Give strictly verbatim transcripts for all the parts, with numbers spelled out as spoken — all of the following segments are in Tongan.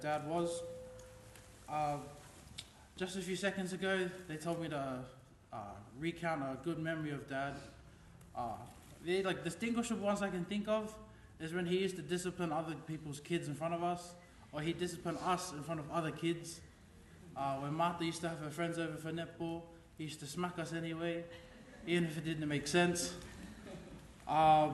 Dad was. Uh, just a few seconds ago, they told me to uh, recount a good memory of Dad. Uh, the like distinguishable ones I can think of is when he used to discipline other people's kids in front of us, or he disciplined us in front of other kids. Uh, when Martha used to have her friends over for netball, he used to smack us anyway, even if it didn't make sense. Uh,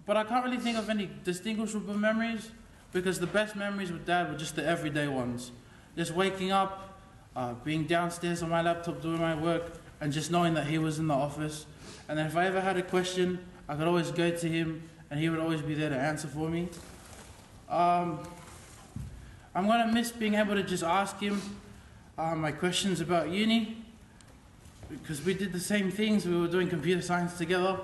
but I can't really think of any distinguishable memories, because the best memories with Dad were just the everyday ones. Just waking up, uh, being downstairs on my laptop doing my work, and just knowing that he was in the office. And then if I ever had a question, I could always go to him, and he would always be there to answer for me. Um, I'm going to miss being able to just ask him uh, my questions about uni, because we did the same things. We were doing computer science together.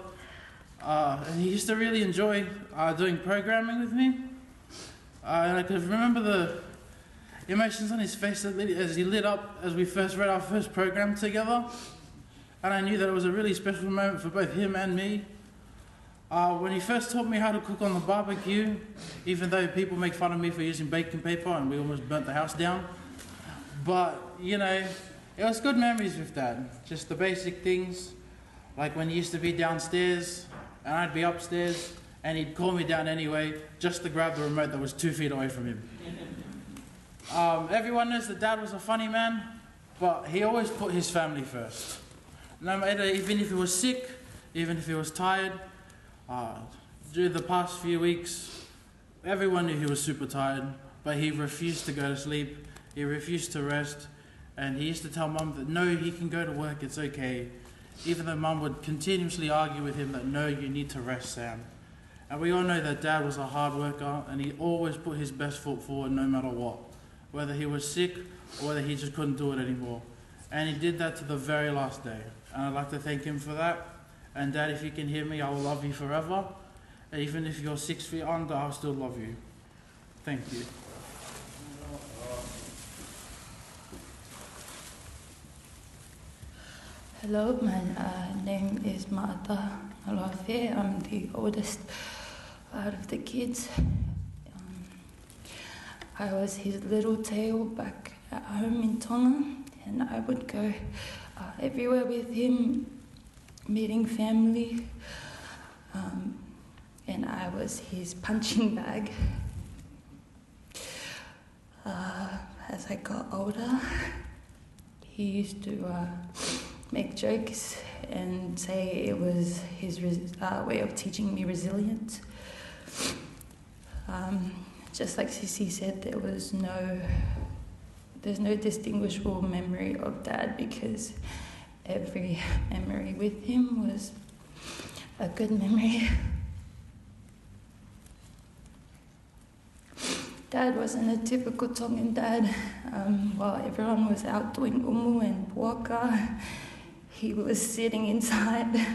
Uh, and he used to really enjoy uh, doing programming with me. Uh, and I could remember the emotions on his face as he lit up as we first read our first program together. And I knew that it was a really special moment for both him and me. Uh, when he first taught me how to cook on the barbecue, even though people make fun of me for using baking paper and we almost burnt the house down. But, you know, it was good memories with Dad. Just the basic things, like when he used to be downstairs and I'd be upstairs and he'd call me down anyway just to grab the remote that was two feet away from him. Um, everyone knows that Dad was a funny man, but he always put his family first. No matter, even if he was sick, even if he was tired, uh, during the past few weeks, everyone knew he was super tired, but he refused to go to sleep. He refused to rest. And he used to tell Mum that no, he can go to work, it's okay. Even though Mum would continuously argue with him that no, you need to rest, Sam. And we all know that Dad was a hard worker and he always put his best foot forward no matter what, whether he was sick or whether he just couldn't do it anymore. And he did that to the very last day. And I'd like to thank him for that. And Dad, if you can hear me, I will love you forever. And even if you're six feet under, I'll still love you. Thank you. Hello, my uh, name is Maata Aloafe. I'm the oldest out of the kids. Um, I was his little tail back at home in Tonga, and I would go uh, everywhere with him, meeting family, um, and I was his punching bag. Uh, as I got older, he used to uh, make jokes and say it was his res- uh, way of teaching me resilience. Um, just like Sisi said, there was no, there's no distinguishable memory of Dad because every memory with him was a good memory. Dad wasn't a typical Tongan dad. Um, while everyone was out doing umu and puaka, he was sitting inside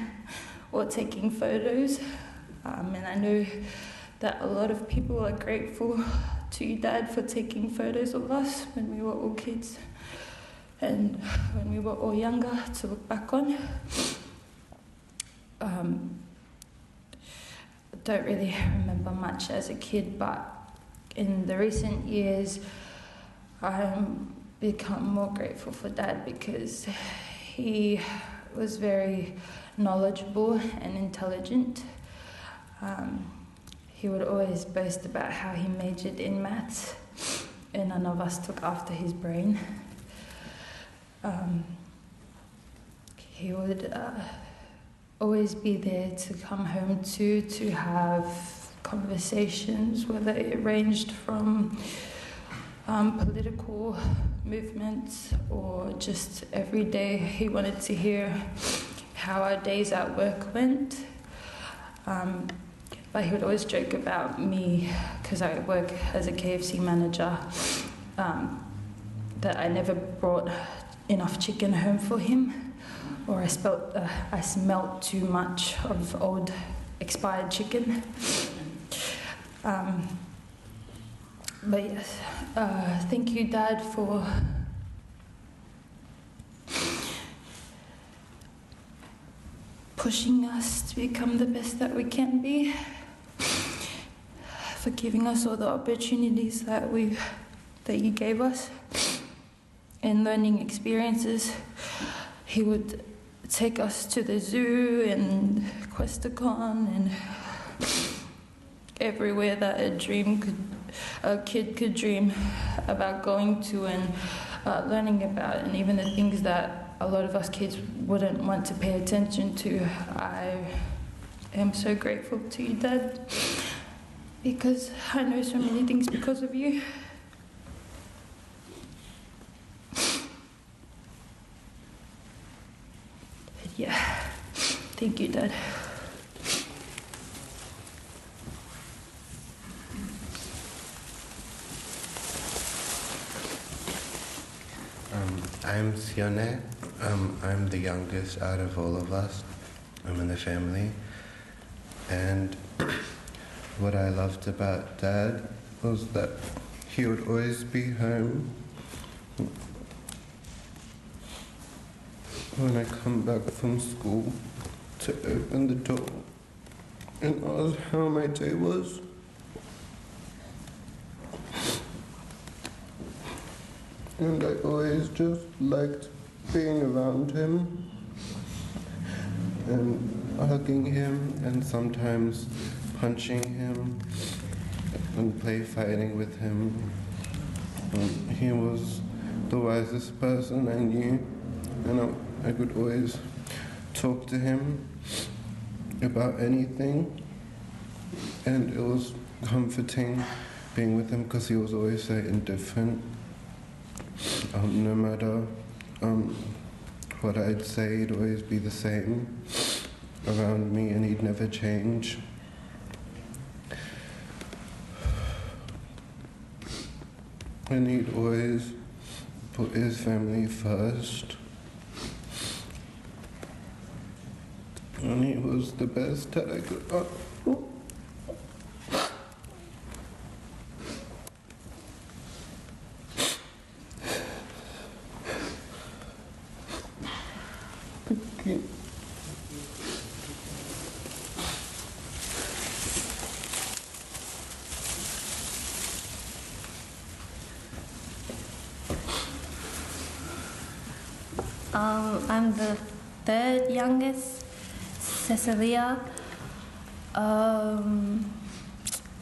or taking photos. Um, and I know that a lot of people are grateful to Dad for taking photos of us when we were all kids and when we were all younger to look back on. Um, don't really remember much as a kid, but in the recent years, I'm become more grateful for Dad because he was very knowledgeable and intelligent. Um, he would always boast about how he majored in maths, and none of us took after his brain. Um, he would uh, always be there to come home to, to have conversations, whether it ranged from um, political movements or just every day he wanted to hear how our days at work went. Um, but he would always joke about me because I work as a K F C manager, um, that I never brought enough chicken home for him, or I, spelt, uh, I smelt too much of old expired chicken. Um, but yes, uh, thank you, Dad, for pushing us to become the best that we can be, for giving us all the opportunities that we've that you gave us and learning experiences. He would take us to the zoo and Questacon and everywhere that a dream could, a kid could dream about going to and, uh, learning about, and even the things that a lot of us kids wouldn't want to pay attention to. I am so grateful to you, Dad, because I know so many things because of you. Yeah. Thank you, Dad. Um, I'm Sione. Um, I'm the youngest out of all of us. I'm in the family. And what I loved about Dad was that he would always be home when I come back from school to open the door and ask how my day was. And I always just liked being around him and hugging him and sometimes punching him and play fighting with him. Um, he was the wisest person I knew, and I, I could always talk to him about anything, and it was comforting being with him because he was always so indifferent. Um, no matter, um, what I'd say, he'd always be the same around me, and he'd never change. And he'd always put his family first. And he was the best that I could. Oh. Um, I'm the third youngest, Cecilia. Um,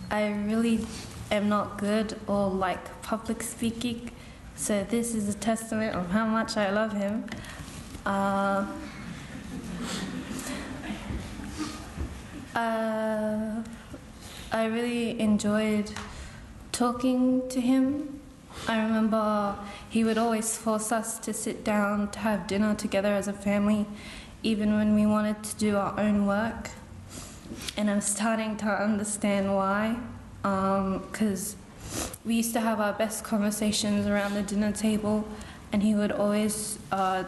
I really am not good or like public speaking, so this is a testament of how much I love him. Uh, uh, I really enjoyed talking to him. I remember he would always force us to sit down to have dinner together as a family, even when we wanted to do our own work. And I'm starting to understand why, because we used to have our best conversations around the dinner table, and he would always, uh,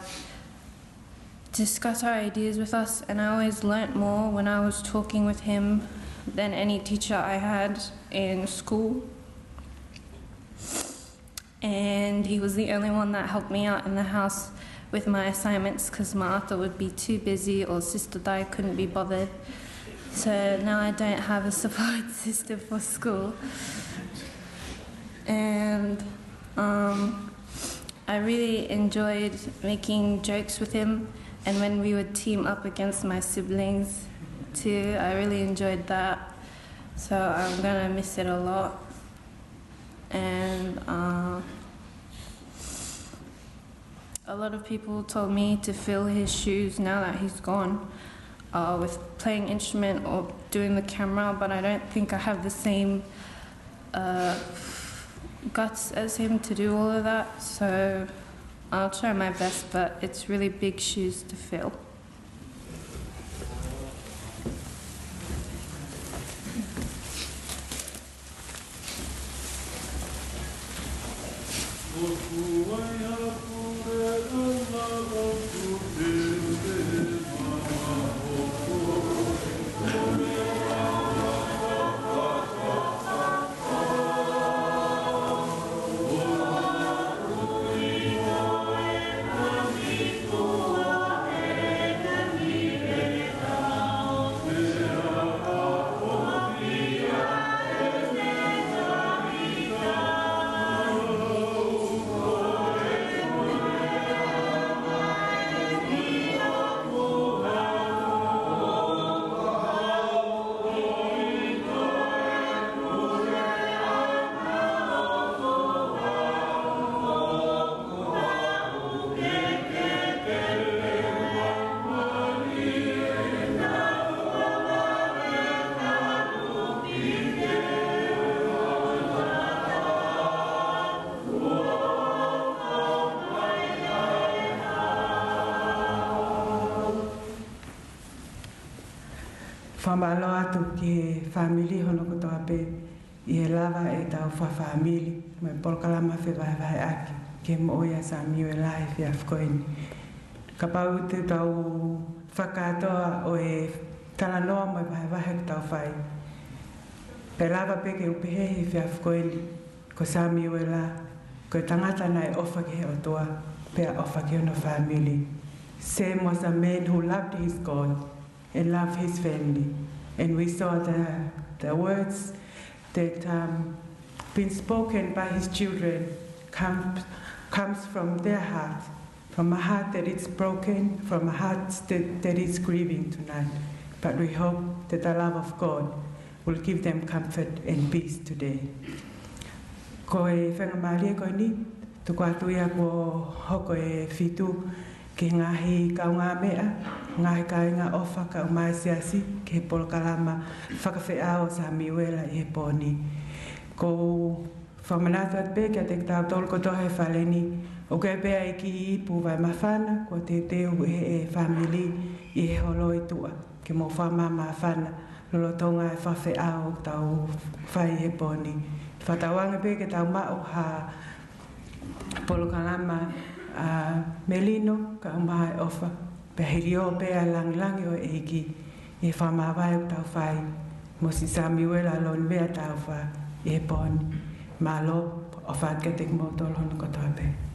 discuss our ideas with us, and I always learnt more when I was talking with him than any teacher I had in school. And he was the only one that helped me out in the house with my assignments, 'cause Maata would be too busy or Sister Dai couldn't be bothered. So now I don't have a support system for school. And, um, I really enjoyed making jokes with him, and when we would team up against my siblings too, I really enjoyed that. So I'm gonna miss it a lot. And, uh, a lot of people told me to fill his shoes now that he's gone, uh, with playing instrument or doing the camera, but I don't think I have the same, uh, guts as him to do all of that. So I'll try my best, but it's really big shoes to fill. Fakamālō atu ki he fāmili hono kotoa pē ʻi he lava ʻetau fakafāmili mo e polokalama fevahevaheʻaki ki he moʻui ʻa Samiuela he efiafi ko eni. Kapau te tau fakatoa ʻo e talanoa mo e vahevahe ʻoku tau fai, pea lava pē ke u pehē he efiafi ko eni, ko Samiuela ko e tangata naʻe ʻofa ki he ʻOtua pea ʻofa ki hono fāmili. Sam was a man who loved his God and loved his family. And we saw the, the words that, um, been spoken by his children come, comes from their heart, from a heart that is broken, from a heart that, that is grieving tonight. But we hope that the love of God will give them comfort and peace today. Ko e faingamālie ko eni, tuku atu ia kuo hoko e fitu ki he ngaahi kaungāmeʻa, ngaahi kāinga ʻofa kae ʻumaʻā e siasi ki he polokalama fakafeʻao ʻo Samiuela ʻi he pō ni. Ko u fakamanatu atu pē kiate kitautolu kotoa he fale ni, ʻoku ʻi ai pē ʻa e kiʻi ipu vai māfana kuo teuteu ʻe he fāmili ʻi he holo ʻi tuʻa ke mou fakamāmāfana lolotonga e fakafeʻao ʻoku tau fai he pō ni. Fakatauange pē ke tau maʻu ha polokalama ʻa Melino kae ʻumaʻā e ʻofa, pea hiliō pē ʻa e langilangi ʻo e ʻEiki ʻi he fakamāvae ʻoku tau fai mo Samiuela Lonivea Taufa ʻi he pō ni. Mālō, ʻofa atu kiate kimoutolu hono kotoa pē.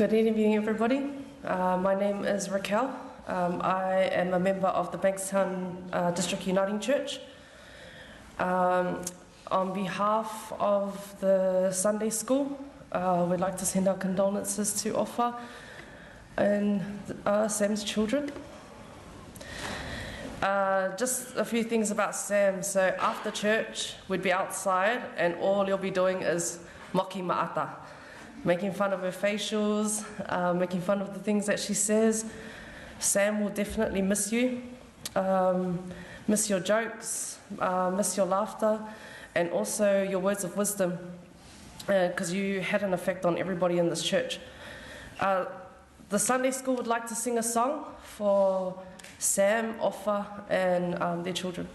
Good evening, everybody. Uh, my name is Raquel. Um, I am a member of the Bankstown, uh, District Uniting Church. Um, on behalf of the Sunday school, uh, we'd like to send our condolences to Ofa and, uh, Sam's children. Uh, just a few things about Sam. So after church, we'd be outside, and all you'll be doing is moki maʻata, making fun of her facials, uh, making fun of the things that she says. Sam will definitely miss you, um, miss your jokes, uh, miss your laughter, and also your words of wisdom, because you had an effect on everybody in this church. Uh, the Sunday school would like to sing a song for Sam, Ofa, and, um, their children.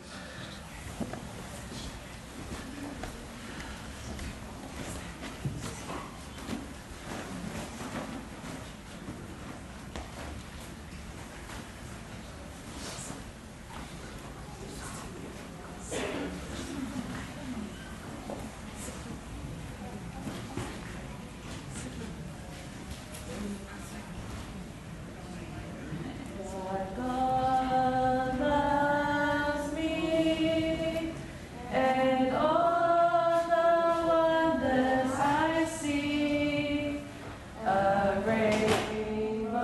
God loves me, and all the wonders I see. A rainbow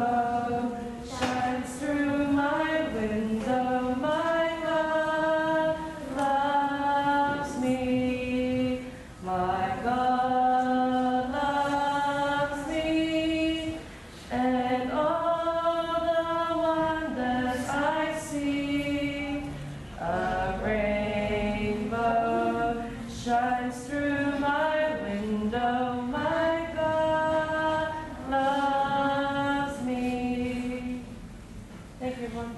shines through my window. My God loves me. My God loves me. And all the wonders I see. A rainbow shines through my window. My God loves me. Thank you, everyone.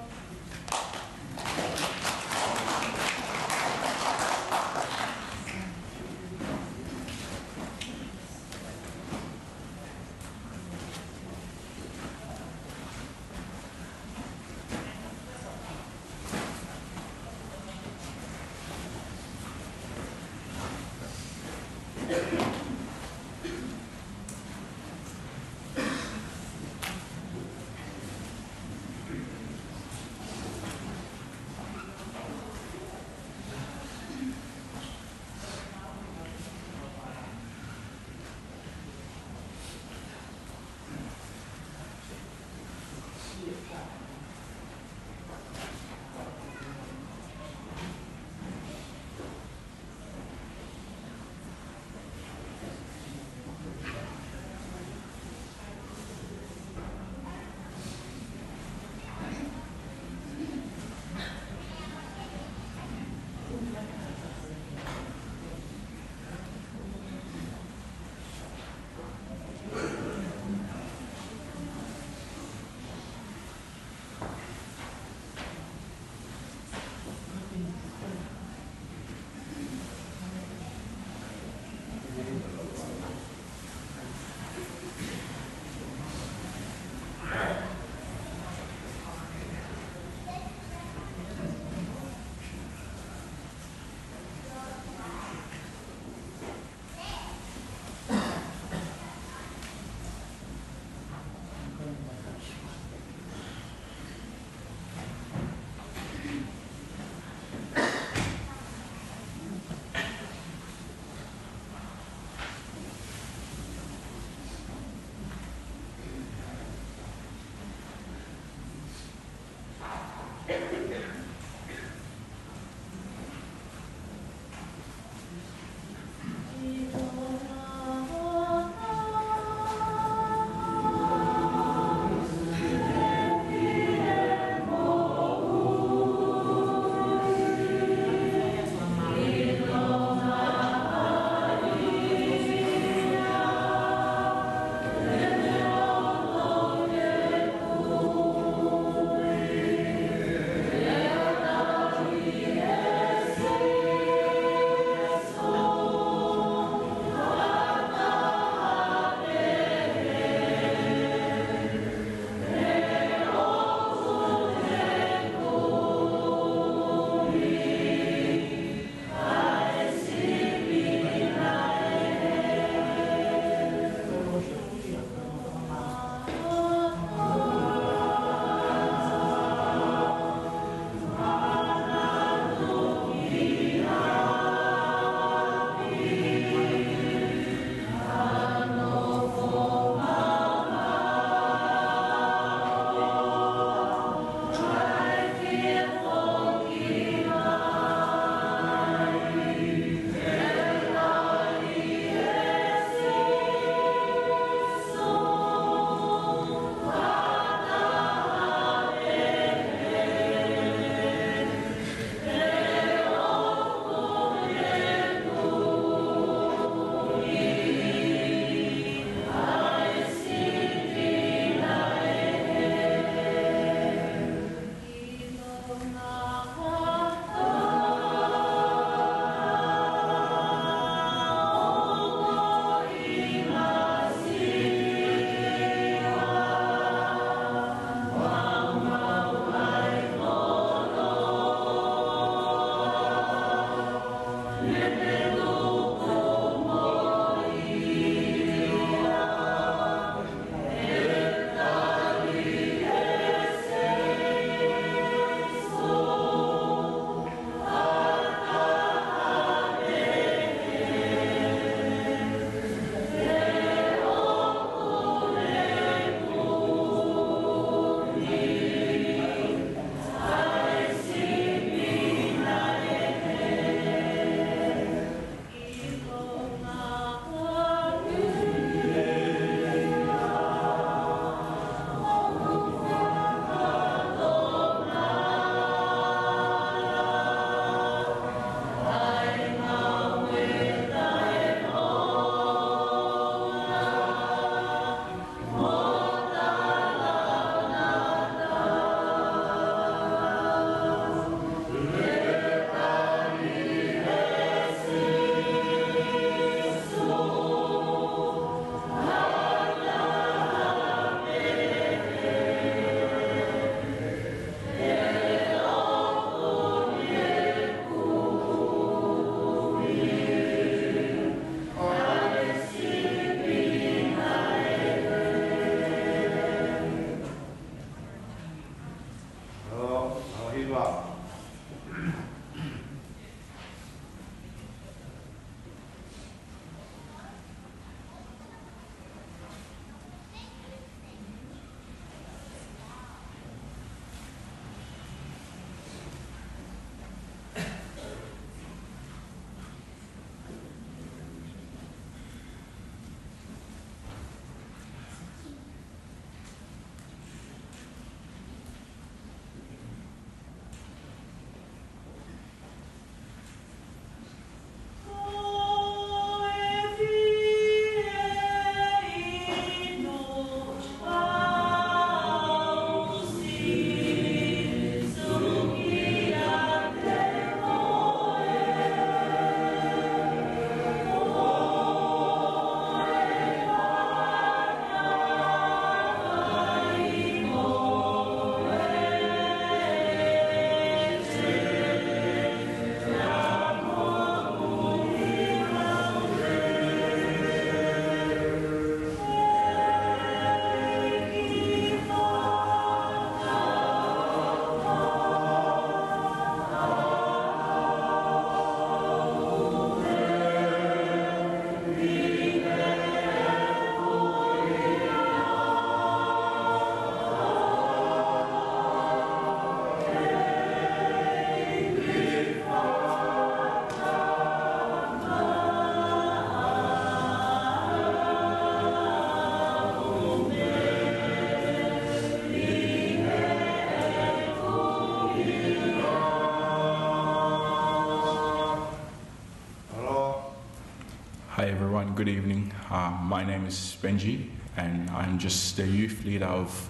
Hi everyone, good evening. Uh, my name is Benji, and I'm just the youth leader of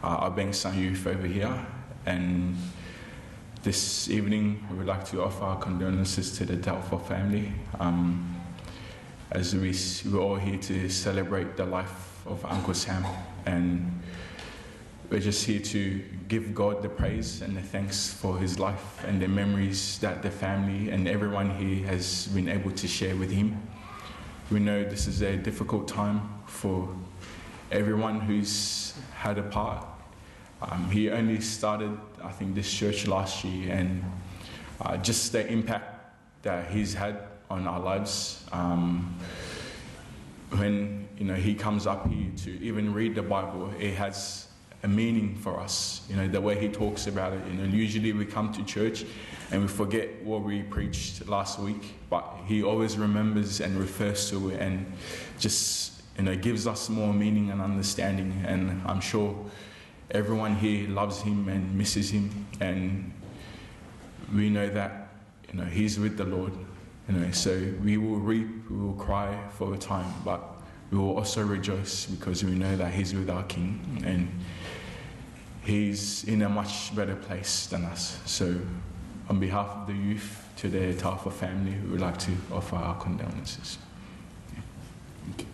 uh, Abeng San Youth over here. And this evening, we would like to offer our condolences to the Taufa family, um, as we s- we're all here to celebrate the life of Uncle Sam, and we're just here to give God the praise and the thanks for his life and the memories that the family and everyone here has been able to share with him. We know this is a difficult time for everyone who's had a part. Um, he only started, I think, this church last year, and uh, just the impact that he's had on our lives. Um, when, you know, he comes up here to even read the Bible, it has a meaning for us. You know, the way he talks about it. You know, usually we come to church and we forget what we preached last week, but he always remembers and refers to it and just, you know, gives us more meaning and understanding. And I'm sure everyone here loves him and misses him, and we know that, you know, he's with the Lord. You know, so we will weep, we will cry for a time, but we will also rejoice because we know that he's with our King and he's in a much better place than us. So, on behalf of the youth to the Taufa family, we would like to offer our condolences. Thank you.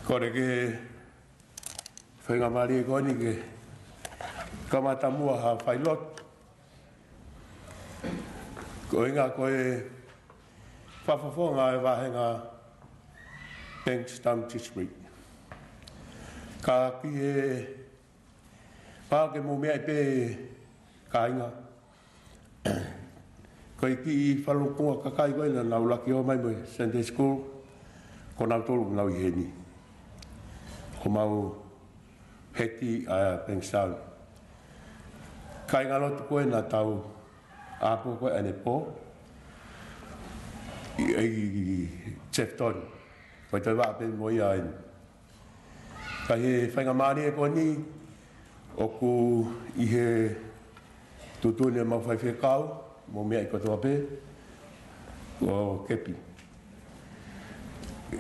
Kole ke faingamālie ko eni ke kamata muʻa ha failotu. Ko e ʻuhinga ko e fakafofonga e vāhenga Bankstown District. Ka ki he pau ke mou meaʻi pē kāinga. Ko e kiʻi falukunga kakai ko ē naʻa nau laki ō mai mo e Sunday School, ko nautolu naʻa nau ʻi heni. Ko homau heti ʻa Bankstown. Kāinga lotu ko ē naʻa tau ʻapo ko ē ʻanepō ʻi, ʻi, ʻi Sefton. Ko e toe vaʻa pē mo ia eni. Ka ʻi he faingamālie ko eni, ʻoku ʻi he tuʻutuʻuni ʻa e mau faifekau, mou meaʻi kotoa pē, ʻo Kepi.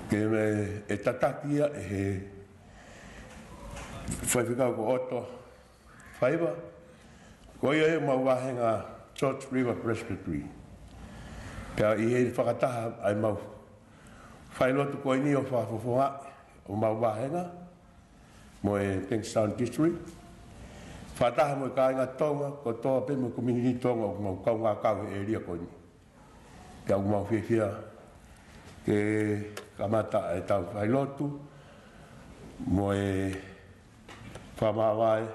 Ke me e tataki ia ʻe he faifekau ko Otto Faiva, ko ia ʻa e mau vāhenga George River Presbytery. Pea ʻi he fakataha ʻa e mau failotu ko eni ʻo fakafofonga ʻo mau vāhenga mo e Bankstown District. Fakataha mo e kāinga Tonga, kotoa pē mo e community Tonga ʻoku mau kaungā kau he ʻēlia ko eni. Pea ʻoku mau fiefia ke kamata ʻetau failotu mo e fakamāvae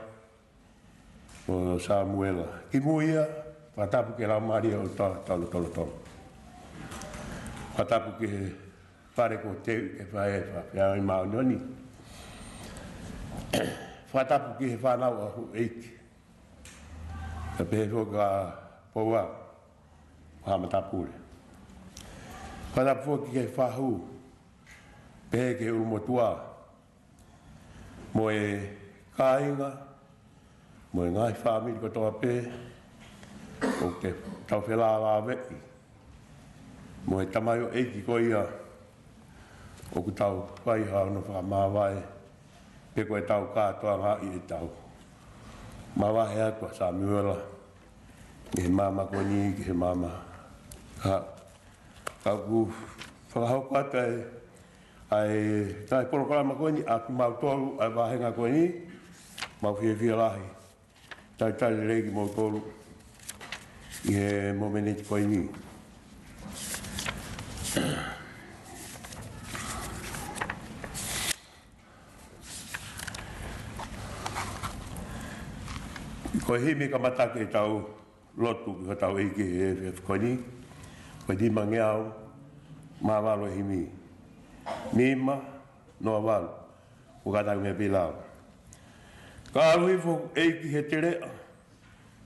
ʻo Samuela. Kimui ia, fakatapu ki he Laumālie ʻo e ʻOtua, tau lotolotonga. Fakatapu ki he fale ko Teu ke fai e fa-, fea i māʻoniʻoni. Fakatapu ki he fānau ʻa houʻeiki. Ka pehē foki ʻa Poua, ʻa Matapule. Fakatapu foki ki he fahu, pehē ki he ʻulumotuʻa, mo e kāinga, mo e ngaahi fāmili kotoa pē, ʻoku tau felāveʻi mo e tamaioʻeiki ko ia, ʻoku tau fai ha hono fakamāvae, pe ko ʻetau kātoanga ʻi heʻetau māvae atu ʻa Samuela, ʻi he māmani ko eni, ki he māmani. Ka, ka ʻoku fakahoko atu ʻa e, ʻa e ngaahi polokalama ko eni, ʻa kimautolu, ʻa e vāhenga ko eni, mau fiefia lahi. Talitali lelei kimoutolu ʻi he momeniti ko eni. Ko e himi kamata ke tau lotu ki hotau ʻEiki he efiafi ko eni, ko e nimangeau mā valu e himi. Nima, noa valu. ʻOku kātaki mei he pilau. Ka ʻalu hifo ʻEiki he teleʻa,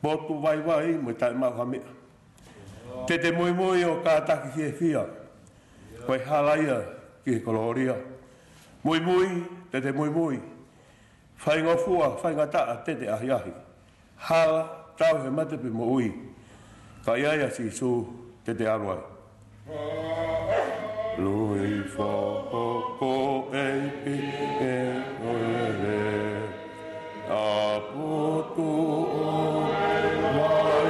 potu vaivai mo e taʻemaʻu ha meʻa. Te te muimui ʻo kātaki fiefia, ko e hala ia ki he kolōlia. Muimui, te te muimui. Faingofua, faingataʻa, te te ʻahiʻahi. Hala, tau he mate pe moʻui. Ka ʻi ai ʻa Sīsū, te te ʻalu ai. Lui fo ko e pi e o e le. A putu o mai mai.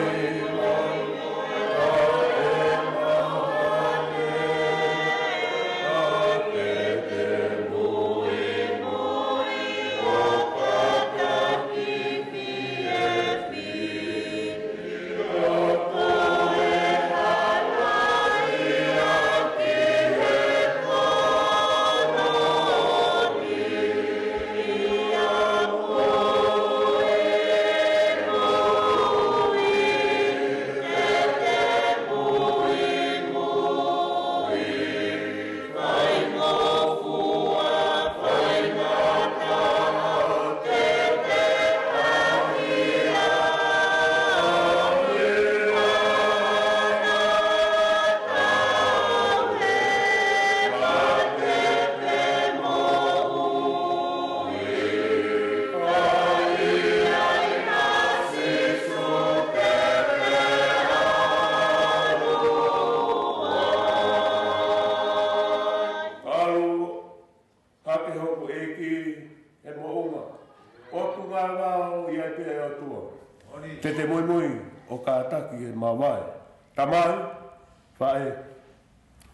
Hake hoku ʻEiki he moʻunga. ʻOtu ngāngao ʻi ai pē ʻa e ʻOtua. Te te muimui ʻo kātaki he māvae. Tamai, faʻē,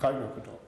kāinga kotoa.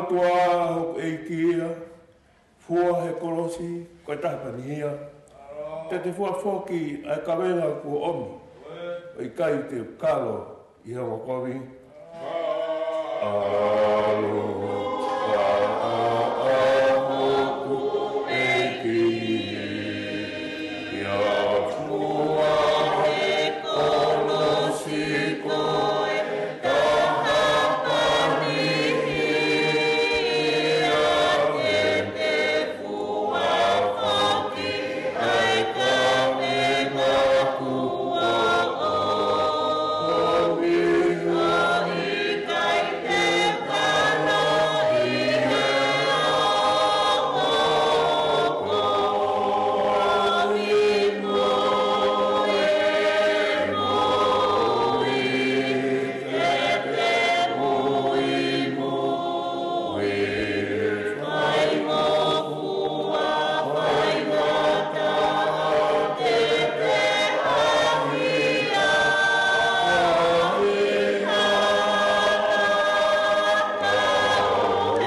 Kuo hoku ʻEiki ia, fua he kolosi, ko e taha pē eni ia. Te te fua foki ʻa e kavenga kuo ʻomi, ʻo ʻikai te u kalo ʻi he ongo kovi. ʻAlu ā ʻa hoku ʻEiki, ia fua he kolosi ko e taha pē eni ia, te te fua foki ʻa e kavenga kuo ʻomi, ʻo ʻikai te u kalo ʻi he ongo kovi. Muimui, te te muimui, faingofua, faingataʻa, te te ʻahiʻahiʻi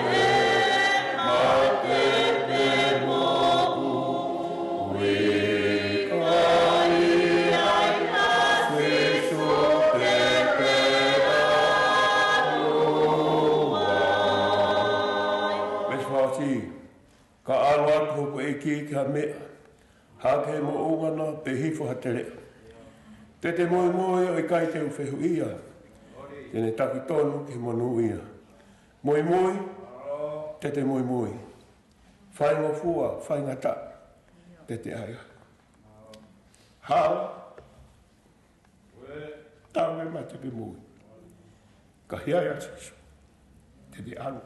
ʻa e mate pea moʻui, ka ʻi ai ʻa Sīsū te te ʻalu ai. Veesi fā ʻosi. Ka ʻalu atu hoku ʻEiki ki ha meʻa, hake he moʻunga na pe hifo ha teleʻa, te te muimui ʻo ʻikai te u fehuʻia, te ne taki tonu ki he monūʻia. Muimui, te te muimui. Faingofua, faingataʻa, te te ʻahiʻahiʻi. Hala, taʻe mate pe moʻui, ka ʻi ai ʻa Sīsū te te ʻalu ai.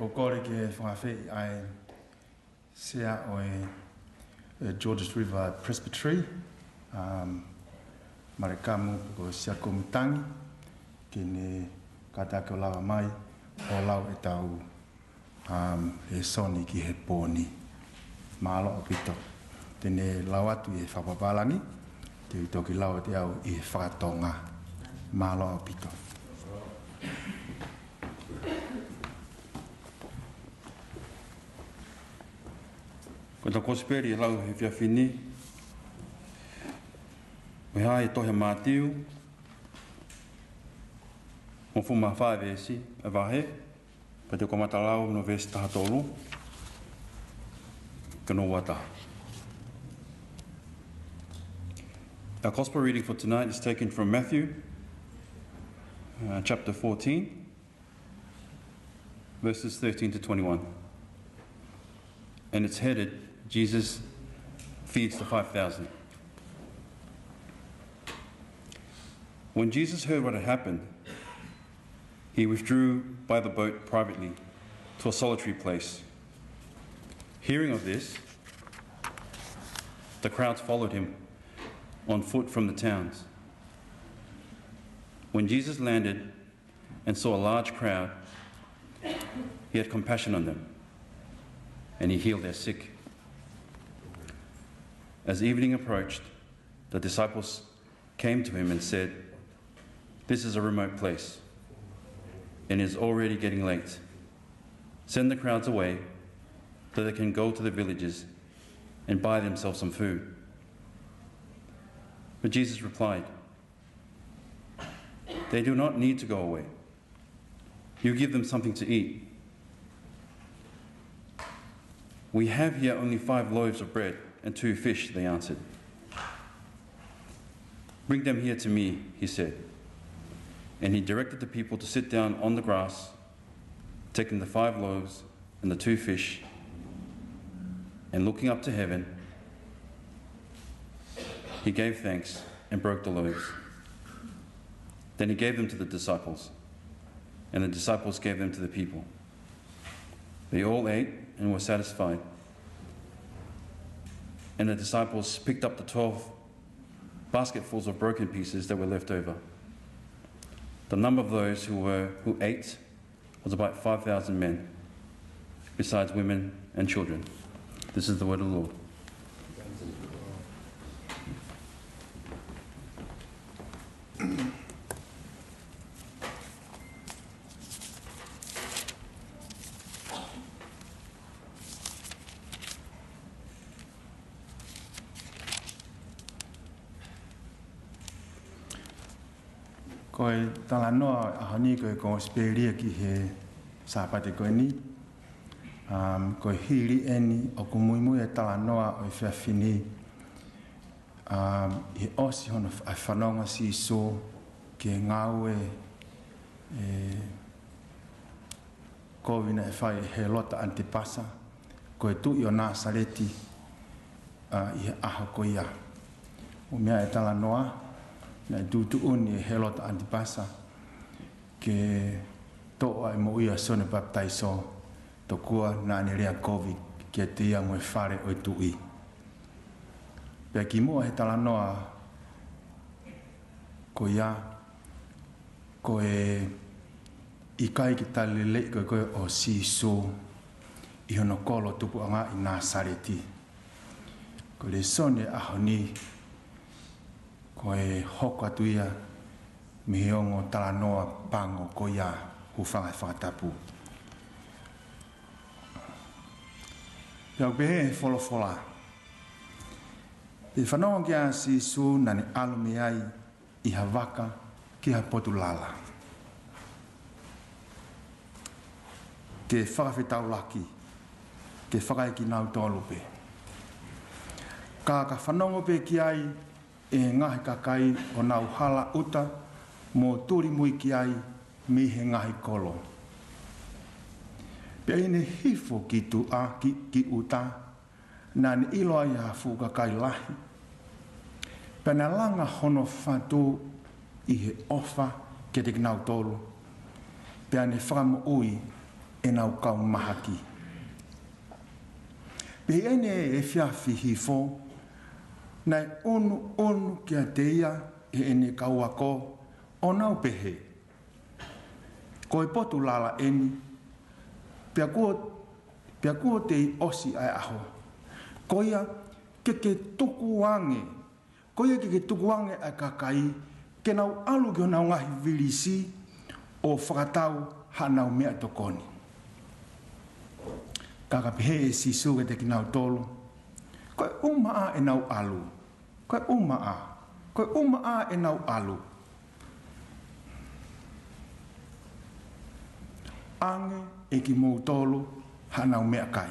Ko e kole ke fakaafeʻi ʻa e sea ʻo e, e Georges River Presbytery, um, Malekamu ko Siakomi Tangi, ke ne kātaki ʻo lava mai ʻo lau ʻetau, um, lēsoni ki he pō ni. Mālō ʻaupito. Te ne lau atu ʻi he fakapālangi, te u toki lau atu ʻe au ʻi he fakatonga. Mālō ʻaupito. Ko ʻetau kosipeli ʻe lau he efiafi ni, ʻoku hā he tohi ʻa Mātiu, hongofulu mā fā veesi, ʻa e vahe, pea te u kamata lau mei he veesi taha tolu ki hono ua taha. Our gospel reading for tonight is taken from Matthew, uh, chapter fourteen, verses thirteen to twenty-one. And it's headed, Jesus Feeds the Five Thousand. When Jesus heard what had happened, he withdrew by the boat privately to a solitary place. Hearing of this, the crowds followed him on foot from the towns. When Jesus landed and saw a large crowd, he had compassion on them and he healed their sick. As evening approached, the disciples came to him and said, "This is a remote place and is already getting late. Send the crowds away so they can go to the villages and buy themselves some food." But Jesus replied, "They do not need to go away. You give them something to eat." "We have here only five loaves of bread and two fish," they answered. "Bring them here to me," he said. And he directed the people to sit down on the grass, taking the five loaves and the two fish, and looking up to heaven, he gave thanks and broke the loaves. Then he gave them to the disciples, and the disciples gave them to the people. They all ate and were satisfied. And the disciples picked up the twelve basketfuls of broken pieces that were left over. The number of those who were, who ate was about five thousand men, besides women and children. This is the word of the Lord. Ko e talanoa ʻo e ʻaho ni ko e Kosipeli ki he Sāpate ko eni. Um, ko e hili eni ʻoku muimui e talanoa ʻo e efiafi ni, um, ʻi he ʻosi hono fa-, fanongo ʻa Sīsū ki he ngāue, e, kovi naʻe fai ʻe Hēlota ʻAnitipasa, ko e tuʻi ʻo Nāsaleti, ʻa, ʻi he ʻaho ko ia. ʻOku meʻa e talanoa, naʻe tuʻutuʻuni ʻe Hēlota ʻAnitipasa ke toʻo ʻa e moʻui ʻa Sione Papitaiso, tokua naʻa ne lea kovi kiate ia mo e fale ʻo e tuʻi. Pea kimuʻa he talanoa ko ia, ko e ʻikai ke tali lelei ko ē ko ē ʻo Sīsū ʻi hono kolo tupuʻanga ʻi Nāsaleti. Ko e lēsoni ʻo e ʻaho ni, ko e hoko atu ia mei he ongo talanoa pango ko ia, hūfanga he fakatapu. Pea ʻoku pehē ʻe he folofola: Pea fanongo ki ai ʻa Sīsū, naʻa ne ʻalu mei ai ʻi ha vaka ki ha potu lala, ke fakafetaulaki, ke fakaekinautolu pē. Ka ka fanongo pē ki ai ʻe he ngaahi kakai ʻo nau hala ʻuta mo tuli mui ki ai mei he ngaahi kolo. Pea ʻi heʻene hifo ki tuʻa, ki, ki ʻuta, naʻa ne ʻilo ai ha fuʻu kakai lahi. Pea naʻe langa hono fatu ʻi he ʻofa kiate kinautolu, pea ne fakamoʻui ʻenau kau mahaki. Pea ʻi heʻene efiafi hifo, naʻe ʻunuʻunu kiate ia ʻe heʻene kau ako, ʻo nau pehē: Ko e potu lala eni, pea kuo, pea kuo tei ʻosi ʻa e ʻaho. Ko ia ke ke tukuange, ko ia ke ke tukuange ʻa e kakai ke nau ʻalu ki honau ngaahi vilisi ʻo fakatau haʻanau meʻatokoni. Ka ka pehē ʻe Sīsū kiate kinautolu: Ko e ʻumaʻā ʻenau ʻalu. Ko e ʻumaʻā, ko e ʻumaʻā ʻenau ʻalu. ʻAnge ʻe kimoutolu haʻanau meʻakai.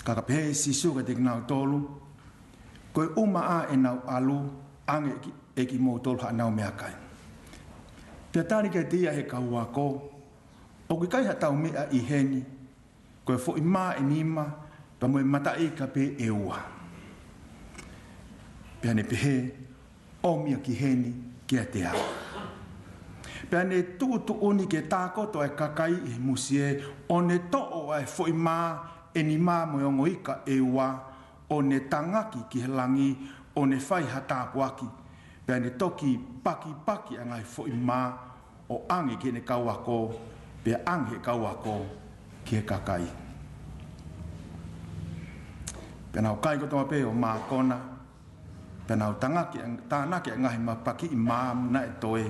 Ka ka pehē ʻe Sīsū kiate kinautolu: Ko e ʻumaʻā ʻenau ʻalu, ʻange ʻe ki-, ʻe kimoutolu haʻanau meʻakai. Pea tali kiate ia ʻe he kau ako: ʻOku ʻikai haʻatau meʻa ʻi heni, ko e foʻi mā ʻe nima, pea mo e mataʻi ika pē ʻe ua. Pea ne pehē: ʻOmi ia ki heni kiate au. Pea ne tuʻutuʻuni ke tākoto ʻa e kakai ʻi he musie, ʻo ne toʻo ʻa e foʻi mā ʻe nima mo e ongo ika ʻe ua, ʻo ne tangaki ki he langi, ʻo ne fai ha tāpuaki. Pea ne toki pakipaki ʻa e ngaahi foʻi mā, ʻo ʻange ki heʻene kau ako, pea ʻange ʻe he kau ako, ki he kakai. Pea nau kai kotoa pē ʻo mākona, pea nau tānaki, tānaki ʻa e ngaahi mapakiʻi maamu naʻe toe,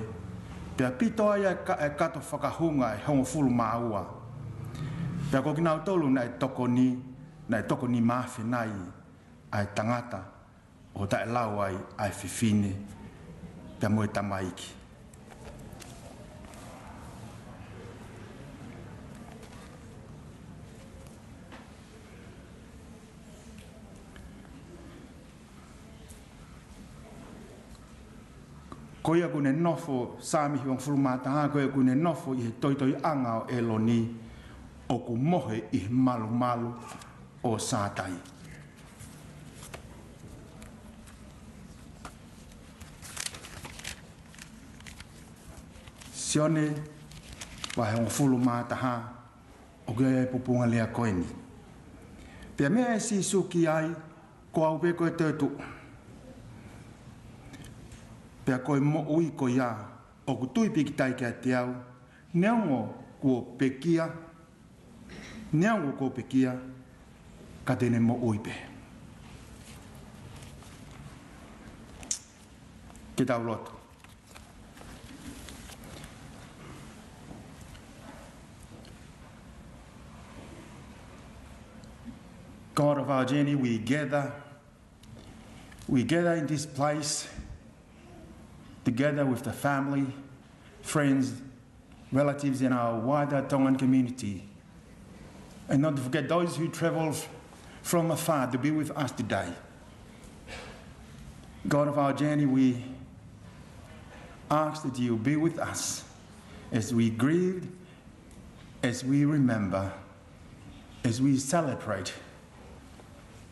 pea pito ai ʻa e ka-, ʻa e kato fakahunga ʻe hongofulu mā ua. Pea ko kinautolu naʻe toko ni, naʻe toko nima afe nai ʻa e tangata, ʻo taʻelau ai ʻa e fefine pea mo e tamaiki. Ko ia kuo ne nofo, Saame hongofulu mā taha, ko ia kuo ne nofo ʻi he toitoiʻanga ʻo ʻEloni, ʻoku mohe ʻi he malumalu ʻo Sātai. Sione, vahe hongofulu mā taha, ʻoku ʻi ai e pupunga lea ko eni. Pea meʻa ʻe Sīsū ki ai, Ko au pē ko e toetuʻu, pea ko e moʻui ko ia, ʻoku tui pīkitai kiate au, neongo kuo pekia, neongo kuo pekia, ka te ne moʻui pē. Ke tau lotu. God of our journey, we gather, we gather in this place together with the family, friends, relatives in our wider Tongan community. And not to forget those who travel f-, from afar to be with us today. God of our journey, we ask that you be with us as we grieve, as we remember, as we celebrate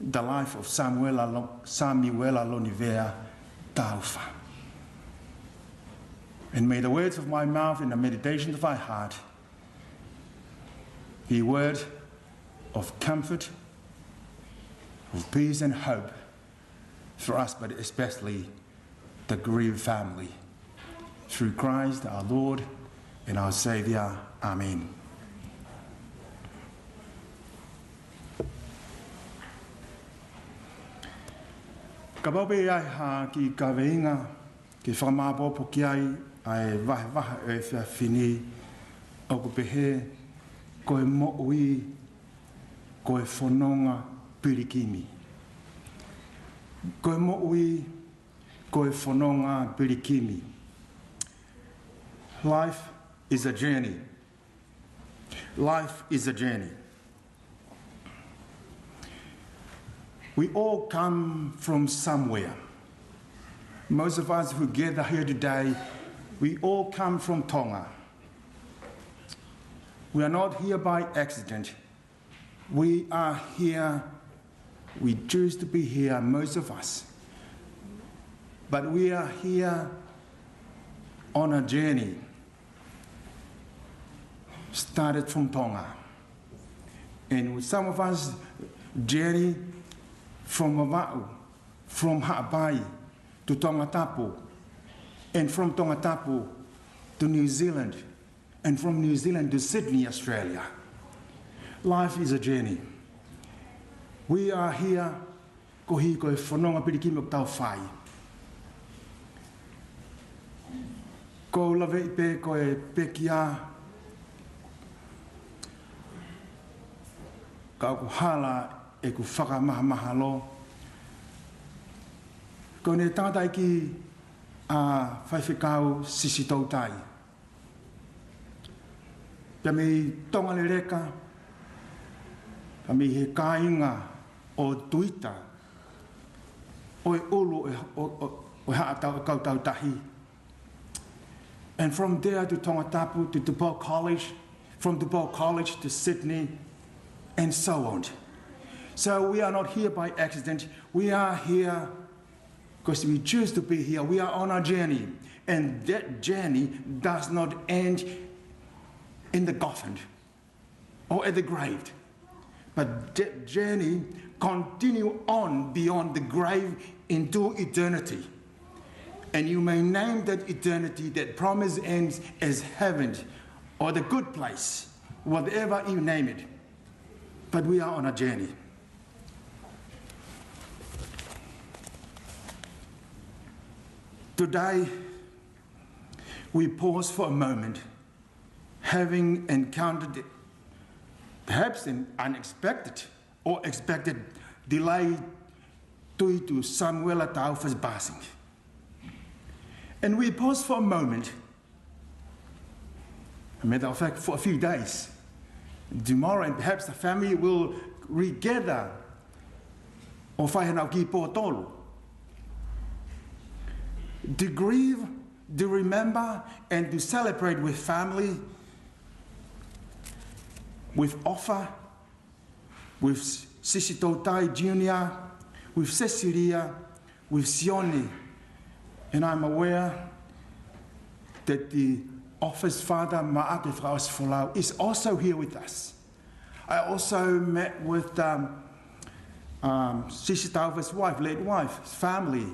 the life of Samuela Lo-, Samuela Lonivea Taufa. And may the words of my mouth and the meditations of my heart be word of comfort, of peace and hope for us, but especially the grieved family. Through Christ our Lord and our Savior. Amen. Kapau pē ʻe ʻi ai ha kiʻi kaveinga ke fakamāopoopo ki ai ʻa e vahevahe ʻo e efiafi ni, ʻoku pehē: Ko e moʻui ko e fononga pilikimi. Ko e moʻui ko e fononga pilikimi. Life is a journey. Life is a journey. We all come from somewhere. Most of us who gather here today, we all come from Tonga. We are not here by accident. We are here, we choose to be here, most of us. But we are here on a journey. Started from Tonga. And some of us journey from Vavaʻu, from Haʻapai to Tongatapu, and from Tongatapu to New Zealand, and from New Zealand to Sydney, Australia. Life is a journey. We are here, koeʻuhi ko e fononga pilikimi ʻoku tau fai. ʻOku ou laveʻi pē ko e pekia, ka ʻoku hala ʻeku fakamahamahalo. Ko ʻene tangataʻeiki ʻa Faifekau Sisitoutai. Pea mei Tongaleleka, pea mei he kāinga ʻo Tuita, ʻo e ʻulu ʻo, ʻo, ʻo, ʻo e Haʻa Tau-, Kautautahi. And from there to Tongatapu, to Tupou College, from Tupou College to Sydney, and so on. So we are not here by accident. We are here because we choose to be here. We are on a journey. And that journey does not end in the coffin or at the grave. But that journey continue on beyond the grave into eternity. And you may name that eternity, that promised end, as heaven or the good place. whatever you name it. But we are on a journey. Today, we pause for a moment, having encountered perhaps an unexpected or expected delay due to Samuela Taufa's passing. And we pause for a moment, a matter of fact, for a few days. Tomorrow, and perhaps the family will regather ʻo fai haʻanau kiʻi pō tolu. To grieve, to remember, and to celebrate with family, with Ofa, with Sisi Toutai Junior, with Cecilia, with Sione. And I'm aware that the Ofa's father, Maʻake Fakaʻosi Folau, is also here with us. I also met with, um, um, Sisi Taufa's wife, late wife, family.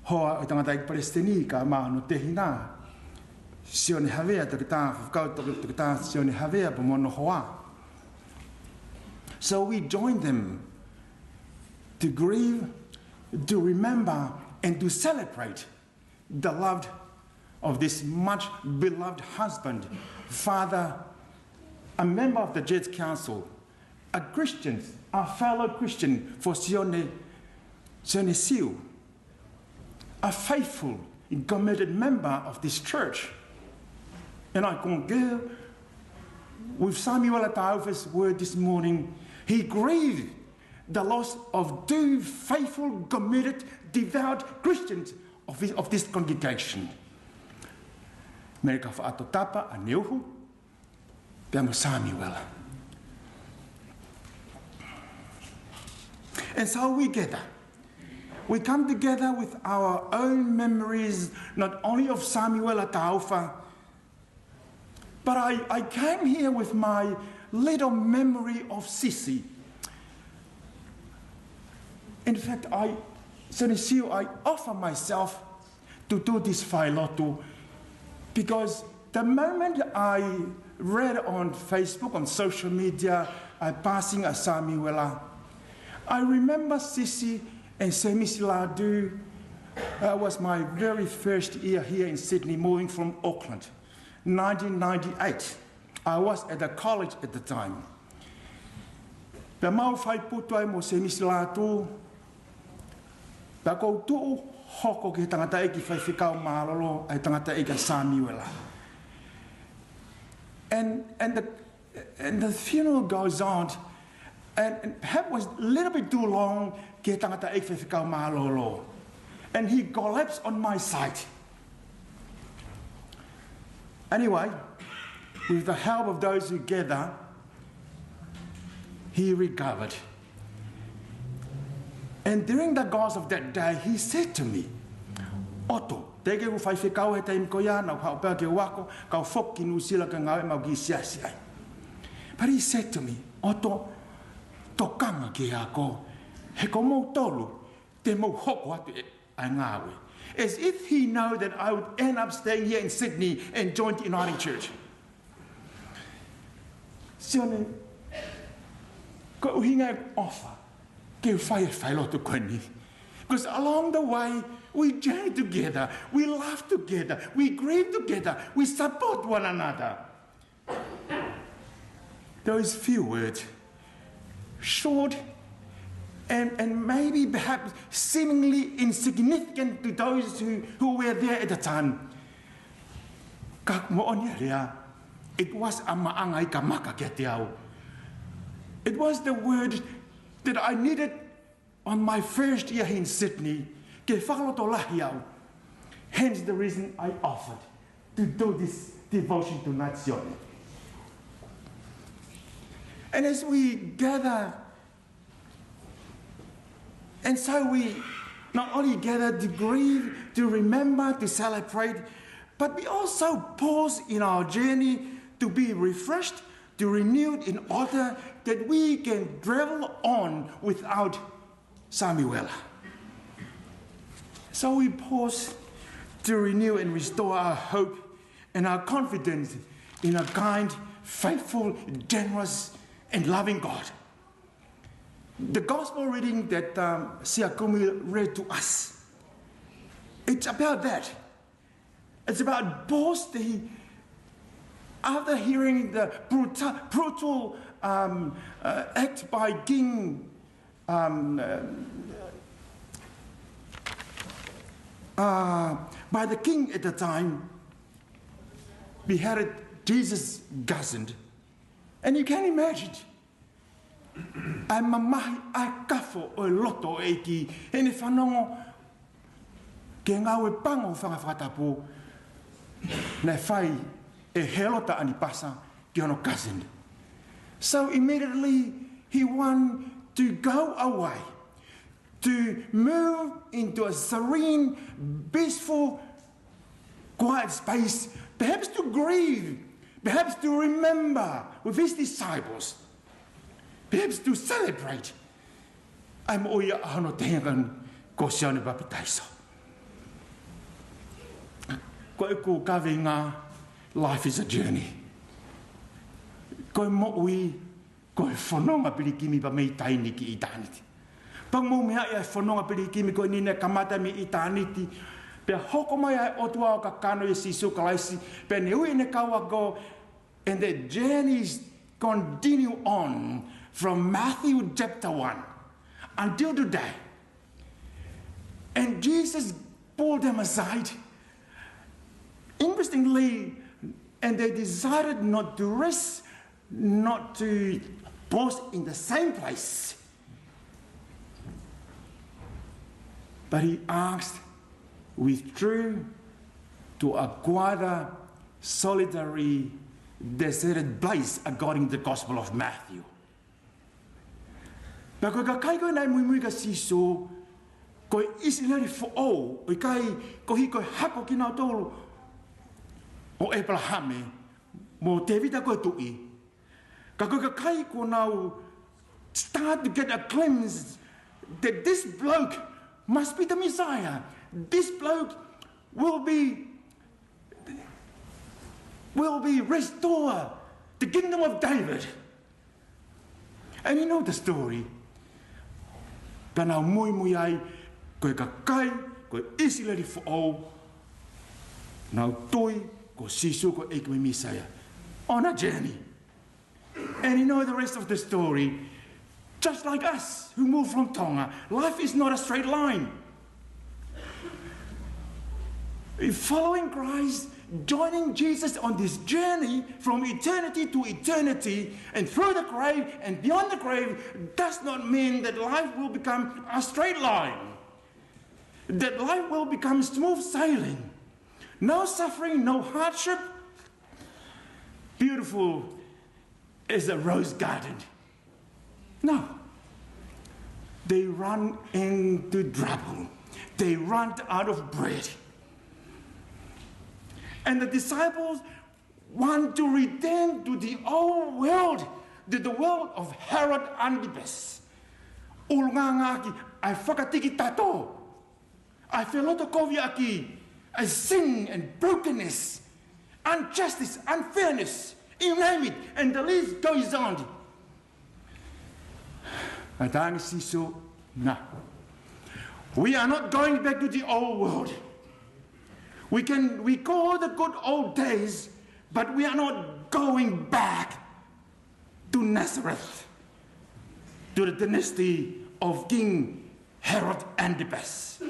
Hoa ʻo e tangataʻeiki palesiteni, kae ʻumaʻā hono tehina, Sione Havea, Toketā, Faifekau Toke-, Toketā Sione Havea, pea mo hono hoa. So we join them to grieve, to remember, and to celebrate the love of this much beloved husband, father, a member of the Church Council, a Christian, a fellow Christian for Sione, Sione Siu, a faithful and committed member of this church. And I concur with Samuela Taufa's word this morning. He grieved the loss of two faithful, committed, devout Christians of this, of this congregation. Mele ka faʻa totapa ʻa Neuhu pea mo Samuela. And so we gather. We come together with our own memories, not only of Samuela Taufa, but I, I came here with my little memory of Sisi. In fact, I, Sione Siu, I offer myself to do this failotu, because the moment I read on Facebook, on social media, a passing ʻa Samuela, I remember Sisi and Semisi Ladu. That was my very first year here in Sydney, moving from Auckland, nineteen ninety-eight. I was at the college at the time. Pea mau fai putu ai mo Semisi Ladu, pea kou tuʻu hoko ki he tangataʻeiki faifekau mālōlō, ʻa e tangataʻeiki ʻa Samuela. And, and the, and the funeral goes on, and, and perhaps was a little bit too long ki he tangataʻeiki faifekau mālōlō. And he collapsed on my side. Anyway, with the help of those who gather, he recovered. And during the course of that day, he said to me, "ʻOto, teʻeki ke u faifekau he taimi ko ia, naʻa ku haʻu pē ke u ako, kau foki ki Nuʻusila ke ngāue mo e kiʻi siasi ai." But he said to me, "ʻOto, tokanga ke ako, he ko moutolu te mou hoko atu e, ʻa e ngāue." As if he know that I would end up staying here in Sydney and join the Uniting Church. Sione, ko e ʻuhinga ʻeku ʻofa ke u fai e failotu ko eni. Because along the way, we journey together, we laugh together, we grieve together, we support one another. Those few words, short and, and maybe perhaps seemingly insignificant to those who, who were there at the time. Ka moʻoni ʻa e lea, it was a maʻanga ika maka kiate au. It was the word that I needed on my first year in Sydney, ke fakalotolahi au. Hence the reason I offered to do this devotion tonight, Sione. And as we gather, and so we not only gather to grieve, to remember, to celebrate, but we also pause in our journey to be refreshed, to renewed in order that we can travel on without Samuela. So we pause to renew and restore our hope and our confidence in a kind, faithful, generous, and loving God. The gospel reading that um, Siakumi read to us, it's about that. It's about boasting after hearing the brutal, brutal um, uh, act by King, um, uh, uh, by the king at the time, beheaded Jesus' cousin. And you can imagine, ʻa e mamahi, ʻa e kafo ʻo e loto ʻo e ʻEiki heʻene fanongo ki he ngāue pango ʻo e fanga fakatapu naʻe fai ʻe Hēlota ʻAnipasa ki hono cousin. So immediately he wanted to go away, to move into a serene, peaceful, quiet space, perhaps to grieve, perhaps to remember with his disciples, perhaps to celebrate ʻa e moʻui ʻa hono tengikani ko Sione Papitaiso. Ko ʻeku kaveinga, life is a journey. Ko e moʻui ko e fononga pilikimi pea mei taimi ni ki ʻitāniti. Pea mou meaʻi ʻa e fononga pilikimi ko eni naʻe kamata mei ʻitāniti, pea hoko mai ʻa e ʻOtua ʻo kakano ʻia Sīsū Kalaisi, pea ne ui ʻene kau ako, and the journeys continue on from Matthew chapter one until today. And Jesus pulled them aside. Interestingly, and they decided not to rest, not to pause in the same place. But he asked, withdrew to a quieter, solitary, deserted place, according to the Gospel of Matthew. Pea ko e kakai ko ē naʻe muimui kia Sīsū, ko e ʻIsileli foʻou, ʻo ʻikai koeʻuhi ko e hako kinautolu ʻo ʻĒpalahame mo Tēvita ko e tuʻi. Ka ko e kakai kuo nau start to get a glimpse that this bloke must be the Messiah. This bloke will be, will be restore the kingdom of David. And you know the story. Pea nau muimui ai, ko e kakai, ko e ʻIsileli foʻou, nau tui ko Sīsū ko e ʻEiki mo e Mīsaia. On a journey. And you know the rest of the story. Just like us who move from Tonga, life is not a straight line. If following Christ, joining Jesus on this journey from eternity to eternity and through the grave and beyond the grave does not mean that life will become a straight line, that life will become smooth sailing. No suffering, no hardship. Beautiful as a rose garden. No. They run into trouble. They run out of bread. And the disciples want to return to the old world, to the world of Herod Antipas. ʻUlungaanga ʻaki ʻa e fakatikitato, ʻa e felotokoviʻaki, ʻa e sin and brokenness, injustice, unfairness, you name it, and the list goes on. Pea talaange ʻe Sīsū, no. We are not going back to the old world. We can recall the good old days, but we are not going back to Nazareth, to the dynasty of King Herod Antipas.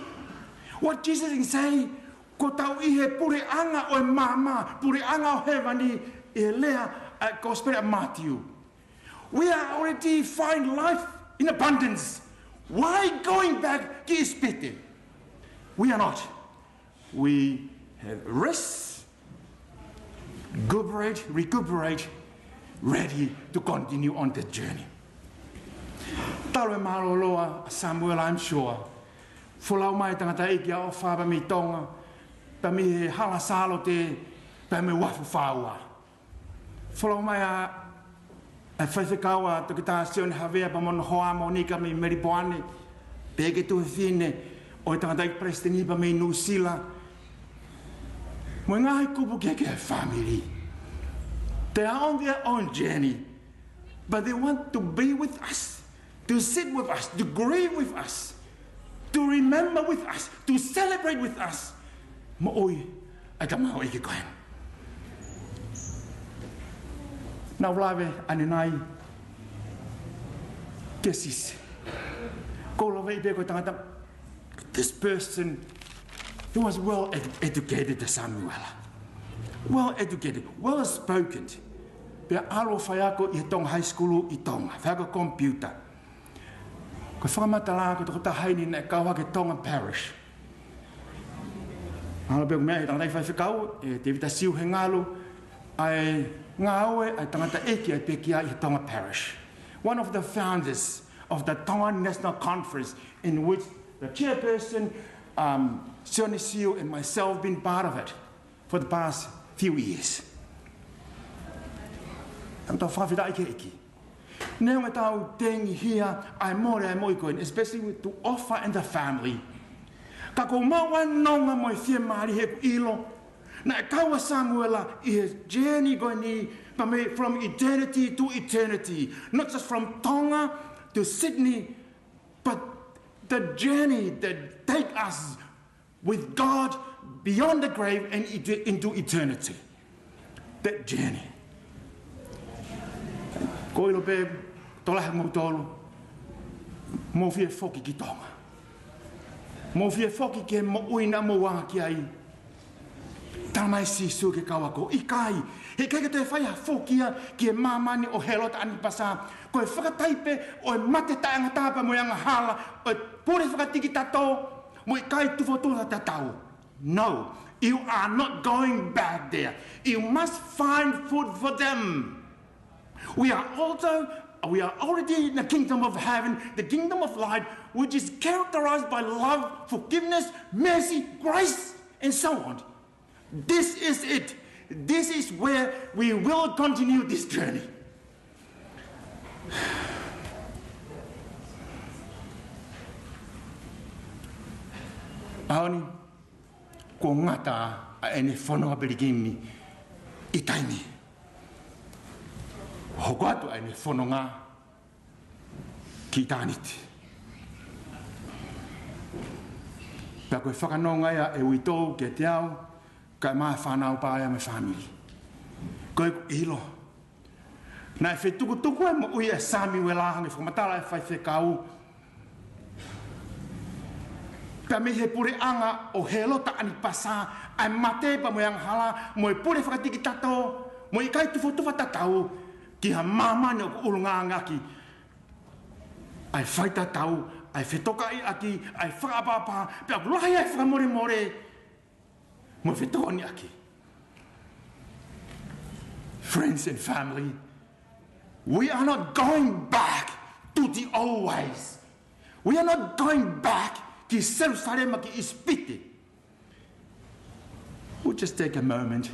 What Jesus is saying, ko ʻetau ʻi he puleʻanga ʻo e maama, puleʻanga ʻo hēvani, ʻi he lea ʻa e Gospel ʻa Matthew. We are already find life in abundance. Why going back ki ʻIsipite? We are not. We have rest, recuperate, recuperate, ready to continue on the journey. Talu e mālōlō ʻa Samuel, I'm sure. Folau mai tangataʻeiki ʻa ʻofa pea mei Tonga, pea mei he hala Sālote, pea mei Uafu Fāua. Folau mai ʻa e faifekau ʻa Toketā Sione Havea pea mo hono hoa Monika mei Melipoane, pea ki he tuofefine ʻo e tangataʻeiki palesiteni pea mei Nuʻusila, mo e ngaahi kupu kehekehe ʻa e fāmili. They are on their own journey, but they want to be with us, to sit with us, to grieve with us, to remember with us, to celebrate with us. Moʻui ʻa e tamaioʻeiki ko ē. Naʻá ku lave ʻanenai kia Sisi. Ko e lave pē ko e tangata, this person, he was well ed-, educated, ʻa Samuela. Well educated, well spoken. Pea ʻalu ʻo faiako ʻi he Tonga High School ʻi Tonga, faiako computer. Ko e fakamatala ko e tokotaha eni naʻe kau hake Tonga Parish. ʻAlu pē ʻo meʻa he tangataʻeiki faifekau, ʻe Tēvita Siu Hengalu, ʻa e ngāue ʻa e tangataʻeiki ʻa e pekia ʻi he Tonga Parish. One of the founders of the Tonga National Conference, in which the chairperson, um, Sione Siu, and myself been part of it for the past few years. Naʻá ku tau fakafetaʻi ki he ʻEiki. Neongo ʻetau tengihia ʻa e mole ʻa e moʻui ko eni, especially with to Ofa and the family. Ka ʻoku ou maʻu ʻa e nonga mo e fiemālie heʻeku ʻilo naʻe kau ʻa Samuela ʻi he journey ko eni, but made from eternity to eternity. Not just from Tonga to Sydney, but the journey that take us with God beyond the grave and into, into eternity. That journey. Ko e ʻilo pē, tokolahi ʻo moutolu, mou fie foki ki Tonga. Mou fie foki ki he moʻui naʻa mou anga ki ai. Talamai ʻe Sīsū ke kau ʻa koe, ʻikai. He ʻikai ke toe fai ha foki ia ki he māmani ʻo Hēlota ʻAnitipasa. Ko e fakataipe ʻo e mate taʻengata pea mo e angahala, ʻo e pule fakatikitatō, mo e ʻikai tufotufa tatau. No, you are not going back there. You must find food for them. We are also, we are already in the kingdom of heaven, the kingdom of light, which is characterized by love, forgiveness, mercy, grace, and so on. This is it. This is where we will continue this journey. ʻAho ni, kuo ngata ʻa ʻene fononga pilikimi ʻi taimi. Hoko atu ʻa ʻene fononga ki ʻitāniti. Pea ko e fakanonga ia ʻe uitou kiate au, kae ʻumaʻā e fānau pea mo e fāmili. Ko ʻeku ʻilo naʻe fetukutuku e moʻui ʻa Samuela, hangē ko e fakamatala ʻa e faifekau, pea mei he puleʻanga ʻo Hēlota ʻAnitipasa, ʻa e mate pea mo e angahala, mo e pule fakatikitatō, mo e ʻikai tufotufa tatau, ki ha māmani ʻoku ʻulungaanga ʻaki ʻa e faitatau, ʻa e fetokaʻiʻaki, ʻa e fakaʻapaʻapa, pea ʻoku lahi ʻa e fakamolemole mo e fetokoniʻaki. Friends and family, we are not going back to the old ways. We are not going back ki Selusalema, ki ʻIsipite. We'll just take a moment.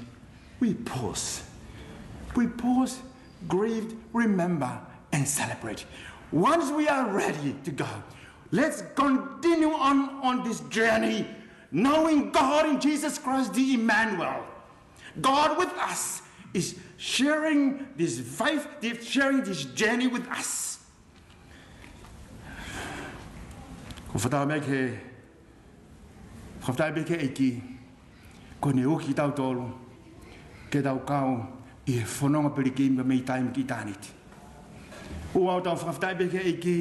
We pause. We pause, grieve, remember, and celebrate. Once we are ready to go, let's continue on, on this journey, knowing God in Jesus Christ, the Emmanuel. God with us is sharing this faith, is sharing this journey with us. Ko e fakafetaʻi pē ki he, fakafetaʻi pē ki he ʻEiki, ko ʻene ui kitautolu ke tau kau ʻi he fononga pilikimi mei taimi ki ʻitāniti. ʻOku ou fakafetaʻi pē ki he ʻEiki,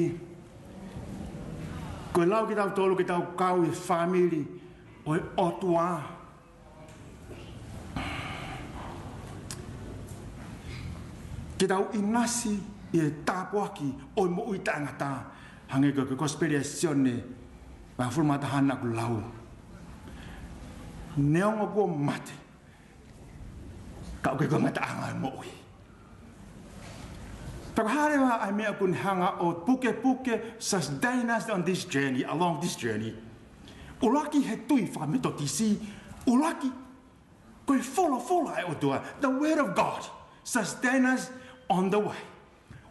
ko e lau kitautolu ke tau kau ʻi he fāmili ʻo e ʻOtua. Ke tau ʻinasi ʻi he tāpuaki ʻo e moʻui taʻengata, hangē ko e, ko e Kosipeli ʻa Sione, vahe hongofulu mā taha naʻá ku lau. Neongo kuo mate, ka ʻoku ʻikai ko e ngataʻanga ʻo e moʻui. Pea ko e hā leva ʻa e meʻa ʻoku ne hanga ʻo pukepuke, sustain us on this journey, along this journey. ʻUluaki he tui fakametotisi, ʻuluaki, ko e folofola ʻa e ʻOtua, the word of God, sustain us on the way.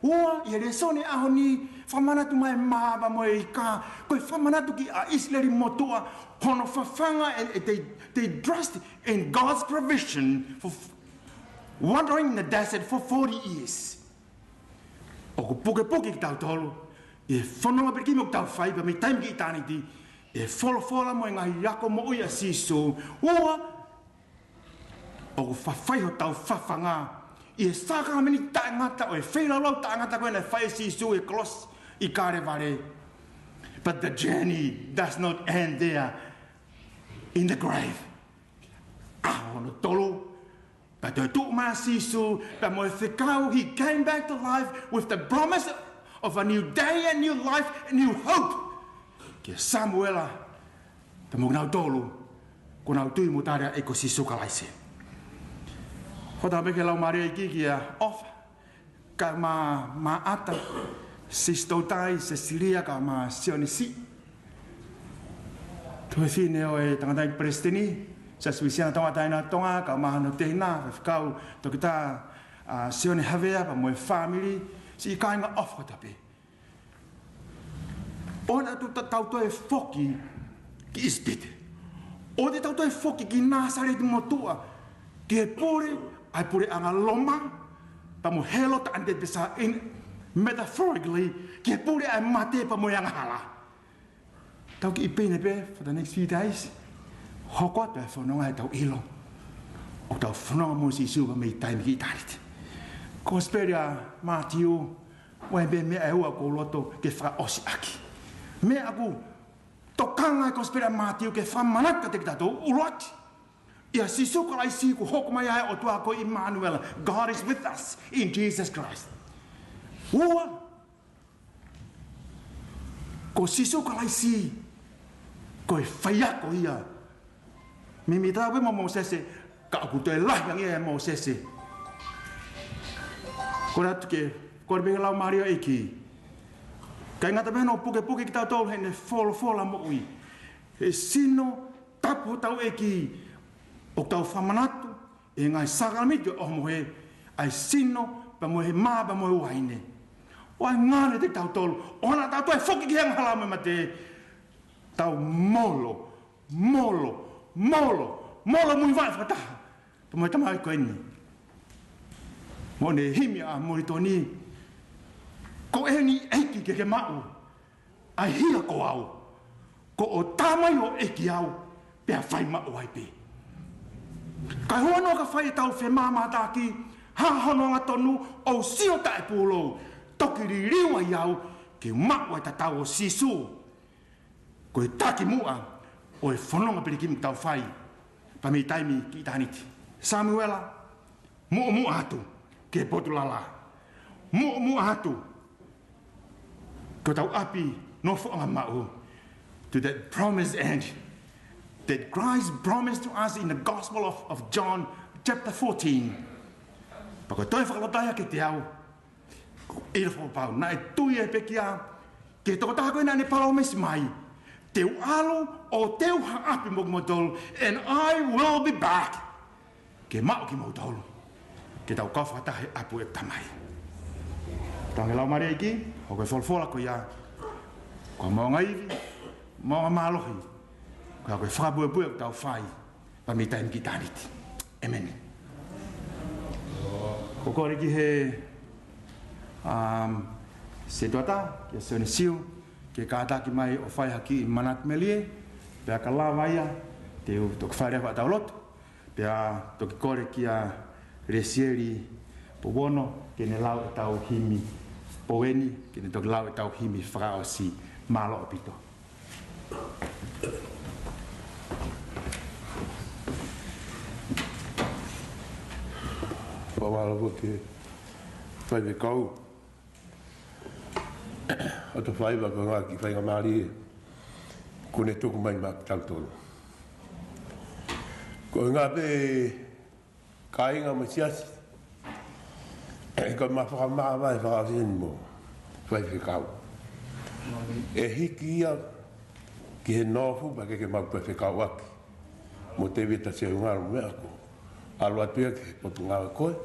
Ua, ʻi he lēsoni ʻaho ni, fakamanatu mai e mā pea mo e ika, ko e fakamanatu ki ʻa ʻIsileli motuʻa, hono fafanga, and they, they trust in God's provision for, wandering in the desert for forty years. ʻOku pukepuke kitautolu ʻi he fononga pilikimi ʻoku tau fai pea mei taimi ki ʻitāniti, ʻi he folofola mo e ngaahi ako moʻui ʻa Sīsū. Ua, ʻoku fafai hotau fafanga ʻi he sākalamēniti taʻengata ʻo e feilaulau taʻengata ko ē naʻe fai ʻe Sīsū ʻi he kolosi ʻi Kalevale. But the journey does not end there in the grave. ʻAho hono tolu, pea toe tuʻu mai ʻa Sīsū pea mo e fekau, he came back to life with the promise of a new day, a new life, a new hope kia Samuela pea mo kinautolu kuo nau tui mo tali ʻa e ʻEiki ko Sīsū Kalaisi. Fata mai ki he Laumālie ʻEiki kia ʻOfa, kae ʻumaʻā Maʻata, Sisitoutai, Sesilia, kae ʻumaʻā Sionisi, tuofefine ʻo e tangataʻeiki Palesiteni Siasi Uēsiliana Tonga Taʻahine Tonga, kae ʻumaʻā hono tehina, Faifekau Toketā, ʻa, Sione Havea pea mo e fāmili, siʻi kāinga ʻofa kotoa pē. ʻOua naʻa tau toe foki ki ʻIsipite. ʻOua te tau toe foki ki Nāsaleti motuʻa, ki he pule ʻa e puleʻanga Loma pea mo Hēlota Antipasa, in metaphorically, ki he pule ʻa e mate pea mo e angahala. Tau kiʻi pehē pē for the next few days. Hoko atu e fononga ʻi heʻetau ʻilo ʻoku tau fononga mo Sīsū pea mei taimi ki ʻitāniti. Kosipeli ʻa Mātiu, ʻoku ʻi ai pē meʻa ʻe ua ʻoku ou loto ke fakaʻosi ʻaki. Meʻa ʻoku tokanga ai e Kosipeli ʻa Mātiu ke fakamanatu kiate kitautolu, ʻuluaki, ʻia Sīsū Kalaisi kuo hoko mai ai e ʻOtua ko ʻImanuela. God is with us in Jesus Christ. Ua, ko Sīsū Kalaisi ko e faiako ia. Meimei tatau pē mo Mōsese, ka ʻoku toe lahi ange ʻa Mōsese. Kole atu ke, kole pē ki he Laumālie ʻo e ʻEiki. ʻIkai ngata pē heʻene pukepuke kitautolu heʻene folofola moʻui, he sino tapu hotau ʻEiki ʻoku tau fakamanatu ʻi he ngaahi sākalamēniti ʻo e ʻohomohe, ʻa e sino pea mo e mā pea mo e uaine. ʻOua ʻe ngalo kiate kitautolu, ʻoua naʻa tau toe foki ki he angahala mo e mate. Tau molo, molo, molo, molo muivaʻe fakataha pea mo e tamaioʻeiki ko eni. Mo ʻene himi ʻa Molitoni, ko eni ʻEiki ke ke maʻu ʻa e hia ko au, ko hoʻo tā mai ʻo ʻEiki au, pea fai maʻu ai pē. Kae huanoa ka fai ʻetau femāmātaaki, hā hono angatonu, ʻou sio taʻepūlou, toki liliu ai au ke maʻu ʻa e tatau ʻo Sīsū. Ko e takimuʻa ʻo e fononga pilikimi ʻoku tau fai pea mei taimi ki ʻitāniti. Samuela, muʻomuʻa atu ki he potu lala. Muʻomuʻa atu ki hotau ʻapi nofoʻanga maʻu, to that promised end that Christ promised to us in the Gospel of, of John chapter fourteen. Pea ko e toe fakalotolahi kiate au, ʻilo fakapapau, naʻe tui ʻa e pekia ki he tokotaha ko ē naʻa ne palōmesi mai, te u ʻalu ʻo te u haʻapi mo kimoutolu, and I will be back, ke maʻu kimoutolu ke tau kau fakataha he ʻapi ʻo e Tamai. Tau ki he Laumālie ʻEiki, ʻoku ʻi he folofola ko ia, ko e maʻunga ivi, maʻunga mālohi, ko e fakapuepue ʻoku tau fai pea mei taimi ki ʻitāniti. ʻEmeni. Ko e kole ki he, um, setuata, kia Sione Siu, ke kātaki mai ʻo fai ha kiʻi manatu melie, pea ka lava ia, te u toki fai leva ʻetau lotu, pea toki kole kia Lesieli Pouono ke ne lau ʻetau himi, Poeni, ke ne toki lau ʻetau himi fakaʻosi. Mālō ʻaupito. Fakamālō ki he faifekau ʻo e faiva ko e ngaahi kiʻi faingamālie kuo ne tuku mai maʻa kitautolu. Ko e ngaahi pē kāinga mo e siasi, ʻe, ko e ma fakamāvae fakaʻosi eni mo e faifekau. ʻE hiki ia ki he nofo pea ke ke mau faifekauʻaki mo Tēvita Sehungalo mo meʻa ko ē. ʻAlu atu ia ki he potungāue ko ē.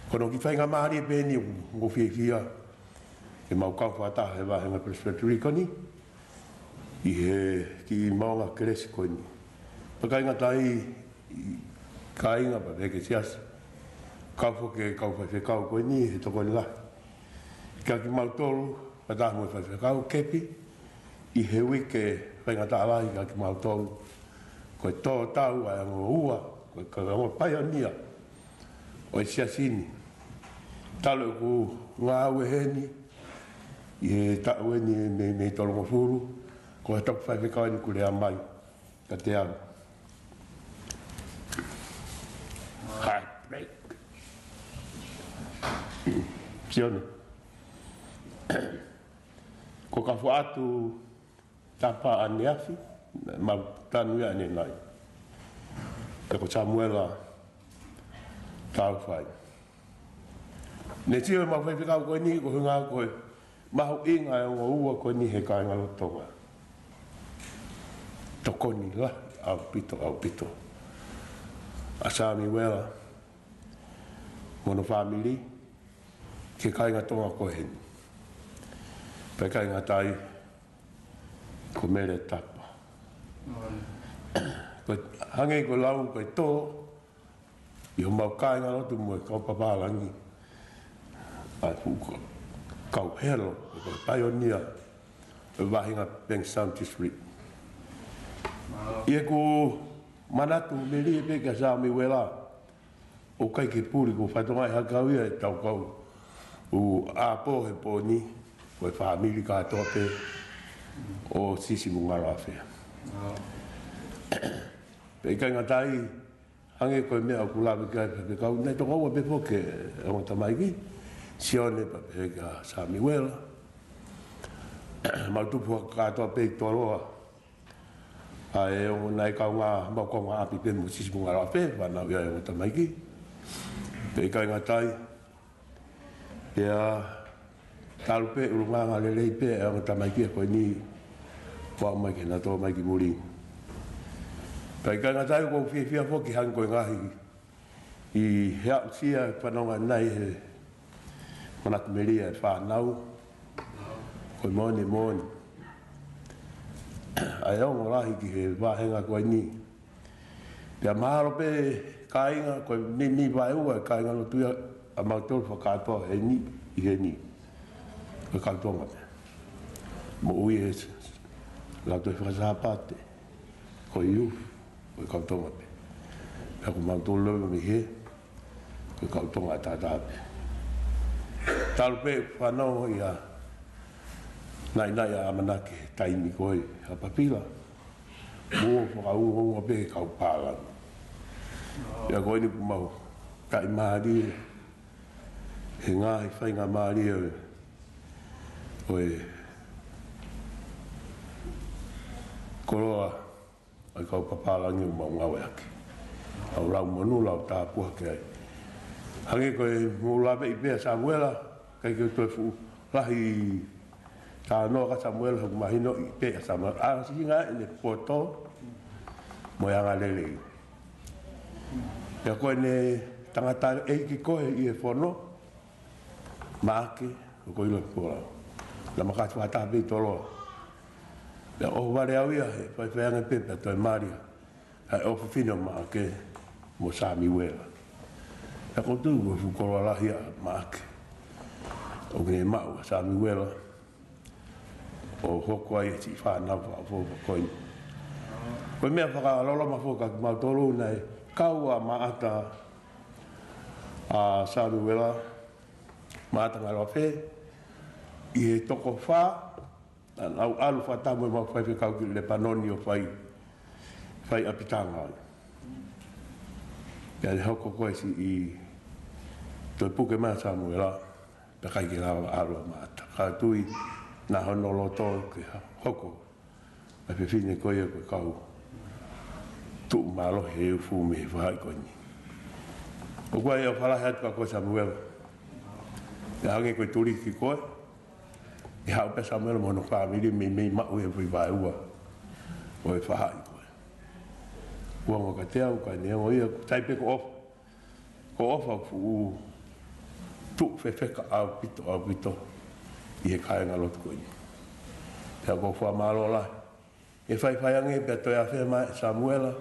Ko hono kiʻi faingamālie pē eni ʻoku ou fiefia ke mau kau fakataha he vāhenga Presbytery ko eni ʻi he kiʻi maʻunga kelesi ko eni. Pea ʻikai ngata ai, kāinga pea mo e siasi, Kau foki e kau faifekau ko eni he tokoni lahi kiate kimautolu, fakataha mo e faifekau Kepi, ʻi he uike faingataʻa lahi kiate kimautolu. Ko e tō tau ʻa e ongo ua, ko e kau ongo paionia ʻo e siasi ni. Talu ʻeku ngāue heni ʻi he taʻu eni mei, mei tolungofulu, ko e toki faifekau eni kuo lea mai kiate au. Heartbreak. Sione. Ko ka foʻatu tapa ʻaneafi, mau tanu ia ʻanenai. Pea ko Samuela Taufai. Ne sio ʻemau faifekau ko eni ko e ʻuhinga ko e mahuʻinga ʻa e ongo ua ko eni he kāingalotu Tonga. Tokoni lahi ʻaupito, ʻaupito ʻa Samuela mo hono fāmili ki he kāinga Tonga ko eni. Pea ʻikai ngata ai, ko Mele Tapa. Ko e hangē ko e lau ko e tō ʻi homau kāingalotu mo e kau papālangi ʻa e fuʻu kau helo, ko e paionia ʻo e vahenga Bankstown District. ʻI heʻeku manatu melie pē kia Samuela, ʻoku ʻikai ke puli, ko e fatongia ʻa e kau ia ʻe tau kau ʻo ʻapō he pō ni, ko e fāmili kātoa pē ʻo Sisi mo Ngaloafea. Pea ʻikai ngata ai, hangē ko e meʻa ʻoku lave ki ai e faifekau, naʻe tokoua pē foki e ongo tamaiki, Sione pea pehē kia Samuela. Mau tupu hake kātoa pē ʻi Toloa. ʻA e ongo naʻe kaungā, mau kaungāʻapi pē mo Sisi mo Ngaloafea, fānau ia ʻa e ongo tamaiki. Pea ʻikai ngata ai, pea talu pē ʻulungaanga lelei pē ʻa e ongo tamaiki ko eni, ʻo aʻu mai ki heʻena tō mai ki muli. Pea ʻikai ngata ai, ʻoku ou fiefia foki hangē ko e ngaahi ʻi he aʻusia e fanongo ʻanenai he manatu melie ʻa e fānau, ko e moʻoni, moʻoni. ʻA e ongo lahi ki he vahenga ko eni. Pea mahalo pē kāinga, ko e meimei vaeua e kāingalotu ia ʻa mautolu fakakātoa heni, ʻi heni. Ko e kau Tonga pē. Moʻui he s-, s-, lautohi fakasāpate, ko e iu, ko e kau Tonga pē. Pea ko mautolu leva mei hē, ko e kau Tonga ʻataʻatā pē. Talu pē fanongo ia naʻinaʻi ʻa ʻAmanaki he taimi ko ē ʻa Papila. Mo fakaungaunga pē he kau pālangi. Pea ko eni kuo mau taʻimālie he ngaahi faingamālie ʻo e, ʻo e koloa ʻa e kau papālangi ʻoku mau ngāueʻaki. ʻOku lau monū, lau tāpuaki ai. Hangē ko e mou laveʻi pē ʻa Samuela, ʻikai ke toe fuʻu lahi talanoa kia Samuela, he ʻoku mahinoʻi pē ʻa Samuela ʻa e ʻuhinga ʻene poto mo e angalelei. Pea ko ʻene tangata ʻeiki ko ē ʻi he fono, Maʻake, ʻoku ou ʻilo ko ē. Naʻa ma kati fakataha pē ʻi Toloa. Pea ʻohovale au ia he faifai ange pē pea toe mali ʻa e ʻofefine ʻo Maʻake mo Samuela. Pea ʻoku ou tui ko e fuʻu koloa lahi ʻa Maʻake ʻoku ne maʻu ʻa Samuela ʻo hoko ai e siʻi fānau fakaʻofoʻofa ko eni. Ko e meʻa fakaloloma foki kia kimautolu naʻe kau ʻa Maʻata, ʻa Samuela, Maʻata Ngaloafea, ʻi he toko fā, naʻa nau ʻalu fakataha mo ʻemau faifekau ki Lepanoni ʻo fai, fai ʻapitanga ai. Pea ne hoko ko ē siʻi toe puke mai ʻa Samuela, pea ʻikai ke lava ʻalu ʻa Maʻata. Ka tui naʻe hono loto ke hoko ʻa e fefine ko ia ko e kau tuʻu mālohi he ufu mei he faʻahi ko eni. ʻOku ʻi ai ʻeku fakalahi atu kia koe Samuela. ʻE hangē ko e tuliki koe, ʻe haʻu pē Samuela mo hono fāmili meimei maʻu e fai vaeua ʻo e faʻahi ko ē. Kuo ongo kiate au, ka neongo ia, ʻoku ou tui pē ko e ʻofa. Ko e ʻofa ʻoku fuʻu tuʻu fefeka ʻaupito, ʻaupito ʻi he kāingalotu ko eni. Pea ʻoku ou fakamālō lahi he faifai ange pea toe afea mai ʻa Samuela.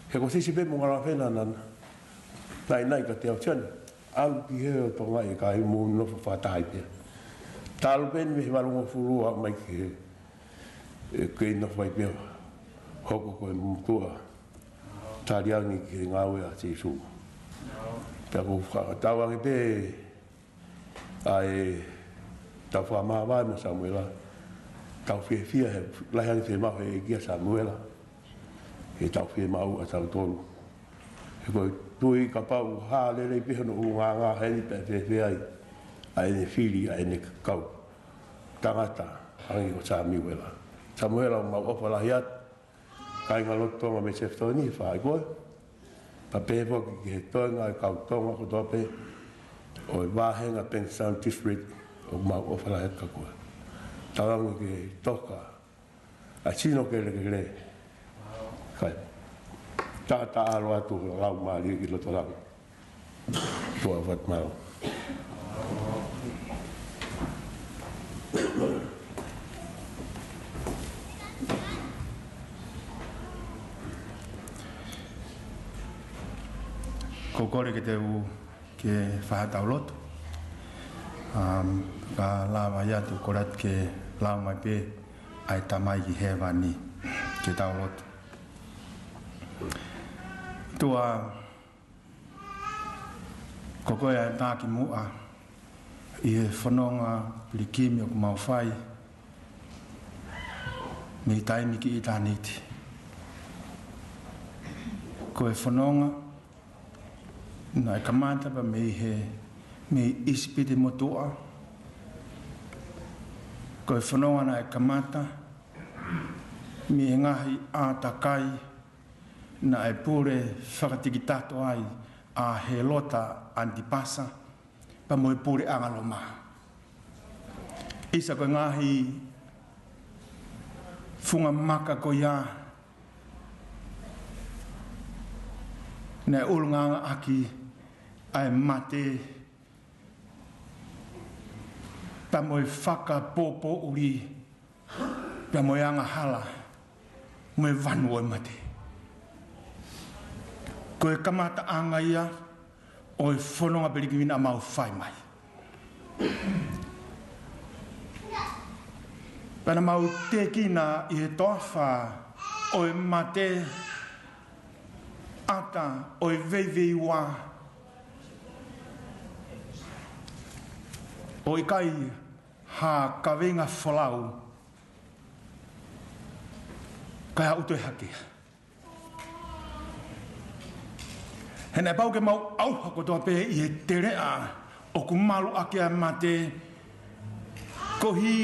He ko Sisi pē mo Ngaloafea naʻa na naʻinaʻi kiate au, Sione, ʻalu ki hē ʻo tokangaʻi e kakai, mou nofo fakataha ai pē. Talu pē eni mei he valungofulu ʻo aʻu mai ki hē, ʻe kei nofo ai pē ʻo hoko ko e motuʻa tali ange ki he ngāue ʻa Sīsū. Pea ʻoku fakatauange pē ʻa ʻetau fakamāvae mo Samuela, tau fiefia he lahi ange fiemaʻu ʻe he ʻEiki ʻa Samuela, he tau fiemaʻu ʻa tautolu. He ko e tui, kapau ʻoku hā lelei pē hono ʻulungaanga heni, pea fēfē ai ʻa ʻene fili ʻa ʻene kau tangata hangē ko Samuela. Samuela, ʻoku mau ʻofa lahi atu, kāingalotu Tonga mei Shepparton, ʻi he fai koe. Pea pehē foki ki he toenga ʻo e kau Tonga kotoa pē ʻo e vāhenga Bankstown District, ʻoku mau ʻofa lahi atu kia koe. Talangi ke toka ʻa e sino kelekele. Kai. Taʻataʻalo atu ho laumālie ki loto langi. Tuʻa ʻofa atu, mālō. Ko e kole ke te u ke fai haʻatau lotu. Um, ka lava ia te u kole atu ke lau mai pē ʻa e Tamai ʻi hēvani ke tau lotu. ʻOtua, ko koe ʻa e tā kimuʻa ʻi he fononga pilikimi ʻoku mau fai mei taimi ki ʻitāniti. Ko e fononga naʻe kamata pē mei he, mei ʻIsipite motuʻa. Ko e fononga naʻe kamata mei he ngaahi ʻātakai naʻe pule fakatikitato ai ʻa Hēlota ʻAnitipasa pea mo e puleʻanga Loma. ʻIsa ko e ngaahi funga maka ko ia naʻe ʻulungaanga ʻaki ʻa e mate pea mo e fakapōpōʻuli pea mo e angahala mo e vanu ʻo e mate. Ko e kamataʻanga ia ʻo e fononga pilikimi naʻa mau fai mai. Pea naʻa mau tēkina ʻi he toafa ʻo e mate, ʻata ʻo e veiveiua, ʻo ʻikai ha kaveinga folau, kae ʻutu e hakea. He naʻe pau ke mau ʻauha kotoa pē ʻi he teleʻa ʻoku malu ʻaki ʻa e mate, koeʻuhi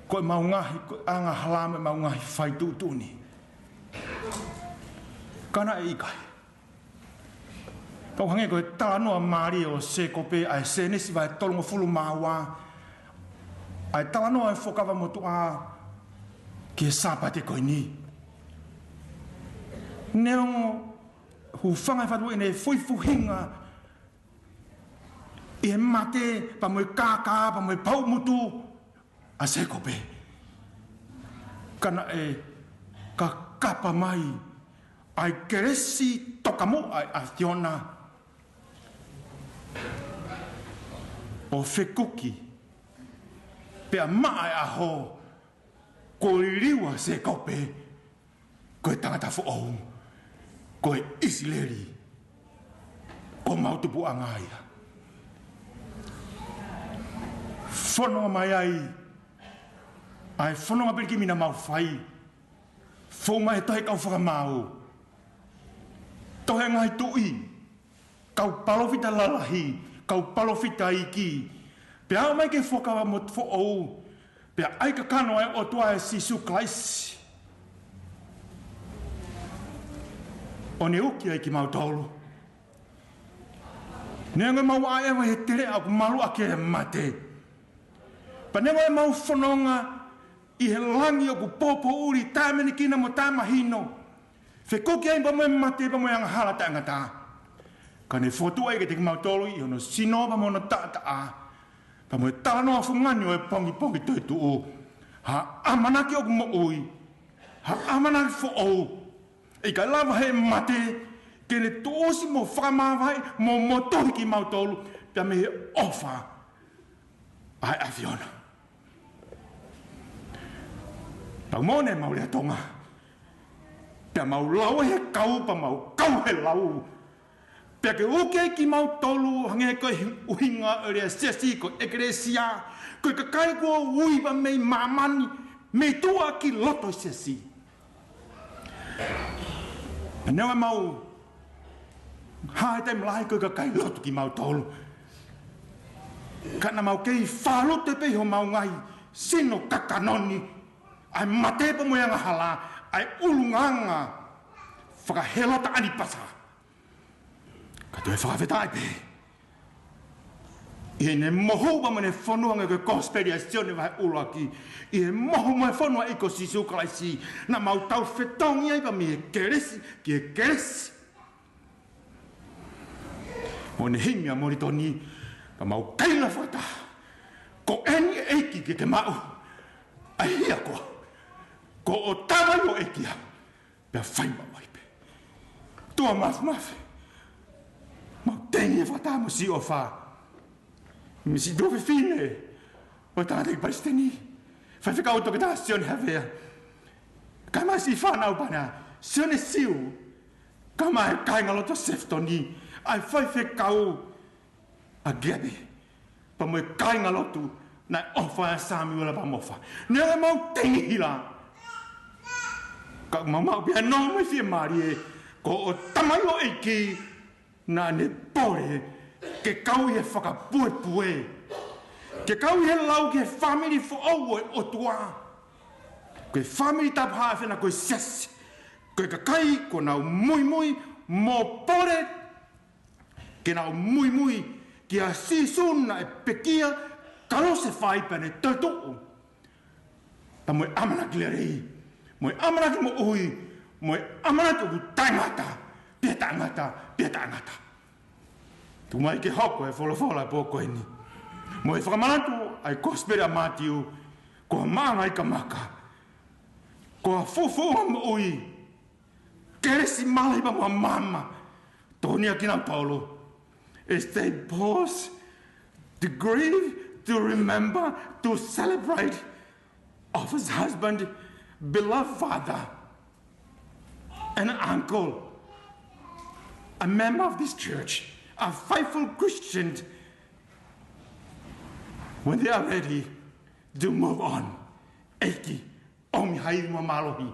ko e mau ngaahi, ko e angahala mo e mau ngaahi faituʻutuʻuni. Ka naʻe ʻikai. Pau hangē ko e talanoa mālie ʻo Sēkope, ʻa e Sēnesi vahe tolungofulu mā ua, ʻa e talanoa ʻo e Fuakava Motuʻa ki he Sāpate ko eni. Neongo hūfanga he fatua ʻene fuifuhinga ʻi he mate, pea mo e kākā, pea mo e pauʻu mutu ʻa Sēkope, ka naʻe kakapa mai ʻa e kelesi tokamuʻa ʻa e ʻAfiona ʻo fekuki, pea maʻa e ʻaho kuo liliu ʻa Sēkope ko e tangata foʻou, ko e ʻIsileli, ko homau tupuʻanga ia. Fononga mai ai ʻa e fononga pilikimi naʻa mau fai, fou mai he Tohi Kau Fakamaau, Tohi Ngaahi Tuʻi, kau palōfita lalahi, kau palōfita iiki, pea aʻu mai ki he Fuakava Motuʻa Foʻou, pea ʻai kakano ʻa e ʻOtua ʻia Sīsū Kalaisi ʻo ne uki ai kimautolu. Neongo ʻemau ʻaʻeva he teleʻa ʻoku malu ʻaki e mate, pea neongo ʻemau fononga ʻi he langi ʻoku pōpōʻuli, taʻemanikina mo taʻemahino, fekuki ai pea mo e mate pea mo e angahala taʻengata, ka ne fokotuʻu ai kiate kimautolu ʻi hono sino pea mo hono taʻataʻa, pea mo e talanoa fungani ʻo e pongipongi toetuʻu, ha ʻamanaki ʻoku moʻui, ha ʻamanaki foʻou, ʻe ʻikai lava he mate ke ne tuʻusi mo fakamāvae mo motuhi kimautolu pea mei he ʻofa ʻa e ʻAfiona. Pea mo ʻene mau lea Tonga, pea mau lau he kau, pea mau kau he lau. Pea ke uke kimautolu hangē ko e ʻuhinga ʻo e lea siasi ko e ʻekelesia, ko e kakai kuo ui pea mei māmani, mei tuʻa ki loto siasi. Pea neongo ʻemau hā he taimi lahi ko e kakai lotu kimautolu, ka naʻa mau kei fālute pē ʻi homau ngaahi sino kakano ni, ʻa e mate pea mo e angahala, ʻa e ʻulungaanga faka-Hēlota ʻAnipasa. Ka toe fakafetaʻi pē ʻi heʻene mohu pea mo ʻene fonu hangē ko e Kosipeli ʻa Sione vahe ʻuluaki, ʻi he mohu mo e fonu ʻa e ʻEiki ko Sīsū Kalaisi, naʻa mau tau fetongi ai pea mei he kelesi ki he kelesi. Mo ʻene himi ʻa Molitoni, pea mau kaila fakataha: Ko eni ʻEiki ke ke maʻu ʻa e hia koā, ko hoʻo tama ʻo e ʻEiki ia. Pea fai maʻu ai pē. Tuʻa Mafimafi, mau teʻeki fakataha mo siʻi ʻofa. Misi tuofefine ʻo e tangataʻeiki palesiteni, Faifekau Toketā Sione Havea, kae ʻumaʻā siʻi fānau pana, Sione Siu, kae ʻumaʻā e kāingalotu ʻa Sefitoni, ʻa e faifekau ʻa Gepi, pea mo e kāingalotu naʻe ʻofa ʻa Samiuela pea mo ʻOfa. Neongo ʻemau teʻeki hila, ka mau maʻu pē ʻa e nonga mo e fiemālie, ko hoʻo tama ʻo e ʻEiki naʻa ne pole ke kau ʻi he fakapuepue, ke kau ʻi he lau ki he fāmili foʻou ʻo e ʻOtua, ko e fāmili tapu haʻafena ko e siasi, ko e kakai kuo nau muimui mo pole ke nau muimui kia Sīsū naʻe pekia, kalusefai pea ne toetuʻu. Pea mo e ʻamanaki lelei, mo e ʻamanaki moʻui, mo e ʻamanaki ʻoku taʻengata pea taʻengata pea taʻengata. Tuku mai ke hoko e folofola ʻo e pō ko eni mo e fakamanatu ʻa e Kosipeli ʻa Mātiu, ko ha maʻanga ika maka, ko ha fuʻu fuʻu moʻui, kelesi mālohi pea mo ha maama. Tokoni ʻa kinautolu, as they pause to grieve, to remember, to celebrate of his husband, beloved father, an uncle, a member of this church, a faithful Christian, when they are ready to move on. ʻEiki, ʻomi ha ivi mo e mālohi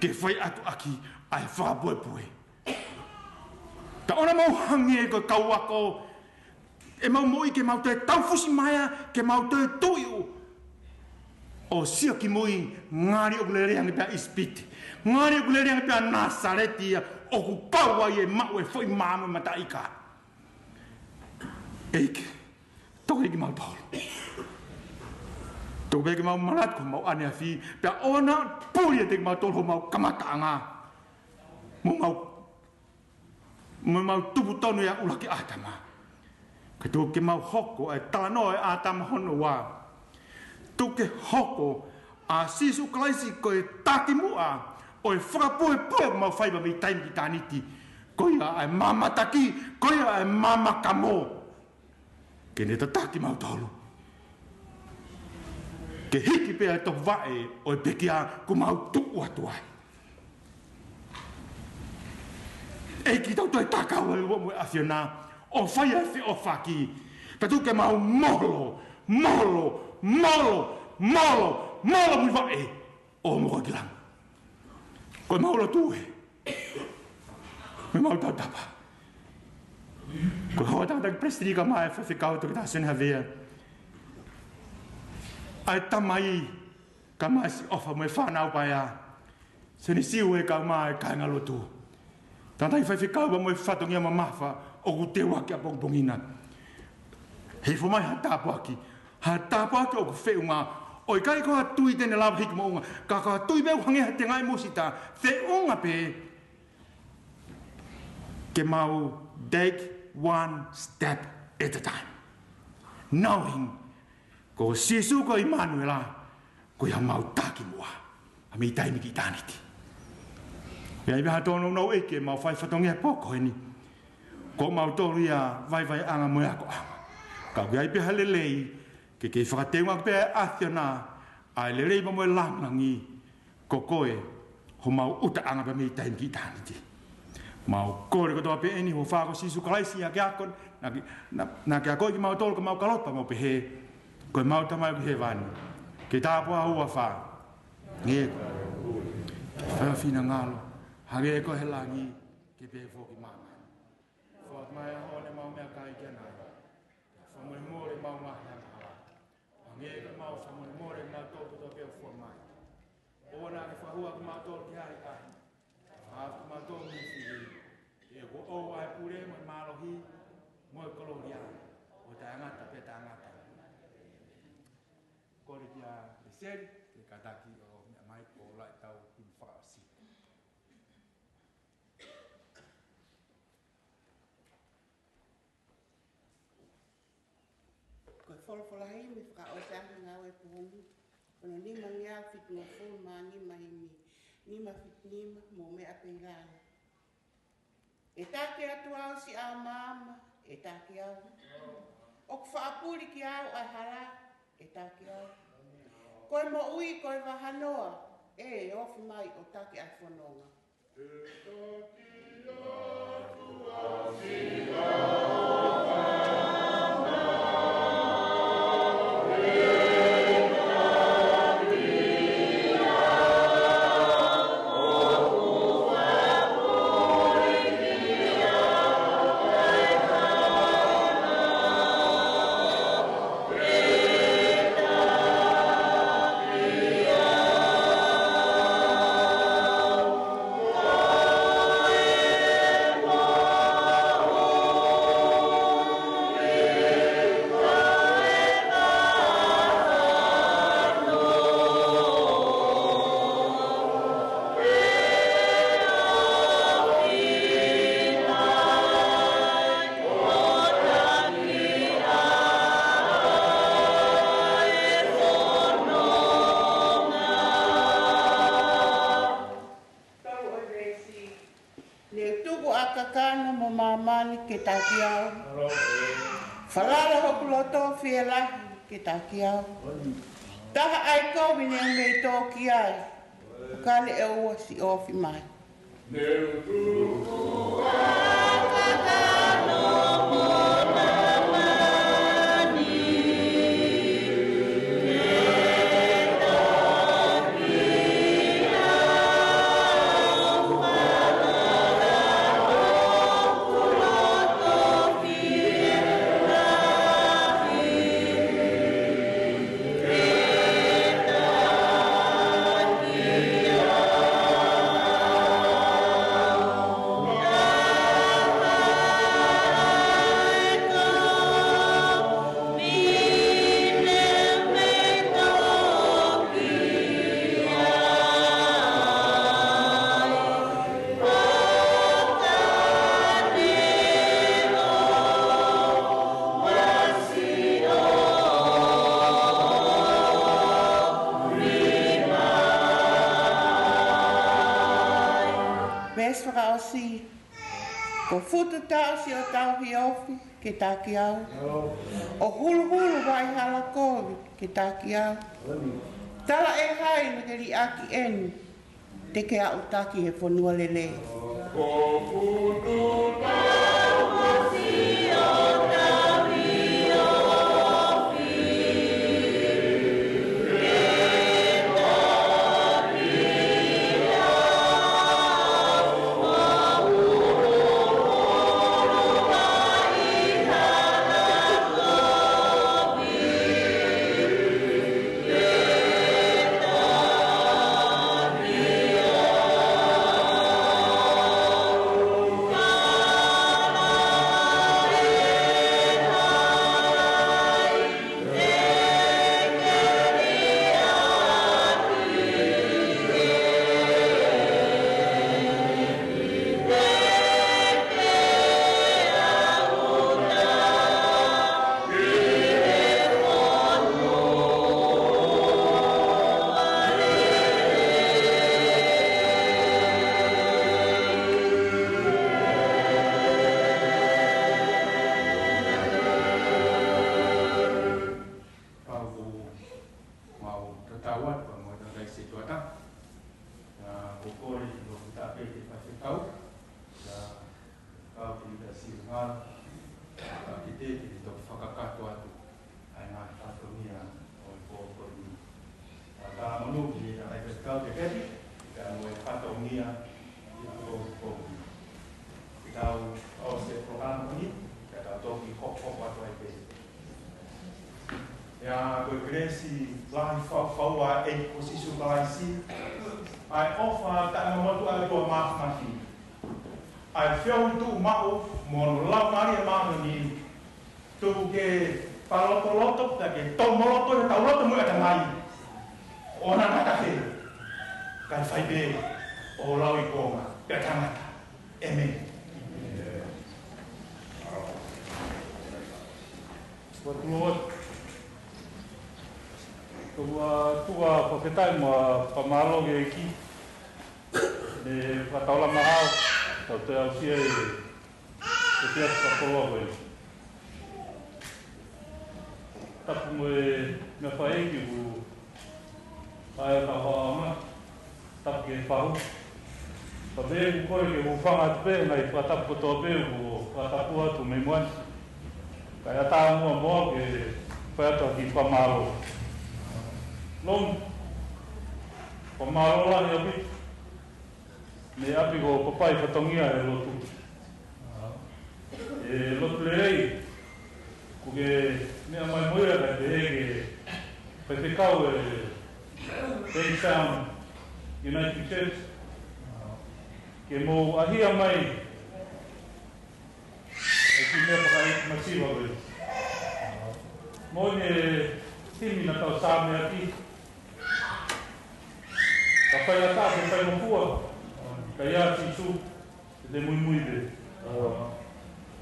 ke fai atu ʻaki ʻa e fakapuepue. Ka ʻoua naʻa mau hangē ko e kau ako, ʻemau moʻui ke mau toe taufusi mai, ke mau toe tuʻu ʻo sio ki mui, ngali ʻoku lele ange pē ʻa ʻIsipite, ngali ʻoku lele ange pē ʻa Nāsaleti ia ʻoku pau ai ʻe maʻu e foʻi maama mataʻika. ʻEiki, toki kimautolu. Toki pē ke mau manatu ko homau ʻaneafi, pea ʻoua naʻa puli ʻiate kimautolu homau kamataʻanga mo homau, mo homau tupu tonu ʻi he ʻuluaki ʻĀtama. Ka tuku ke mau hoko ʻa e talanoa ʻo e ʻĀtama hono ua. Tuku ke hoko ʻa Sīsū Kalaisi ko e takimuʻa ʻo e fakapuepue ʻoku mau fai pea mei taimi ki ʻitāniti. Ko ia ʻa e maama taki, ko ia ʻa e maama kamo, ke ne tataki kimautolu ke hiki pē ʻa e topuvaʻe ʻo e pekia kuo mau tuʻu atu ai. ʻEiki, tau toe takau ʻa e ʻOtua mo e ʻAfiona ʻo fai ʻa e feʻofaʻaki. Pea tuku ke mau molo, molo, molo, molo, molo mui vaʻe ʻo mou kau ki langi. Ko ʻemau lotu ē, mo ʻemau tautapa. Ko e hoa tangataʻeiki palesiteni kae ʻumaʻā e faifekau Toketā Sione Havea, ʻa e tamai kae ʻumaʻā siʻi ʻofa mo e fānau paea, Sione Siu ē kae ʻumaʻā e kāingalotu, tangataʻeiki faifekau pea mo e fatongia mamafa ʻoku teu ʻaki ʻapongipongi na. Hifo mai ha tāpuaki, ha tāpuaki ʻoku feʻunga, ʻo ʻikai ko ha tui te ne lava hiki moʻunga, ka ko ha tui pē ʻoku hangē ha tengaʻi musita, feʻunga pē ke mau take one step at a time, knowing ko Sīsū ko ʻImanuela, ko ia homau takimuʻa, ʻa mei taimi ki ʻitāniti. ʻI ai pē ha tōnounou ʻEiki ʻemau fai fatongia he pō ko eni. Ko mautolu ia vaivaiʻanga mo e akoʻanga. Ka ʻoku ʻi ai pē ha lelei, ke kei fakateunga pē ʻa e ʻAfiona, ʻa e lelei pea mo e lāngilangi, ko koe, homau ʻutaʻanga pē mei taimi ki ʻitāniti. Mau kole kotoa pē eni, huafa ko Sīsū Kalaisi ʻa ke ako, naʻa ke, naʻa, naʻa ke akoʻi kimautolu ka mau kalopa mau pehē, ko ʻemau Tamai ʻoku ʻi hēvani, ke tāpuhā ho huafa. Hangē ko e finangalo, hangē ko e he langi, ke pehē foki ʻi māmani. Foaki mai he ʻaho ni ʻemau meʻakai ki ʻanai. Fakamolemole ʻemau ngaahi angahala, hangē ko ʻemau fakamolemole ʻa kinautolu kotoa pē ʻoku fua mai. ʻOua naʻa ke fakahua kimautolu ki he ʻahiʻahi, ka ke fakahaofi kimautolu mei he fili. He ʻoku ʻoʻou ʻa e pule mo e mālohi mo e kolōlia, ʻo taʻengata pea taʻengata. Kole kia Seli ke kātaki ʻo meʻa mai ʻo lau ʻetau himi fakaʻosi. Ko e folofola himi fakaʻosi ʻa e ngāue pōni, ko hono nima ngeau fitungofulu mā nima, himi nima fitu nima, mou meʻa pē ʻi lalo. ʻE taki atu au siʻa maama, ʻe taki au. ʻOku faʻa puli kiate au ʻa e hala, ʻe taki au. Ko e moʻui ko e vahanoa, ʻe ofi mai ʻo taki ʻa e fononga. Tolu ʻo e veesi. Ne u tuku ʻa kakano mo māmani ke taki au. Falala hoku loto fielahi ke taki au. Taha ʻa e kovi ne u mei tō ki ai. Ka ne ʻoua siʻi ofi mai. Veesi fakaʻosi. Ko futu taʻu siʻotau hiofi ke taki au. ʻO huluhulu vai hala kovi ke taki au. Tala ʻe hai naʻa ke liʻaki eni, te ke aʻutaki he fonua lelei. Ka ki te te toki fakakakato atu ʻa e ngaahi fatongia ʻo e pō ko eni. Ka ka manu ki he ʻa e kau te keti, ka mo e fatongia ʻi he pō ko eni. Ki tau ʻosi e polokalama ko eni, ka tau toki hokohoko atu ai pē. ʻIa, ko e kelesi lahi faufaua ʻa e ʻEiki ko Sīsū Kalaisi, ʻa e ʻofa taʻengata ʻa e ʻOtua Māfimafi, ʻa e feohi tuʻumaʻu mo hono Laumālie Māʻoniʻoni, tuku ke fakalotoloto, pea ke tōmoloto ʻi hotau loto mo e ʻatamai, ʻo ʻoua naʻa ngata pē, kae fai pē ʻo lauikuonga pea taʻengata. ʻĒmeni. Ua tulo atu. Ko ua tuʻa fakafetaʻi mo e fakamālō ki he ʻEiki. Ne fakataulama hao, tau te aʻusia e, e pia fakapoloa ko ē. Tapu mo e meʻa fai ʻEiki ʻoku ʻai ʻo tau haʻama, tapu ke fahu. Pea pehē ʻoku kole ke u hūfanga atu pē he ngaahi fakatapu kotoa pē ʻoku fakatapu atu mei muʻa ni. Kae ʻatā muʻa moʻoku ke fai atu ha kiʻi fakamālō. Lomi, fakamālō lahi ʻaupito. Mei ʻapi ko Papai fatongia he lotu. ʻE lotu lelei, ko e meʻa mai mo ia ka te he ke faifekau e Bankstown Uniting Church. Ke mou ʻahia mai e kiʻi meʻa fakaʻeiki masiva ko ē. Mo e himi naʻa tau sāmeaki. Ka fai ʻatā, ka fai mafua, ka ʻia Sīsū, te te muimui pē.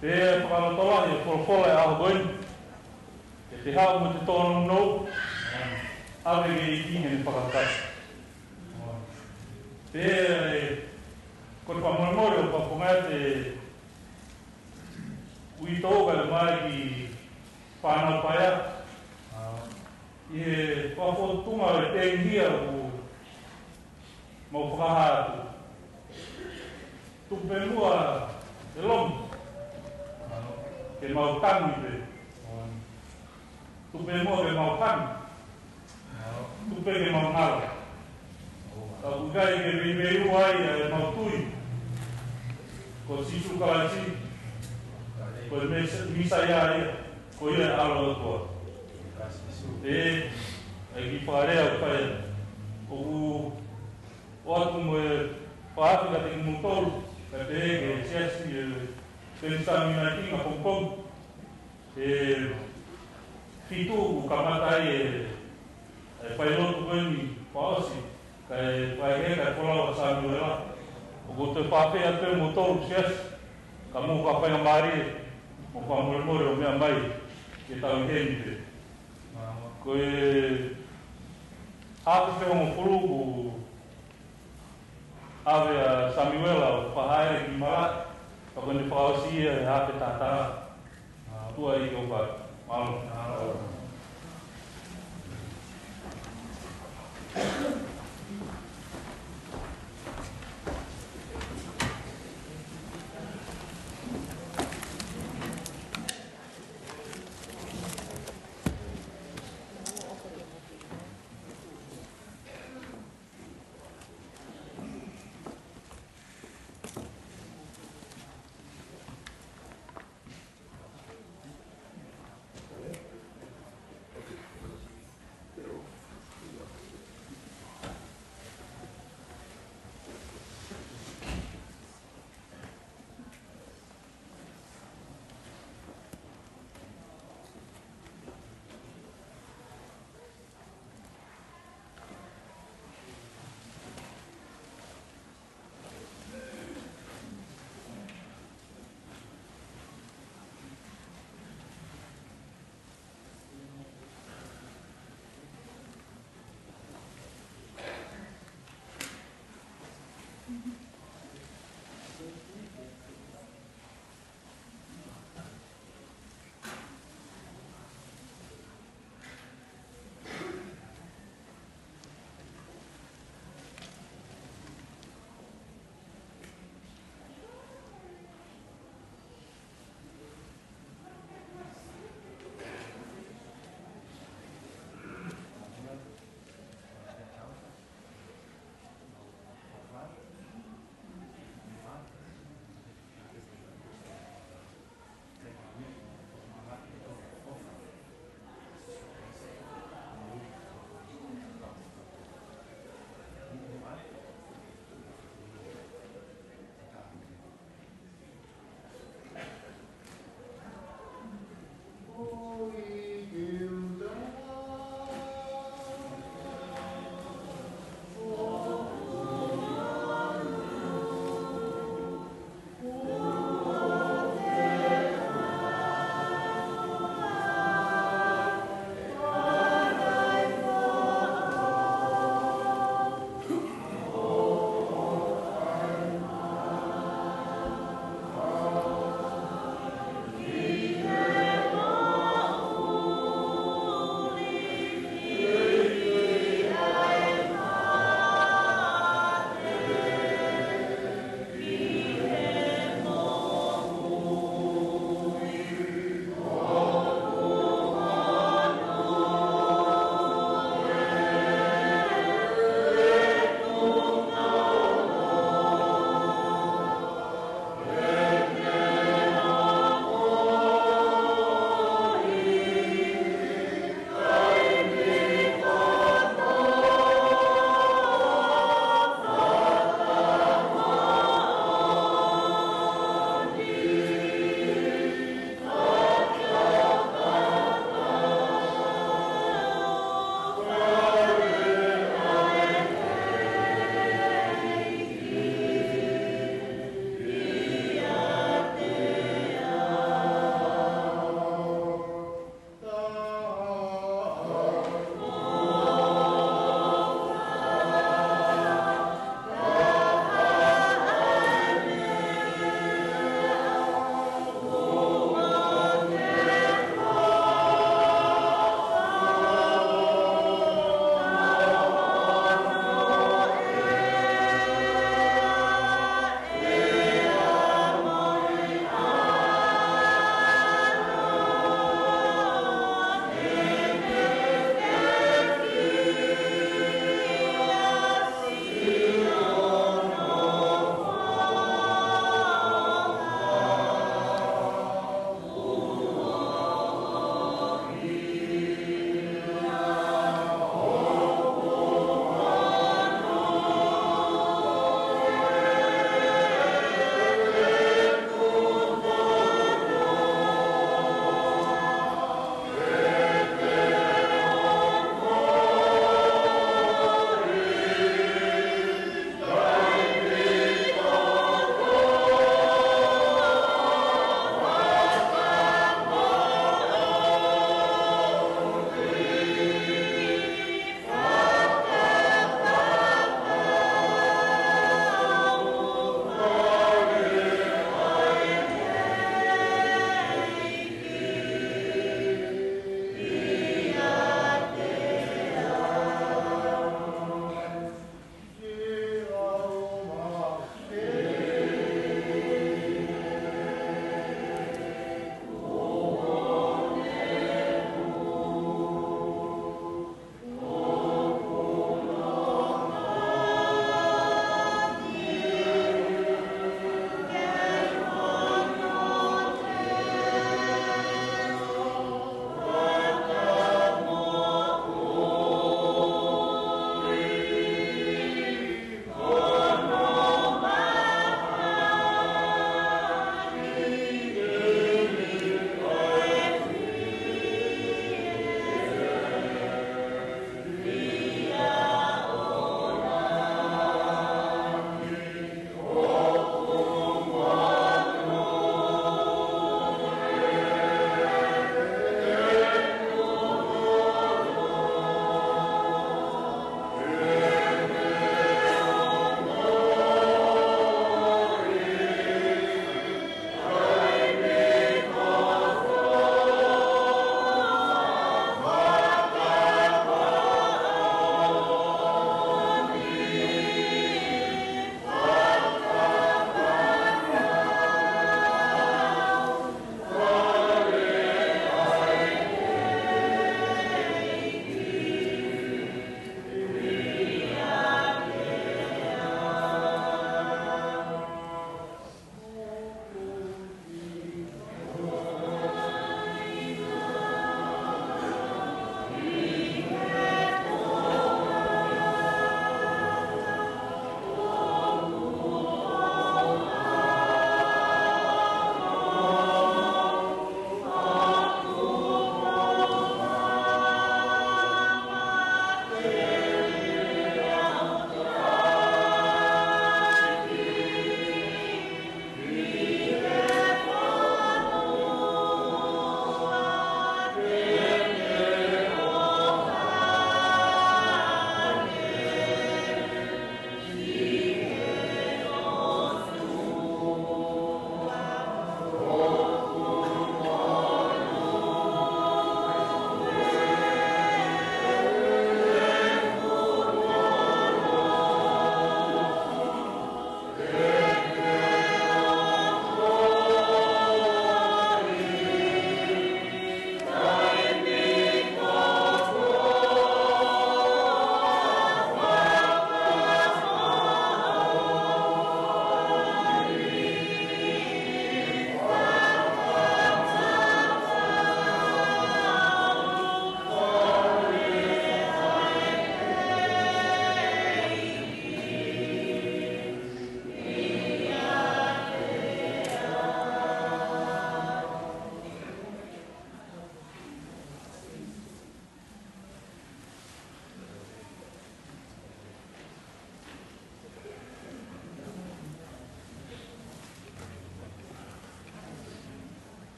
Pea fakalotolahi e folofola e ʻaho ko eni. Ke te haʻu mo te tōnounou, ʻave ki he ʻEiki heʻene fakakakato. Pea ʻe, ko e fakamolemole ʻo fakafofongaʻi atu e uitou kae ʻumaʻā e kiʻi fānau paea. ʻI he fakafotunga e pēnihia ʻoku mau fakahā atu. Tuku pē muʻa e lomi. Ke mau tangi pē. Tuku pē muʻa ke mau tangi. Tuku pē ke mau ngalo. Ka ʻoku ʻikai ke veiveiua ai ʻa e mau tui. Ko Sīsū Kalaisi. Ko e Mē-, Mīsaia ia. Ko ia e ʻAlo ʻo e ʻOtua. ʻE, ʻa e kiʻi fakalea ʻoku fai atu. ʻOku ʻoatu mo e fakaafe kiate kimoutolu, kiate he siasi e Bankstown Uniting ʻapongipongi. ʻE fitu kuo kamata ai e, e failotu ko eni fakaʻosi, kae fai he kae folau ʻa Samiuela. ʻOku ou toe fakaafe atu pē moutolu siasi, ka mou fakafaingamālie, mo fakamolemole ʻo meʻa mai, ke tau ʻi heni pē. Ko e afe pē hongofulu kuo ʻave ʻa Samiuela ʻo fakahā ki malaʻe, ka ko ʻene fakaʻosi ia he afe taha taha. Tuʻa ʻEiki ʻofa. Mālō.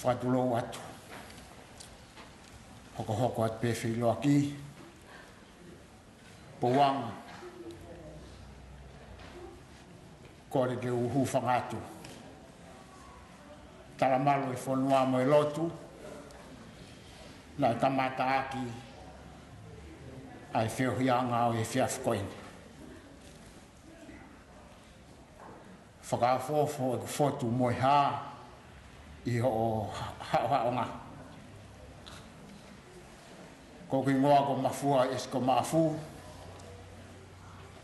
Fakatulou atu. Hokohoko atu pē feʻiloaki. Pouanga, kole ke u hūfanga atu. Talamalu e fonua mo e lotu naʻe kamataʻaki ʻa e feohiʻanga ʻo e efiafi ko eni. Fakaʻofoʻofa ʻeku fotu mo e hā ʻi hoʻo haʻohaʻonga. Ko hoku hingoa ko Mafua Esiko Maʻafu,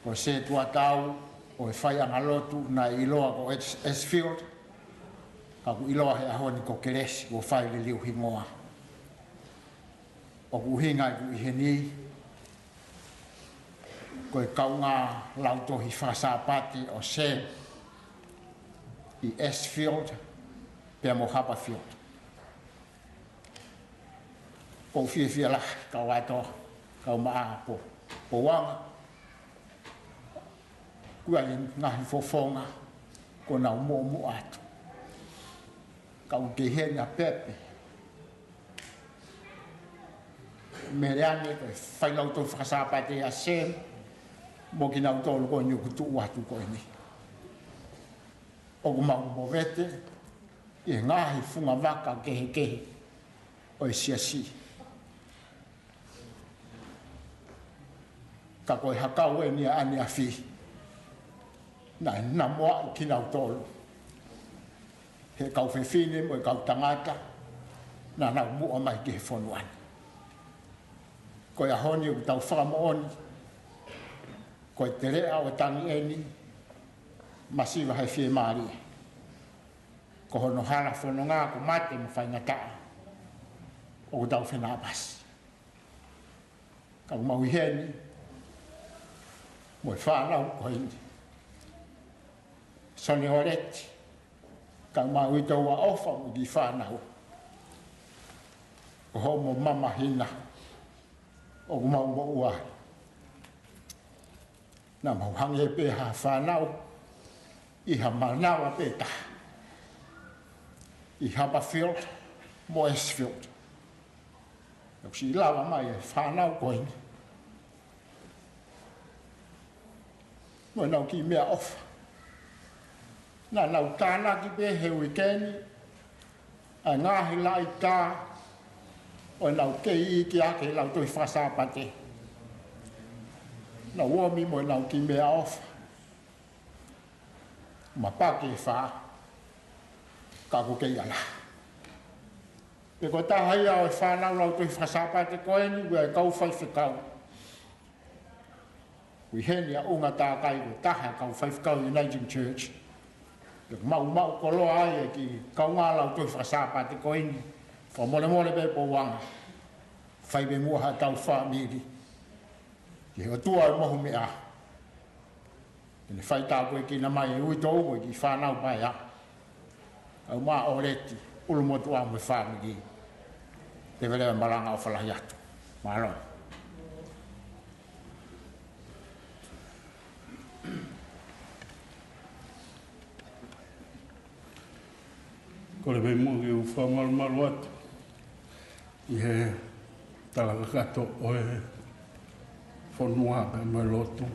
ko e sētuata au ʻo e faiʻanga lotu naʻe ʻiloa ko Ed-, Ashfield, ka ʻoku ʻiloa he ʻaho ni ko Kelesi, kuo fai liliu hingoa. ʻOku ʻuhinga ʻeku ʻi heni ko e kaungā lautohi faka-Sāpate ʻo Sam ʻi Ashfield pea mo Haberfield. ʻOku ou fiefia lahi kau ʻAtoa, kau Maʻa, Pouanga. Kuo ʻi ai e ngaahi fofonga kuo nau muʻomuʻa atu. Ka ʻoku kei heni ʻa Pepe Meleane, ko e failautohi faka-Sāpate ʻa Sam, mo kinautolu ko eni ʻoku tuʻu atu ko eni. ʻOku mau movete ʻi he ngaahi fungavaka kehekehe ʻo e siasi. Ka ko e hakau eni ʻaneafi naʻe namoaʻi kinautolu he kau fefine mo e kau tangata naʻa nau muʻa mai ki he fonua ni. Ko e ʻaho ni ʻoku tau fakamoʻoni ko e teleʻa ʻo Tangi eni masiva he fiemālie. Ko hono hala fononga ko mate mo faingataʻa. ʻOku tau fenāpasi. Ka ʻoku mau ʻi heni mo e fānau ko eni, Sone Oleti, ka ʻoku mau ʻi tō ua ʻofa mo e kiʻi fānau. Ko hoʻomo mamahina ʻoku mau moʻua ai. Naʻa mau hangē pē ha fānau ʻi ha manava pē taha, ʻi Haberfield mo Ashfield. ʻOku siʻi lava mai e fānau ko eni mo ʻenau kiʻi meʻaʻofa. Naʻa nau tānaki pē he uike ni ʻa e ngaahi laʻitā ʻo ʻenau kei iiki ʻaki e lautohi faka-Sāpate. Nau ōmi mo ʻenau kiʻi meʻaʻofa. Mapaki e fā, ka ʻoku kei ʻala. Pea ko e taha ia ʻo e fānau lautohi faka-Sāpate ko eni, ʻoku ʻi ai e kau faifekau. ʻOku ʻi heni ʻa ʻUnga Takai, ko e taha e kau faifekau Uniting Church. Pea ʻoku mau maʻu koloa ai e kiʻi kaungā lautohi faka-Sāpate ko eni. Fakamolemole pē Pouanga, fai pē muʻa haʻatau fāmili ki he ʻOtua ʻo e mohu meʻa. Ke ne fai tāpuekina mai e uitou mo e kiʻi fānau paea. ʻA ʻUma Oleti, ʻulumotuʻa mo e fāmili. Tēvele e malanga, ʻofa lahi atu. Mālō. Kole pē muʻa ke u fakamalumalu atu ʻi he tala kakato ʻo e fonua pea mo e lotu.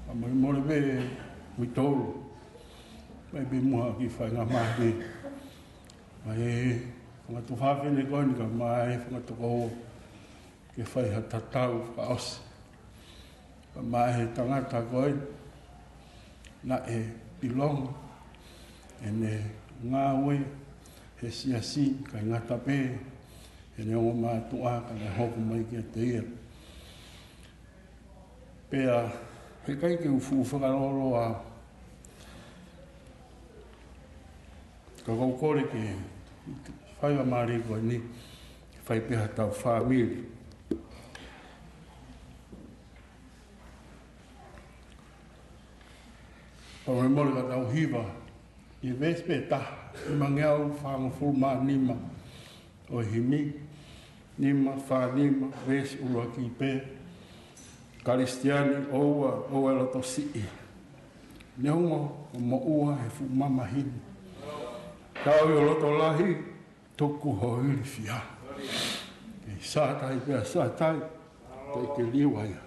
Fakamolemole pē uitou, mai pē muʻa ki he faingamālie mai e fanga tuofāfine ko eni kae ʻumaʻā e fanga tokoua ke fai ha tatau fakaʻosi. Kae ʻumaʻā e tangata ko ē naʻe ʻilonga ʻene ngāue he siasi, ʻikai ngata pē heʻene ongo mātuʻa ka naʻe hoko mai kiate ia. Pea heʻikai ke u fuʻu fakalōloa, ka ʻoku ou kole ke fai ʻa e mālie ko eni, fai pē haʻatau fāmili. Fakamolemole ka tau hiva ʻi he veesi pē taha, nimangeau fāngofulu mā nima ʻo e himi, nima fā nima, veesi ʻuluaki pē. Kalisitiane, ʻoua, ʻoua ʻe loto siʻi. Neongo ʻoku moʻua he fuʻu mamahina, Tau ʻi ho loto lahi, tuku ho ilifia. Ke sātai pea sātai, te ke liua ia.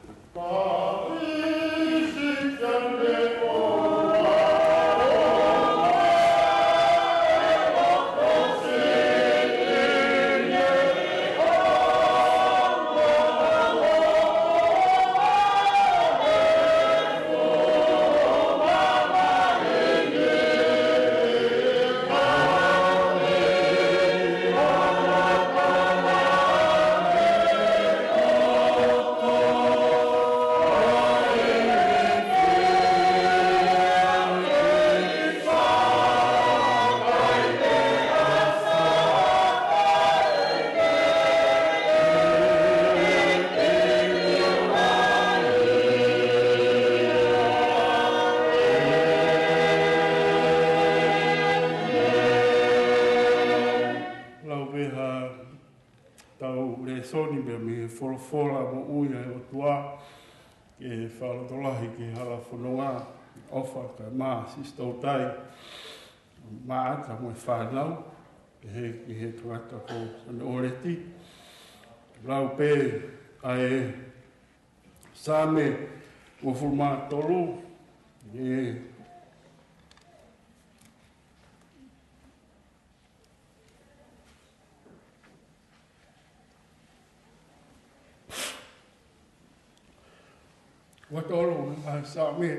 Lau pē ha tau lēsoni pea mei he folofola moʻui ʻa e ʻOtua, ke fakalotolahi ki he hala fononga, ʻofa kae ʻumaʻā Sisitā Toutai, Maʻata mo e fānau, pehē ki he tangata ko Sane ʻOleti. Lau pē ʻa e Saame uofulu mā tolu, ʻe uofulu mā tolu ʻa e Saame.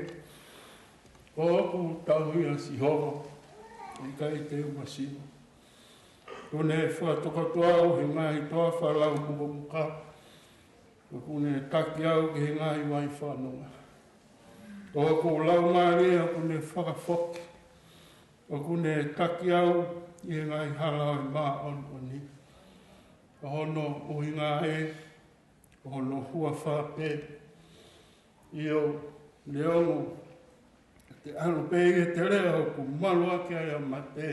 Ko hoku tauhi ʻa Sihova, ʻe ʻikai te u masiva. Kuo ne fakatokoto au he ngaahi toafa lau mukomuka, ʻoku ne taki au ki he ngaahi vai fononga. Ko hoku laumālie ʻoku ne fakafoki, ʻoku ne taki au ʻi he ngaahi hala ʻo e māʻoniʻoni. Ko hono ʻuhinga ē, ko hono huafa pē. ʻIo, neongo te u ʻalu pē ʻi he teleʻa ʻoku malu ʻaki ai ʻa mate,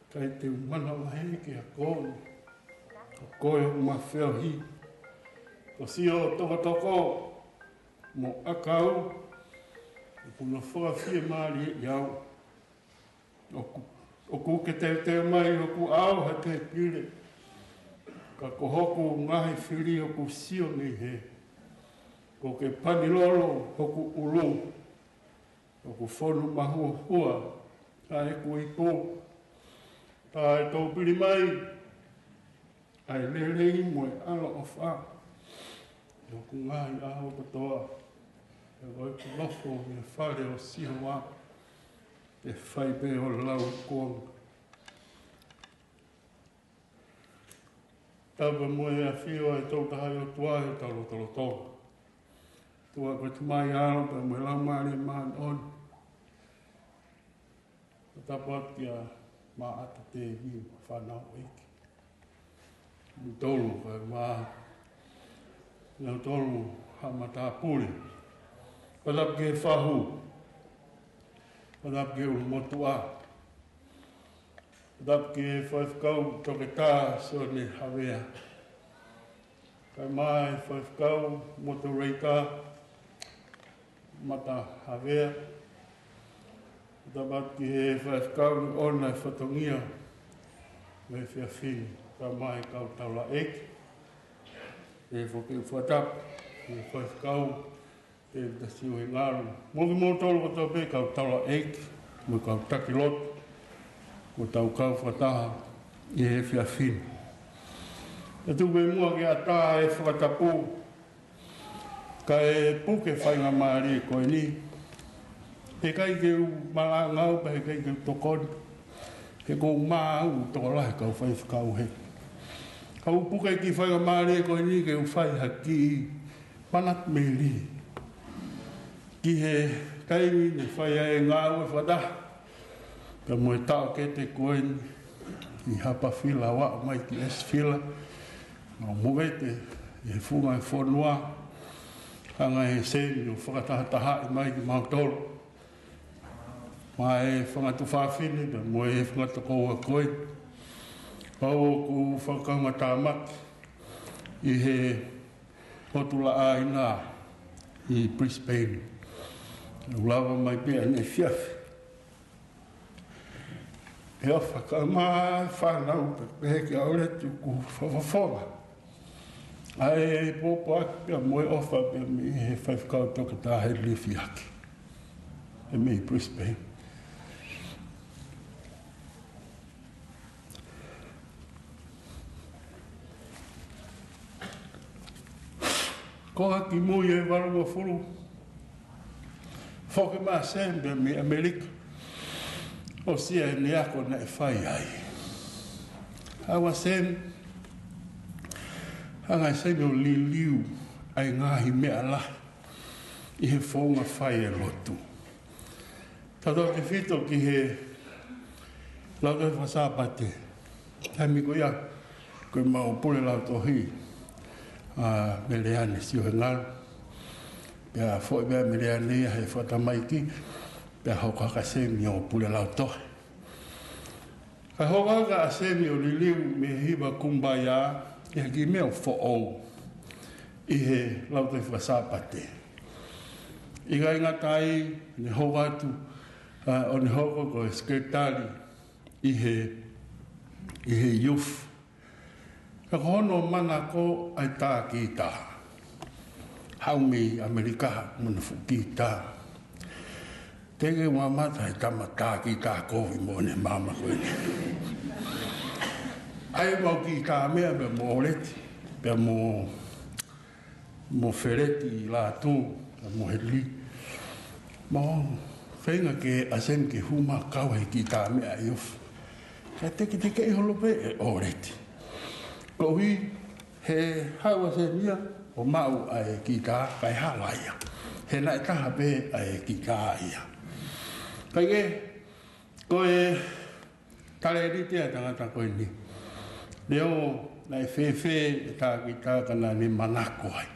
ʻikai te u manavahē kiate koe. Ko koe ʻoku ma feohi. Ko siʻo tokotoko mo ʻakau, ʻoku na fakafiemālieʻi au. ʻOku, ʻoku ke teuteu mai hoku ʻao ha tēpile, ka ko hoku ngaahi fili ʻoku sio mei hē. Kuo ke panilolo hoku ʻulu, ʻoku fonu mahuohua ʻa ʻeku ipu. Ka ʻe toupili mai ʻa e lelei mo e ʻaloʻofa ʻi hoku ngaahi ʻaho kotoa. ʻE ʻoku ou nofo ʻi he fale ʻo Sihova, ʻe fai pē ʻo lau kuonga. Tau pē mo e ʻafio ʻa e Tolu Tahaʻi ʻOtua ʻi hotau lotolotonga. ʻOtua ko e Tamai, ʻAlo pea mo e Laumālie Māʻoniʻoni. Ko e tapu atu kia Maʻata Tēvī mo e fānau ʻeiki. Mo tolu, kae ʻumaʻā ʻa e tolu haʻa matāpule. Ko e tapu ki he fahu. Ko e tapu ki he ʻulumotuʻa. Ko e tapu ki he faifekau Toketā Sione Havea. Kae ʻumaʻā e faifekau Motuleika Mata Havea. Tapu atu ki he faifekau ʻoku ne fatongia ʻi he efiafi ni. Kae ʻumaʻā e kau taulaʻeiki. ʻE foki e fakatapu ki he faifekau ʻe tasi ʻo e ngalo. Mo kimoutolu kotoa pē kau taulaʻeiki, mo e kau taki lotu, mo hotau kau fakataha ʻi he efiafi ni. ʻE tuku pē muʻa ke ʻatā e fakatapu, kae puke faingamālie ko eni. Heʻikai ke u malanga au pea heʻikai ke u tokoni. He ko u maʻu tokolahi kau faifekau he. Ka u puke e kiʻi faingamālie ko eni ke u fai ha kiʻi manatu melie ki he taimi ne fai ai e ngāue fakataha pea mo e taʻokete ko eni ʻi Hapafila ʻo aʻu mai ki ʻEsifila. Mau movete ʻi he funga e fonua, hanga ʻe he sēniti ʻo fakatahatahaʻi mai kimautolu maʻa e fanga tuofāfine pea mo e fanga tokoua ko ē. Pau ʻoku fakakaungātāmaki ʻi he potu laʻā ʻi Brisbane. ʻE lava mai pē ʻaneefiafi. ʻE ʻofa ka ma fānau pē, pehē kia ʻOleti ʻoku fakafofonga ʻa e pōpoaki pea mo e ʻofa pea mei he faifekau Toketā Hedley Fiaki ʻe mei Brisbane. Ko ha kimui ʻe valungofulu, foki mai ʻa Sam pea mei ʻAmelika, ʻo sio ʻene ako naʻe fai ai. Haʻu ʻa Sam, hanga ʻe Sam ʻo liliu ʻa e ngaahi meʻa lahi ʻi he founga fai e lotu. Tautautefito ki he lautohi faka-Sāpate. Taimi ko ia, ko e mau pule lautohi ʻa Meleane Siohengalu. Pea foʻi pē ʻa Meleane ia he fakatamaiki, pea hoko hake ʻa Sam ʻo pule lautohi. Kae hoko hake ʻa Sam ʻo liliu mei he hiva Kumbaya, ʻi he kiʻi meʻa ʻoku foʻou ʻi he lautohi faka-Sāpate. ʻIkai ngata ai, ne hoko atu, ʻa, ʻo ne hoko ko e sekelitali ʻi he, ʻi he youth. Ka ko hono manako ʻa e tā kitā. Haʻu mei ʻAmelika mo ʻene fuʻu kitā. Teʻeki ke u mamata he tama tā kitā kovi mo ʻene maama ko eni. ʻAi mau kitā meʻa pea mo ʻOleti, pea mo, mo Feleti Lātū, pea mo Hedley. Mau feinga ke ʻa Sam ke hū mai ʻo kau he kitā meʻa ʻi ofi. Ka teʻeki teʻeki holo pē ʻe ʻOleti. Koeʻuhi he haʻu ʻa Sam ia ʻo maʻu ʻa e kitā kae hala ia. He naʻe taha pē ʻa e kitā ia. Kae kehe, ko e talēniti ʻa e tangata ko eni. Leo naʻe fēfē e tā kitā ka naʻa ne manako ai.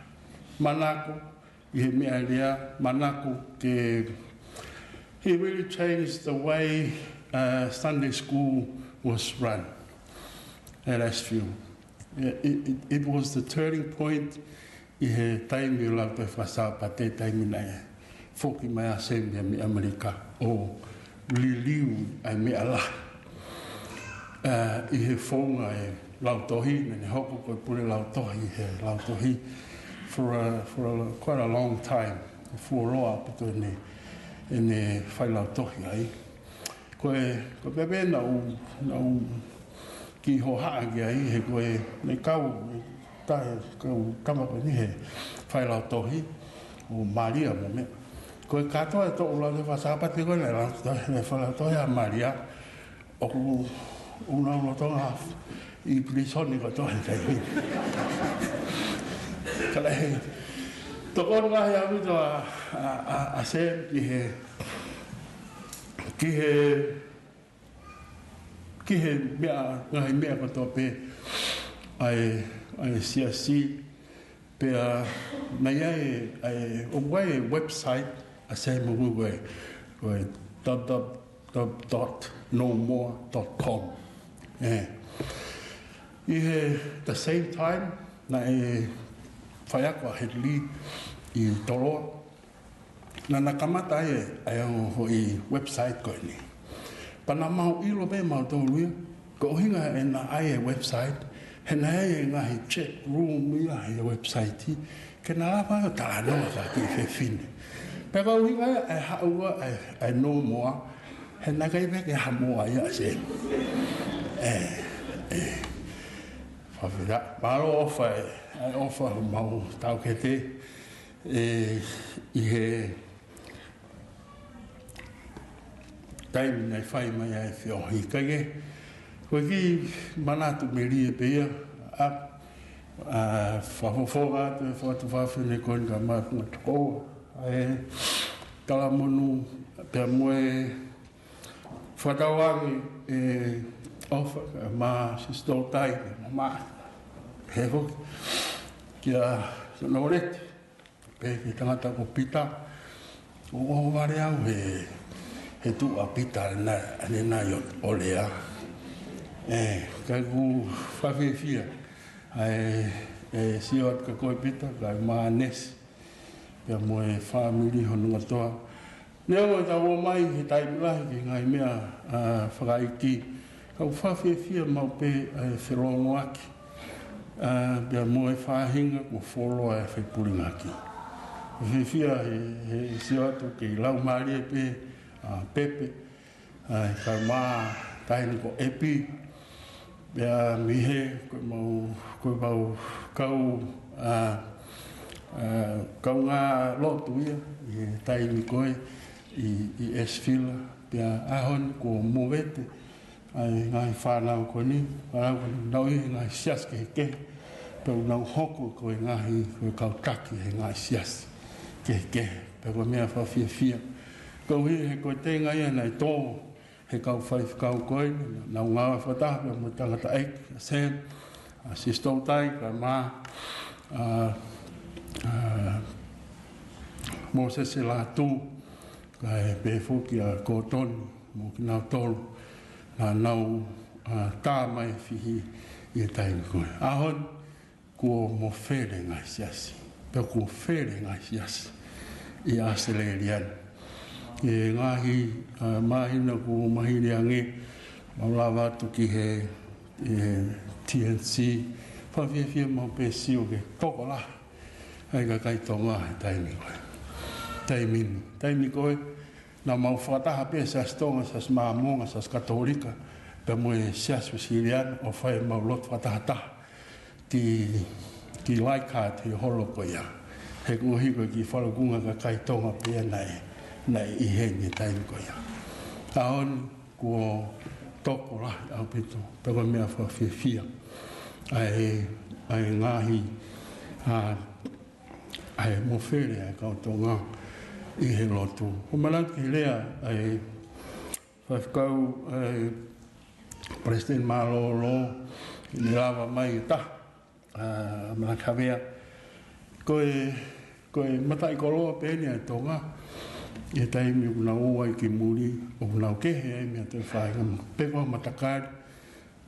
Manako ʻi he meʻa lea, manako ke, he really changed the way, uh, Sunday school was run at Ashfield. It, it, it was the turning point ʻi he taimi ʻo e lautohi faka-Sāpate, taimi naʻe foki mai ʻa Sam ia mei ʻAmelika ʻo liliu ʻa e meʻa lahi. Uh, ʻi he founga e lautohi, naʻa ne hoko ko e pule lautohi he lautohi for a, for a, quite a long time. Fuoloa ʻaupito ʻene, ʻene fai lautohi ai. Ko e, ko e pehē naʻa ku, naʻa ku kiʻi hohaʻa ki ai, he ko e, ne kau, taʻe, kau tama ko eni he fai lautohi, ʻo Malia mo meʻa. Ko e kātoa e toʻu lautohi faka-Sāpate ko ē, ne lautohi, ne fai lautohi ʻa Malia, ʻoku ou nau lolotonga ʻi pilīsone kotoa he taimi. Ka lahi, tokoni lahi ʻaupito ʻa, ʻa, ʻa, ʻa Sam ki he, ki he, ki he meʻa, ngaahi meʻa kotoa pē ʻa e, ʻa e siasi, pea naʻe ʻi ai e, ʻa e, ʻoku ʻi ai e website ʻa Sam ʻoku ko e, ko e dot dot dot dot no more dot com. ʻE, ʻi he, the same time, naʻe faiako ʻa Hedley ʻi Toloa. Naʻa na kamata ai e, ʻa e ongo foʻi website ko eni. Pea naʻa mau ʻilo pē mautolu ia, ko e ʻuhinga ʻena ʻai e website, he naʻe ʻi ai e ngaahi chat room ia he website, ke na lava ʻo talanoa ki he kiʻi fefine. Pea ko e ʻuhinga ia ʻa e haʻu ʻa e, ʻa e no more, he naʻe ʻikai pē ke ha more ia ʻa Sam. ʻE, ʻe. Fafita, mālō ʻofa e, ʻa e ʻofa homau taukete, ʻe, ʻi he taimi naʻe fai mai ai e feohi. Kae kehe, ko e kiʻi manatu melie pē ia, ʻa, ʻa, fakafofonga atu e fakatuofāfine ko eni kae ʻumaʻā e tokoua ʻa e Talamonū, pea mo e fakatauange e ʻofa, kae ʻumaʻā Sisitō Tai, mo ma, he foki, kia Sono ʻOleti. Pea ki he tangata ko Pita, ʻoku ou vale au he, he tuʻu ʻa Pita ʻanenai, ʻanenai ʻo, ʻo lea. ʻE, ka ʻoku ou fakafiefia ʻa e, e sio atu kia koe Pita, kae ʻumaʻā Nesi, pea mo e fāmili hono kotoa. Neongo ʻetau ō mai he taimi lahi ki he ngaahi meʻa, ā, fakaʻeiki, ka ʻoku fakafiefia maʻu pē ʻa e felōngoaki, ā, pea mo e faʻahinga kuo fuoloa e fepulingaki. Fiefia he, he sio atu kei laumālie pē, ā, Pepe, ʻa e kau mā taʻahine ko ʻEpi, pea mei he ko e mau, ko e mau kau, ā, ā, kaungā lotu ia ʻi he taimi ko ē ʻi, ʻi Esfila, pea ʻaho ni kuo movete ʻa e ngaahi fānau ko eni, fānau ko eni, nau ʻi he ngaahi siasi kehekehe, pea nau hoko ko e ngaahi, ko e kau taki he ngaahi siasi kehekehe, pea ko e meʻa fakafiefia. Koeʻuhi he ko e tenga ia naʻe tō he kau faifekau ko ē, nau ngāue fakataha pea mo e tangataʻeiki, ʻa Sam, ʻa Sisitoutai, kae ʻumaʻā, ā, ā, Mōsese Lātū, kae pehē foki ʻa Kōtoni, mo kinautolu, naʻa nau, ā, tā mai e fihi ʻi he taimi ko ē. ʻAho ni, kuo mofele e ngaahi siasi, pea kuo fele e ngaahi siasi ʻi ʻAositelēlia ni. ʻI he ngaahi, ā, māhina kuo maliu ange, mau lava atu ki he, ē, T N C, fakafiefia maʻu pē sio ki he tokolahi ʻa e kakai Tonga he taimi ko ē. Taimi ni, taimi ko ē, naʻa mau fakataha pē Siasi Tonga, Siasi Māmonga, Siasi Katolika, pea mo e Siasi Uēsiliana ʻo fai ʻemau lotu fakatahataha ki, ki Leichhardt he holo ko ia. He koeʻuhi ko e kiʻi falukunga kakai Tonga pē ia naʻe, naʻe ʻi heni he taimi ko ia. ʻAho ni kuo tokolahi ʻaupito, pea ko e meʻa fakafiefia ʻa e, ʻa e ngaahi, ā, ʻa e mofele ʻa e kau Tonga ʻi he lotu. ʻOku ou manatu ki he lea ʻa e faifekau, ʻa e Palesiteni Mālōlō, ʻi he lava mai ʻa e taha, ā, Malaki Havea. Ko e, ko e mataʻikoloa pē eni ʻa e Tonga, ʻi he taimi ʻoku nau ō ai ki muli, ʻoku nau kehe ai mei ha toe faʻahinga, pe ko ha matakali,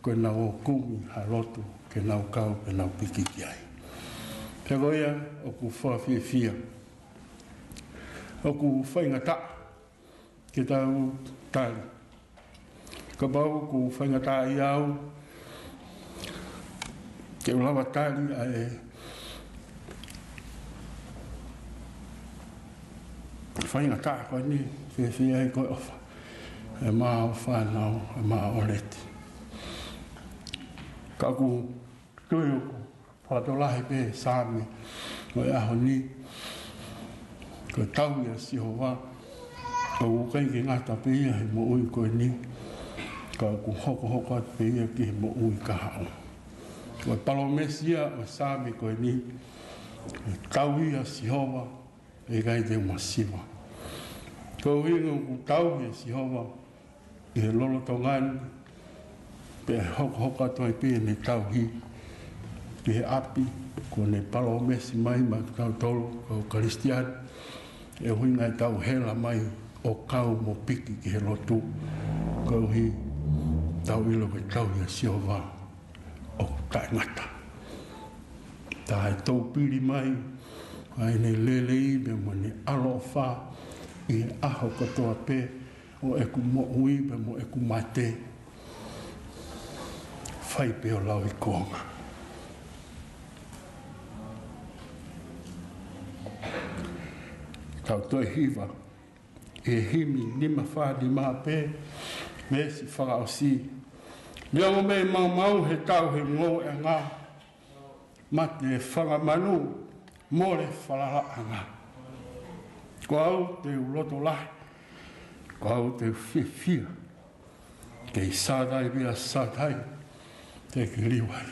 ko ʻenau ō kumi ha lotu ke nau kau, ke nau piki ki ai. Pea ko ia, ʻoku fakafiefia, ʻoku faingataʻa ke tau tali. Kapau ʻoku faingataʻaʻia au ke u lava tali ʻa e faingataʻa ko eni, fiefia ai ko e ʻofa ʻa e mā ʻo e fānau, ʻa e mā ʻo Leti. Ka ʻoku tui ʻoku fakatokolahi pē Saame ʻo e ʻaho ni, ko e tauhi ʻa Sihova ʻoku ʻikai ke ngata pē ia he moʻui ko eni, ka ʻoku hokohoko atu pē ia ki he moʻui kahaʻu. Ko e palōmesi ia ʻo e Saame ko eni, ko e tauhi ʻa Sihova, ʻe ʻikai te u masiva. Ko e ʻuhinga ʻoku tauhi ʻa Sihova ʻi he lolotonga ni, pea hokohoko atu ai pē ʻene tauhi ki he ʻapi, kuo ne palōmesi mai maʻa kitautolu kau Kalisitiane, ʻi he ʻuhinga ʻetau hela mai ʻo kau mo piki ki he lotu, koeʻuhi tau ʻilo ko e tauhi ʻa Sihova ʻoku taʻengata. Taʻe toupili mai ʻa ʻene lelei pea mo ʻene ʻaloʻofa ʻi he ʻaho kotoa pē ʻo ʻeku moʻui pea mo ʻeku mate. Fai pē ʻo lau ʻi kuonga. Tau toe hiva ʻi he himi nima fā nima pē, veesi fakaʻosi. Neongo meʻa maumau he tau he ngoueʻanga, mate fanga manu, mole falalaʻanga. Ko au te u loto lahi, ko au te u fiefia. Kei Sātai pea Sātai, te ke liu ai.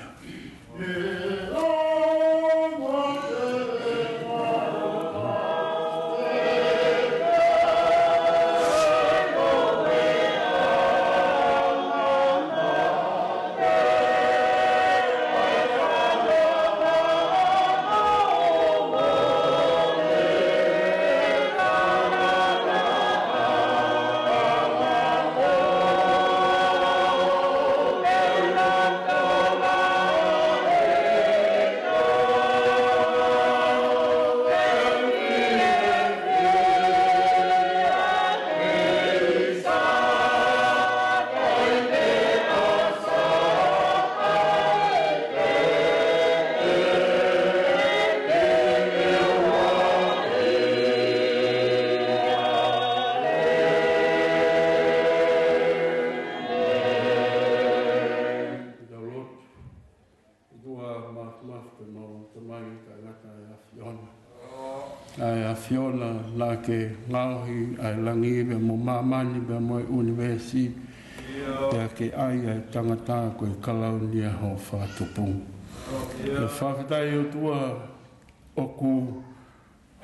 ʻa e ʻAfiona, naʻa ke ngaohi ʻa e langi pea mo māmani pea mo e ʻunivēsi, pea ke ʻai ʻa e tangata ko e kalauni ʻa hoʻo fakatupu. ʻE fakafetaʻi ʻOtua, ʻoku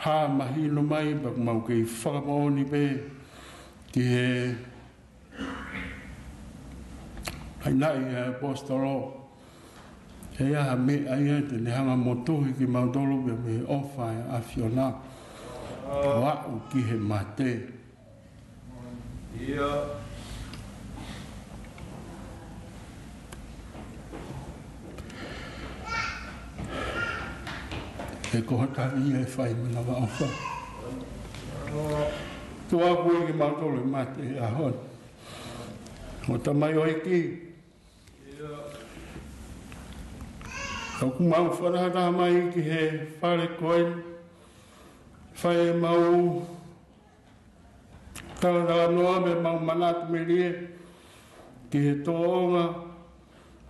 hā mahino mai pea ʻoku mau kei fakamoʻoni pē ki he naʻinaʻi ʻa e ʻaposetolo, ʻe ʻi ai ha meʻa ia te ne hanga ʻo motuhi kimautolu pea mei he ʻofa ʻa e ʻAfiona ʻo aʻu ki he mate. He ko hoʻo tali ia ʻe fai manavaʻofa. Tuku ā kimautolu ʻi he mate ʻi he ʻaho ni. ʻE Tamai ʻEiki, ʻoku mau fakataha mai ki he fale ko eni, fai ʻemau talatalanoa pea mau manatu melie ki he tōʻonga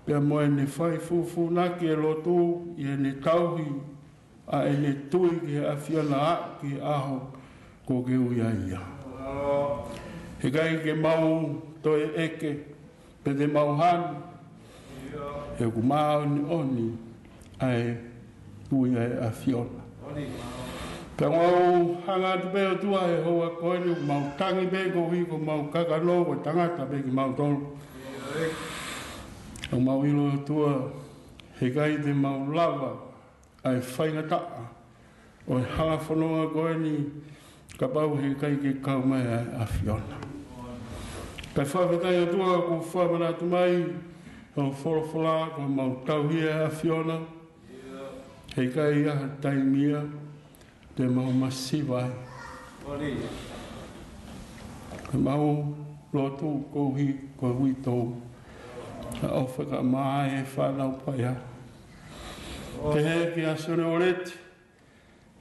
pea mo ʻene fai fufūnaki e lotu ʻi heʻene tauhi ʻa ʻene tui ki he ʻAfiona ʻo aʻu ki he ʻaho kuo ke ui ai ia. Heʻikai ke mau toe ʻeke pe te mau hanu, he ʻoku māʻoniʻoni ʻa e ui ʻa e ʻAfiona. Pea mau hanga atu pē ʻOtua he houa ko eni, mau tangi pē koeʻuhi ko homau kakano, ko e tangata pē kimautolu. ʻOku mau ʻilo ʻOtua, heʻikai te mau lava ʻa e faingataʻa ʻo e halafononga ko eni kapau heʻikai ke kau mai ʻa e ʻAfiona. Kae fakafetaʻi ʻOtua ʻoku fakamanatu mai hoʻo folofola ko homau tauhi ʻa e ʻAfiona. Heʻikai ʻi ai ha taimi ia te mau masiva ai. Ke mau lotu koeʻuhi ko e uitou. ʻA ʻofa ka mai e fānau paia. Pehē kia Sione ʻOleti,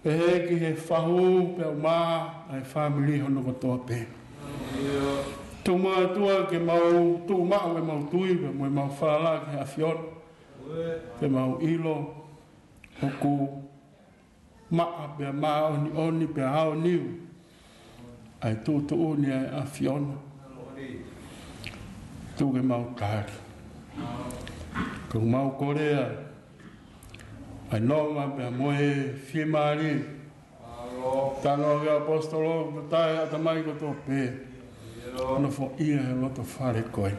pehē ki he fahu pea mo e fāmili hono kotoa pē. Tuku muʻa ʻOtua ke mau tuʻu maʻu ʻemau tui pea mo ʻemau falala ki he ʻAfiona. Ke mau ʻilo ʻoku maʻa pea māʻoniʻoni pea aoniu ʻa e tuʻutuʻuni ʻa e ʻAfiona. Tuku ke mau tali. Ko ʻemau kolea ʻa e nonga pea mo e fiemālie. Talanoa ki he ʻaposetolo, ʻoku taʻe ʻatamai kotoa pē. Nofoʻia he loto fale ko ē.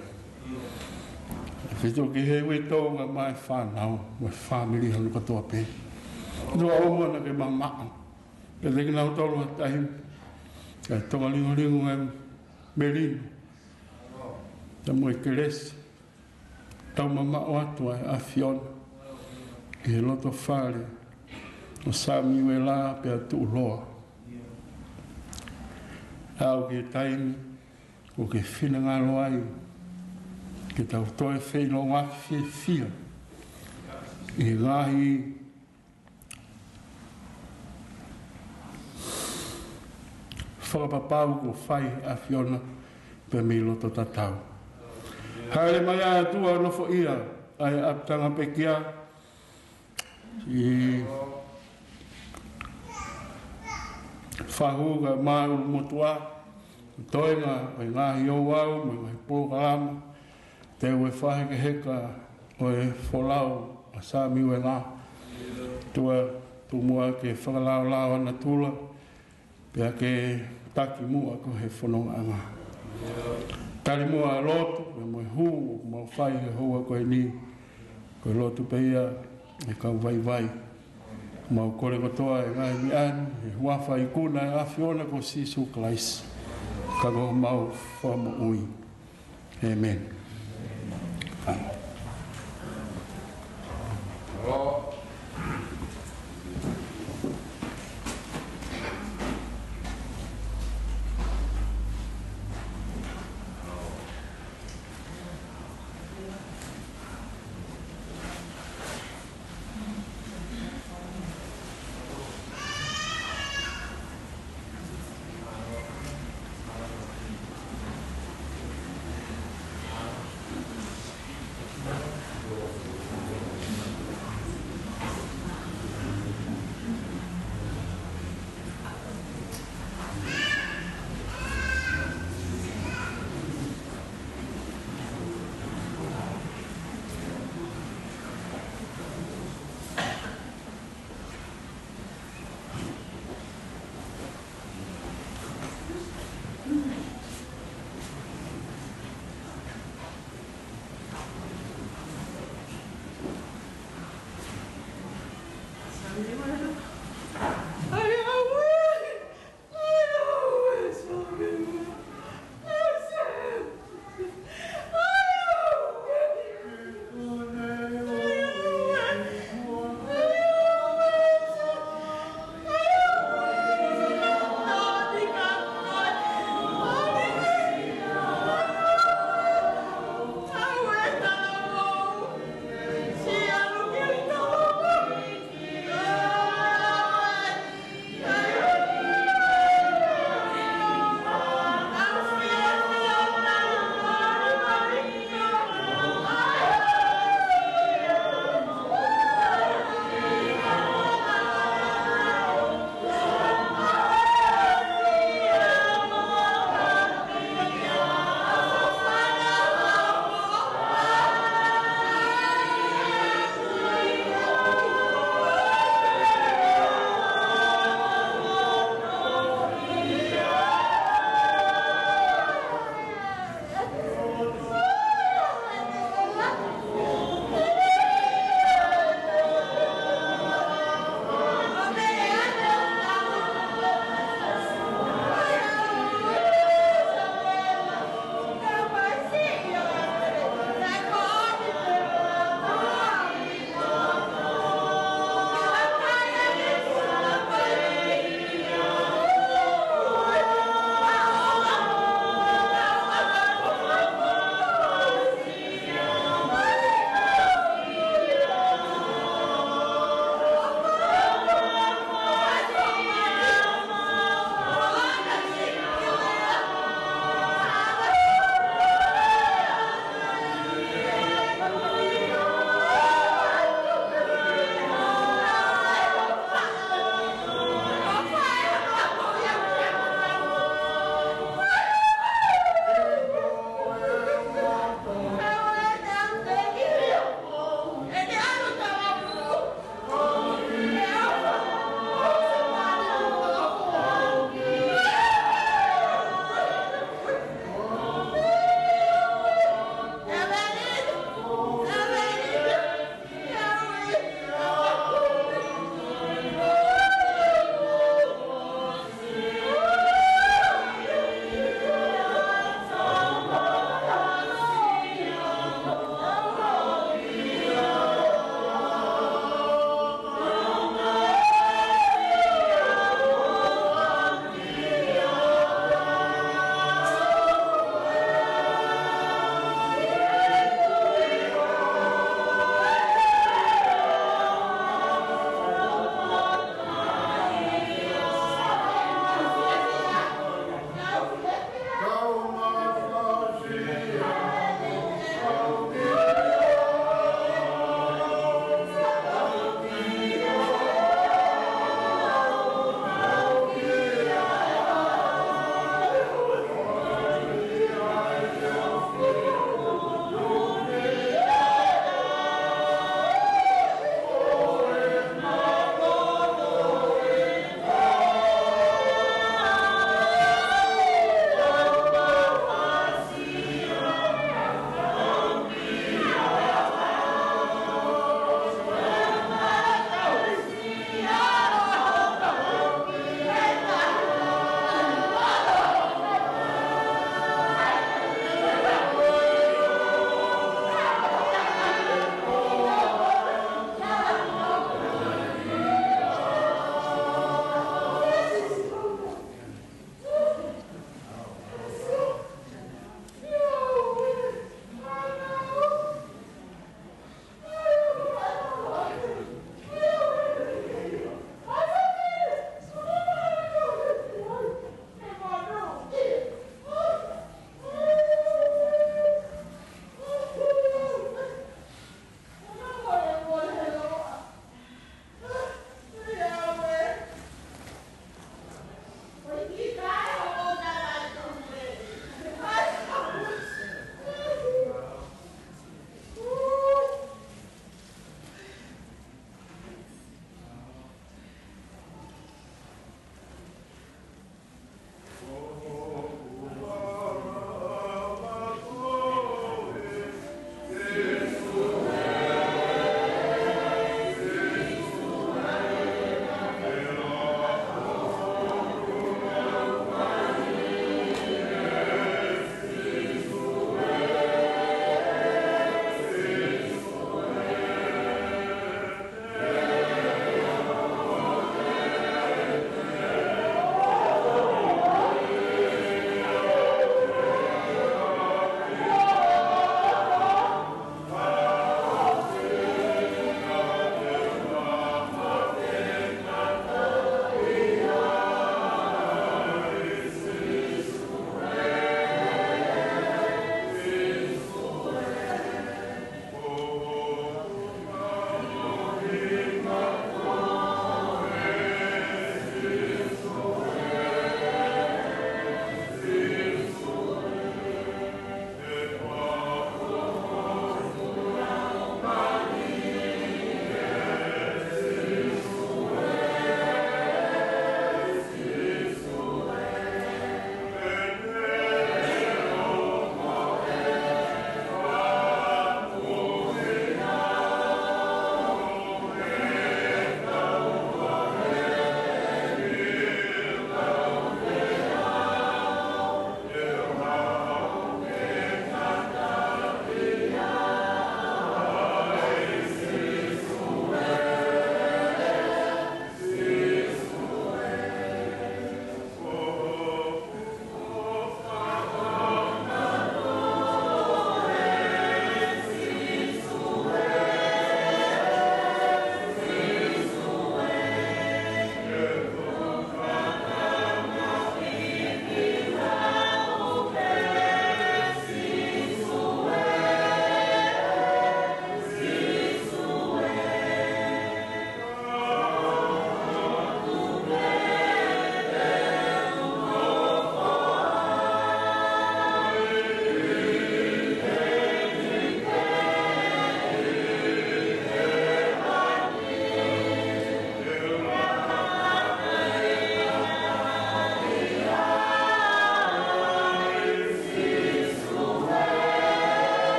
ʻE fetuʻu ki he uitou kae ʻumaʻā e fānau mo e fāmili hono kotoa pē. Tuʻa ʻoua naʻa ke mamaʻo. Ke teki nautolu ha taimi, kae toka lingolingo e melino pea mo e kelesi. Tau mamaʻo atu ʻa e ʻAfiona ʻi he loto fale ʻo Samiuela pea Tuʻuloa. Aʻu ki he taimi ʻoku ke finangalo ai ke tau toe feʻiloaki fiefia ʻi he ngaahi fakapapau kuo fai ʻe he ʻAfiona pea mei loto tatau. Hāʻele mai ʻa e ʻOtua, nofoʻia ʻa e ʻapitanga pekia, ʻi he fahu kae ʻumaʻā e ʻulumotuʻa, toenga ʻo e ngaahi ouau mo e ngaahi polokalama, teu e fakahekeheka ʻo e folau ʻa Samiuela. ʻOtua, tuku muʻa ke fakalaolao ʻa natula, pea ke taki muʻa ko e fonongaʻanga. Tali muʻa e lotu pea mo e hū ʻoku mau fai he houa ko eni. Ko e lotu pē ia ʻa e kau vaivai. Mau kole kotoa e ngaahi meʻa ni he huafa ikuna ʻo e ʻAfiona ko Sīsū Kalaisi, ka ko homau Fakamoʻui. ʻĒmeni.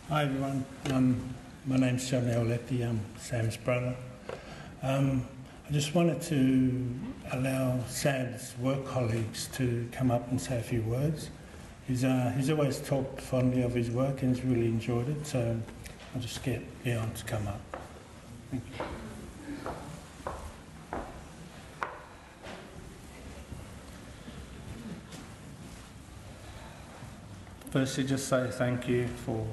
Hi everyone, um, my name's John Lepi, I'm Sam's brother. Um, I just wanted to allow Sam's work colleagues to come up and say a few words. He's, uh, he's always talked fondly of his work and he's really enjoyed it, so I'll just get Leon to come up. Thank you. Firstly, just say thank you for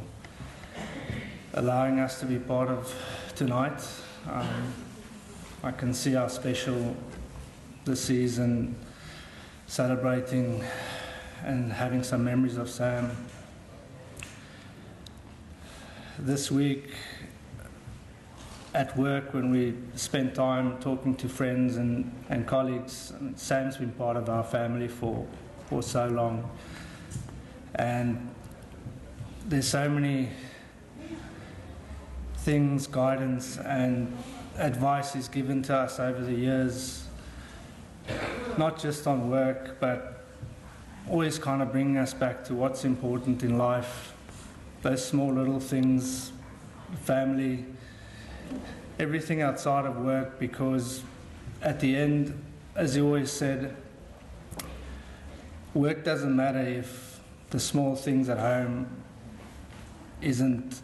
allowing us to be part of tonight. Um, I can see how special this is and celebrating and having some memories of Sam. This week, at work, when we spend time talking to friends and, and colleagues, Sam's been part of our family for, for so long. And there's so many things, guidance and advice he's given to us over the years, not just on work, but always kind of bringing us back to what's important in life. Those small little things, family, everything outside of work, because at the end, as he always said, work doesn't matter if the small things at home isn't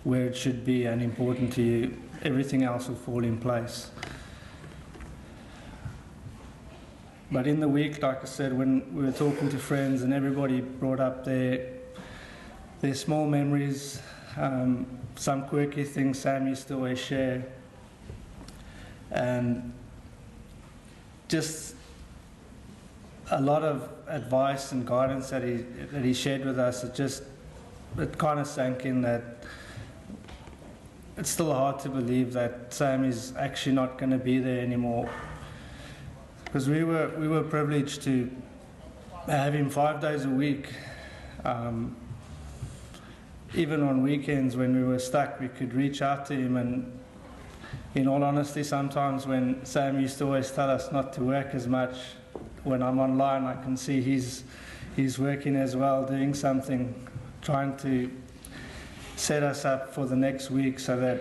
where it should be and important to you. Everything else will fall in place. But in the week, like I said, when we were talking to friends and everybody brought up their, their small memories, um, some quirky things Sam used to always share. And just a lot of advice and guidance that he, that he shared with us, it just, it kind of sank in that it's still hard to believe that Sam is actually not gonna be there anymore. 'Cause we were, we were privileged to have him five days a week. Um, even on weekends when we were stuck, we could reach out to him, and in all honesty, sometimes when Sam used to always tell us not to work as much, when I'm online, I can see he's, he's working as well, doing something, trying to set us up for the next week so that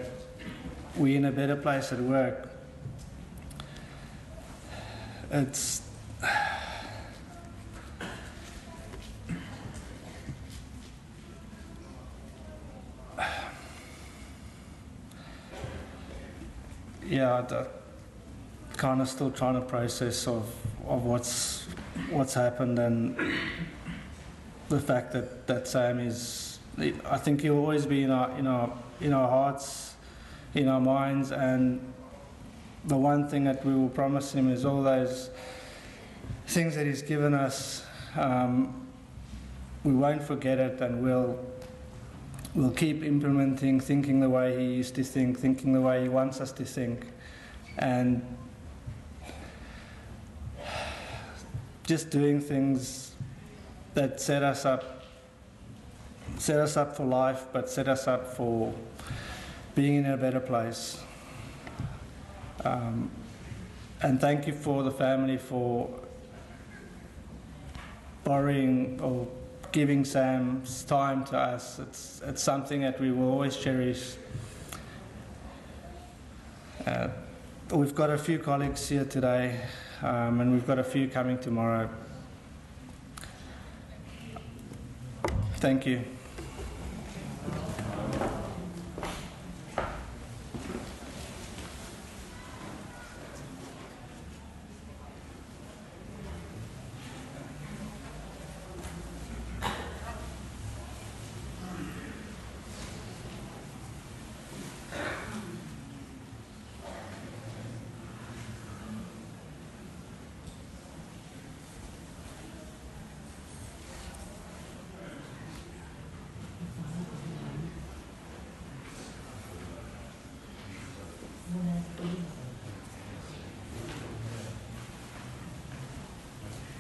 we're in a better place at work. It's, yeah, the, kind of still trying to process of, of what's, what's happened, and the fact that, that Sam is, I think he'll always be in our, in our, in our hearts, in our minds, and the one thing that we will promise him is all those things that he's given us, um, we won't forget it, and we'll, we'll keep implementing, thinking the way he used to think, thinking the way he wants us to think, and just doing things that set us up, set us up for life, but set us up for being in a better place. Um, and thank you for the family for borrowing or giving Sam's time to us. It's, it's something that we will always cherish. Uh, we've got a few colleagues here today, um, and we've got a few coming tomorrow. Thank you.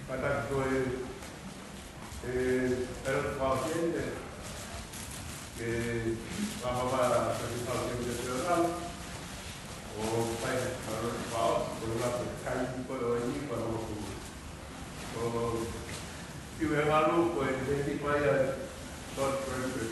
Kātaki ko e, e, Pēloti Faʻaotiene, ke fakahā ʻa e Pēloti Faʻaotiene National, ʻo fai Pēloti Faʻaotiene, ko e lape kai ko e ʻo e ni ko e ʻo ʻo Iu e malu ko e tēti pai a Todd Francis.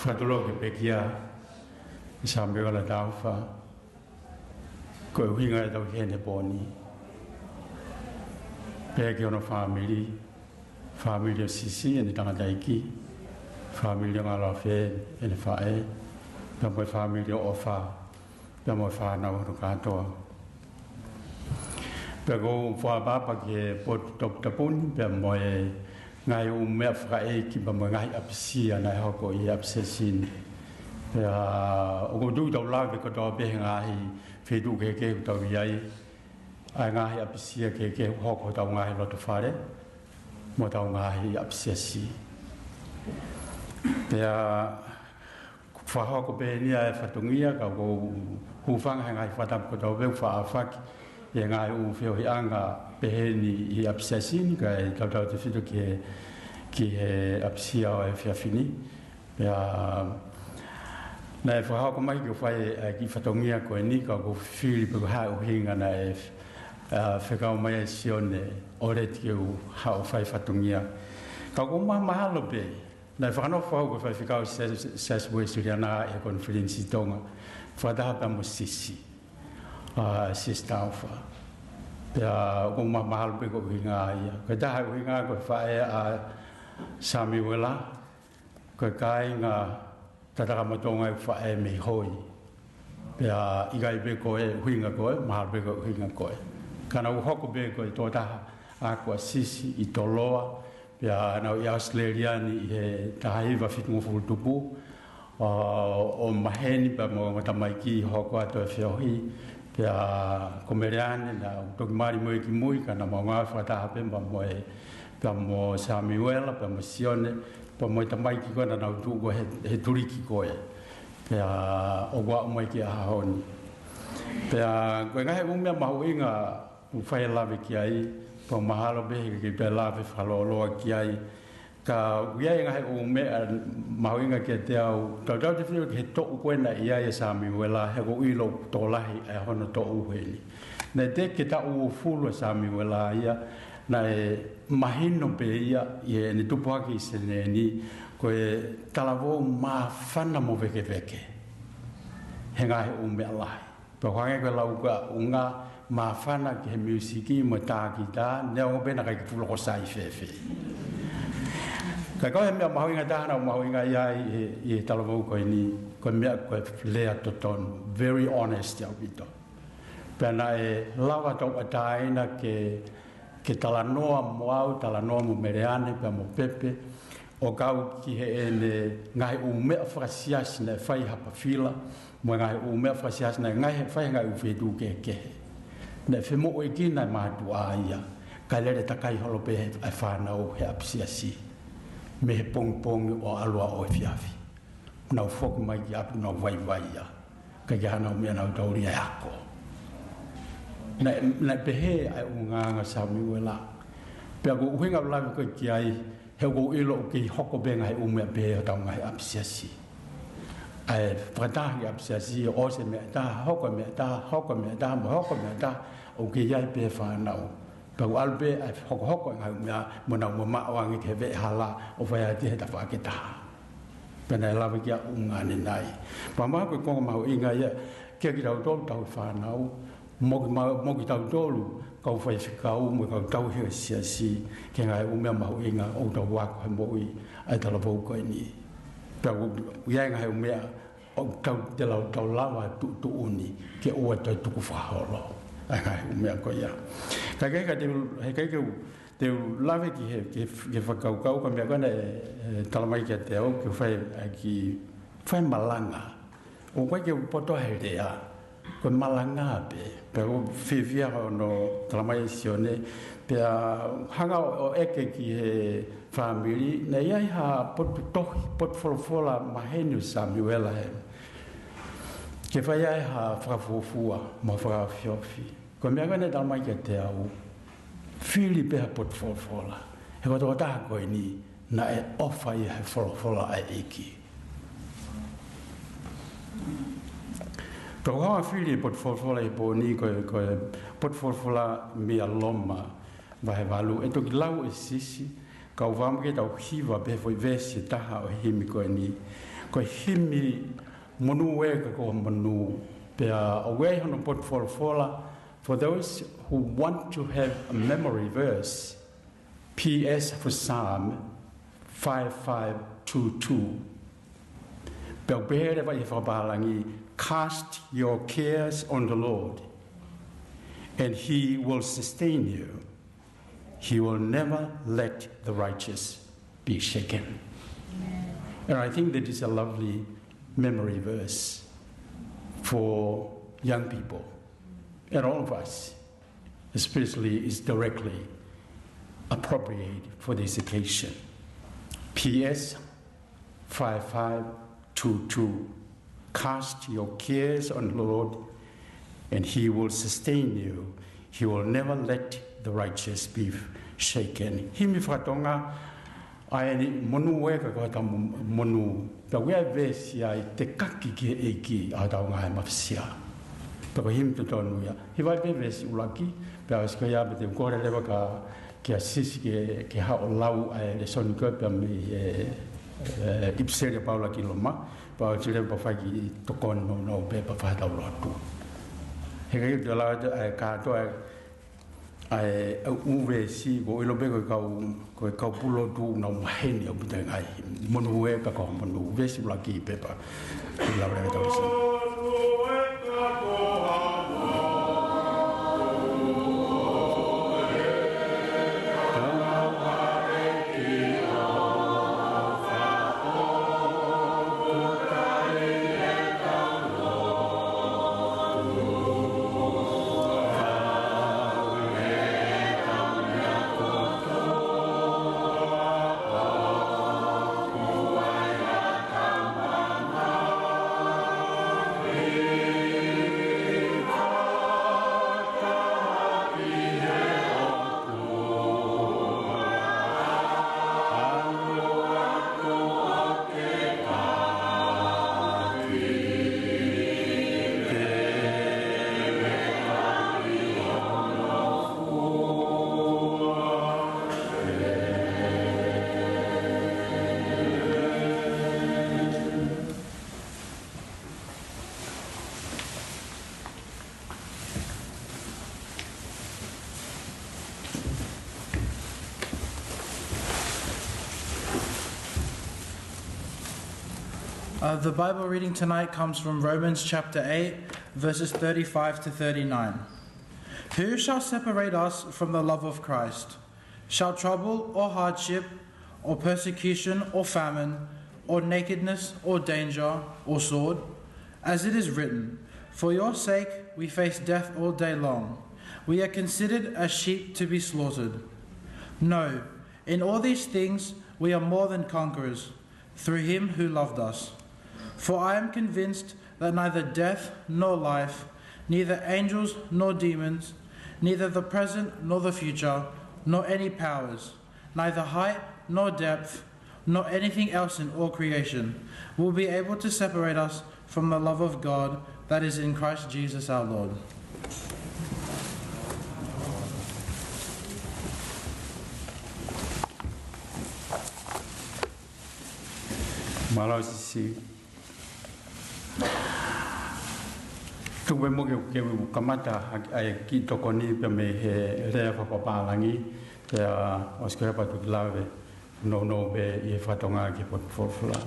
Fakatulou ki he pekia, Sāmiuela Taufa, ko e ʻuhinga ʻetau ʻi heni he pō ni. Pea ki hono fāmili, fāmili ʻo Sisi, ʻene tangataʻeiki, fāmili ʻo Ngaloafe, ʻene faʻē, pea mo e fāmili ʻo ʻOfa, pea mo e fānau hono kātoa. Pea ʻoku ou fakaʻapaʻapa ki he potu toputapu ni, pea mo e ngaahi ʻū meʻa fakaʻeiki, pea mo e ngaahi ʻapisia naʻe hoko ʻi he ʻapi siasi ni. Pea ʻoku ou tui ʻoku tau lave kotoa pē he ngaahi feituʻu kehekehe ʻoku tau ʻi ai, ʻa e ngaahi ʻapisia kehekehe ʻoku hoko hotau ngaahi loto fale, mo hotau ngaahi ʻapi siasi. Pea fakahoko pē eni ʻa e fatongia, ka ʻoku ou hūfanga he ngaahi fakatapu kotoa pē ʻoku faʻa ʻafaki ʻi he ngaahi ʻū feohiʻanga pehē ni ʻi he ʻapi siasi ni, kae tautautefito ki he, ki he ʻapisia ʻo e efiafi ni. Pea naʻe fakahoko mai ke u fai ʻa e kiʻi fatongia ko eni, ka ʻoku ou fili pe ko e hā e ʻuhinga naʻe, ʻa, fekau mai ai ʻa Sione ʻOleti ke u haʻu ʻo fai fatongia. Ka ʻoku ou mahamahalo pē, naʻe fakanofo au ko e faifekau Siasi, Siasi Uēsiliana ʻi he konifelenisi Tonga, fakataha pea mo Sisi, ʻa, Sisi Taufa. Pea ʻoku ou mahamahalo pē ko e ʻuhinga ia. Ko e taha e ʻuhinga ko e faʻē ʻa Sāmiuela, ko e kāinga Tatakamotonga ʻoku faʻē mei Hoi. Pea ʻikai pē ko e ʻuhinga ko ē, mahalo pē ko e ʻuhinga ko ē. Ka naʻa ku hoko pē ko e tokotaha ako ʻa Sisi ʻi Toloa, pea naʻa ku ʻi ʻAositelēlia ni ʻi he taha hiva fitungofulu tupu, ʻo, ʻo maheni pea mo e ongo tamaiki hoko atu e feohi, pea ko Meleane naʻa ku toki mali mo ia ki mui, ka naʻa mau ngāue fakataha pē pea mo e, pea mo Samiuela, pea mo Sione, pea mo e tamaiki ko ē naʻa nau tuʻu ko ē he, he tuliki ko ē. Pea ʻoku aʻu mai ki he ʻaho ni. Pea ko e ngaahi ʻū meʻa mahuʻinga ʻoku fai e lave ki ai, pea mahalo pē he ʻikai ke toe lave fakalōloa ki ai. Ka ʻoku ʻi ai e ngaahi ʻū meʻa mahuʻinga kiate au, tautautefito ki he toʻu ko ē naʻe ʻi ai ʻa Samiuela, he ʻoku ou ʻilo ʻoku tokolahi ʻa hono toʻu heni. Naʻe teʻeki ke taʻu uofulu ʻa Samiuela ia, naʻe mahino pē ia ʻi heʻene tupu hake ʻi Senē ni, ko e talavou māfana mo vēkeveke he ngaahi ʻū meʻa lahi. Pea ʻoku hangē ko e lau ko ē ʻa ʻUnga, māfana ki he miusiki mo e tā kitā, neongo pē naʻa ʻikai ke fuʻu loko sai fēfē. Ka ko e meʻa mahuʻinga taha naʻe mahuʻinga ia ʻi he, ʻi he talavou ko eni, ko e meʻa ko e lea totonu, very honest ʻaupito. Pea naʻe lava tauʻatāina ke, ke talanoa mo au, talanoa mo Meleane, pea mo Pepe, ʻo kau ki heʻene ngaahi ʻū meʻa fakasiasi naʻe fai Hapafila, mo e ngaahi ʻū meʻa fakasiasi naʻe ngaahi fai he ngaahi ʻū feituʻu kehekehe. Naʻe femoʻuekina e mātuʻa ia, kae lele takai holo pē ʻa e fānau he ʻapisiasi, mei he pongipongi ʻo ʻalu ʻo efiafi. Nau foki mai ki ʻapi, nau vaivai ia. ʻIkai ke ʻi ai hanau meʻa, nau taulia e ako. Naʻe, naʻe pehē ʻa e ʻulungaanga ʻa Samiuela. Pea ko e ʻuhinga ʻoku ou lave ko ē ki ai, he ʻoku ou ʻilo ʻoku kei hoko pē ngaahi ʻū meʻa pehē ʻi hotau ngaahi ʻapisiasi. ʻA e fakataha ki he ʻapisiasi, ʻosi e meʻa ʻe taha, hoko e meʻa ʻe taha, hoko e meʻa ʻe taha, mo hoko e meʻa ʻe taha, ʻoku kei ʻi ai pē fānau. Pea ʻoku ʻalu pē ʻa e hokohoko e ngaahi meʻa mo nau mamaʻo ange ki he veʻehala ʻo fai atu he tafaʻaki ʻe taha. Pea naʻe lave ki ai ʻa ʻUnga ʻanenai. Pea mahalo ko e konga mahuʻinga ia kia kitautolu tauhi fānau, mo ki ma-, mo kitautolu kau faifekau, mo e kau tauhi ʻo e siasi, ki he ngaahi ʻū meʻa mahuʻinga ʻoku tau ako he moʻui ʻa e talavou ko eni. Pea ʻoku ʻi ai e ngaahi ʻū meʻa ʻoku tau, te lau tau lava tuʻutuʻuni ke ʻoua toe tuku fakaholo ʻa e ngaahi ʻū meʻa ko ia. Ka ʻikai ke te, he ʻikai ke u, te u lave ki he, ki he, ki he fakakaukau, ko e meʻa ko ena ʻe, ʻe talamai kiate au ke fai, ʻa e kiʻi fai malanga. ʻOku ʻikai ke u poto he lea, ko e malanga pē, pea ʻoku ou fiefia hono talamai ʻe Sione, pea hanga ʻo, ʻo ʻeke ki he fāmili, naʻe ʻi ai ha potu tohi, potu folofola maheni ʻo Samiuela he, ke fai ai ha fakafuofua mo e fakaofiofi. Ko e meʻa ko ena naʻe talamai kiate au, fili pē ha potu folofola. He ko e tokotaha ko eni, naʻe ʻofa ia he folofola ʻa e ʻEiki. Pea ko e fili e potu folofola he pō ni ko e, ko e potu folofola mei Loma, vahe valu, ʻe toki lau ʻe Sisi, kau fakaʻamu ke tau hiva pē foʻi veesi ʻe taha ʻo e himi ko eni. Ko e himi Monū ē ka ko e monū. Pea ʻoku ʻi ai hono potu folofola, for those who want to have a memory verse, P S for Psalm five five two two. Pea ʻoku pehē leva ʻi he fakapālangi, "Cast your cares on the Lord, and he will sustain you. He will never let the righteous be shaken." And I think that is a lovely memory verse for young people and all of us, especially is directly appropriate for this occasion. P S five five two two. "Cast your cares on the Lord, and he will sustain you. He will never let the righteous be shaken." Himi faka-Tonga, ʻa eni, "Monū ē ka ko hotau mo-, monū." Pea ʻoku ʻi ai e veesi ʻe tekaki ki he ʻEiki ʻa hotau ngaahi mafisia. Pea ko e himi totonu ia. Hiva pē veesi ʻuluaki, pea ʻosi ko ia pea te u kole leva kia, kia Sisi ke, ke haʻu ʻo lau ʻa e lēsoni ko ē pea mei he, ʻe, ʻipiseli ʻa Paula ki Loma, pea ʻosi leva pea fai e kiʻi tokoni nounou pē pea fai hotau lotu. He ʻikai ke u lau atu ʻa e kātoa ʻa e, ʻa e ʻū veesi, ʻoku ou ʻilo pē ko e kau, ko e kau pulotu ʻoku nau maheni ʻaupito he ngaahi himi. "Monū ē ka ko ha monū." Veesi ʻuluaki pē pea lau leva ʻetau lēsoni. Uh, the Bible reading tonight comes from Romans chapter eight, verses thirty-five to thirty-nine. "Who shall separate us from the love of Christ? Shall trouble or hardship or persecution or famine or nakedness or danger or sword? As it is written, 'For your sake we face death all day long. We are considered as sheep to be slaughtered.' No, in all these things we are more than conquerors through him who loved us. For I am convinced that neither death nor life, neither angels nor demons, neither the present nor the future, nor any powers, neither height nor depth, nor anything else in all creation, will be able to separate us from the love of God that is in Christ Jesus our Lord." Mālō Sisi. Tuku pē muʻa ke u kamata ʻa e kiʻi tokoni pē mei he lea fakapapālangi, pea ʻosi ko ia pea toki lave nounou pē ʻi he fakatonga ki he potu folofola.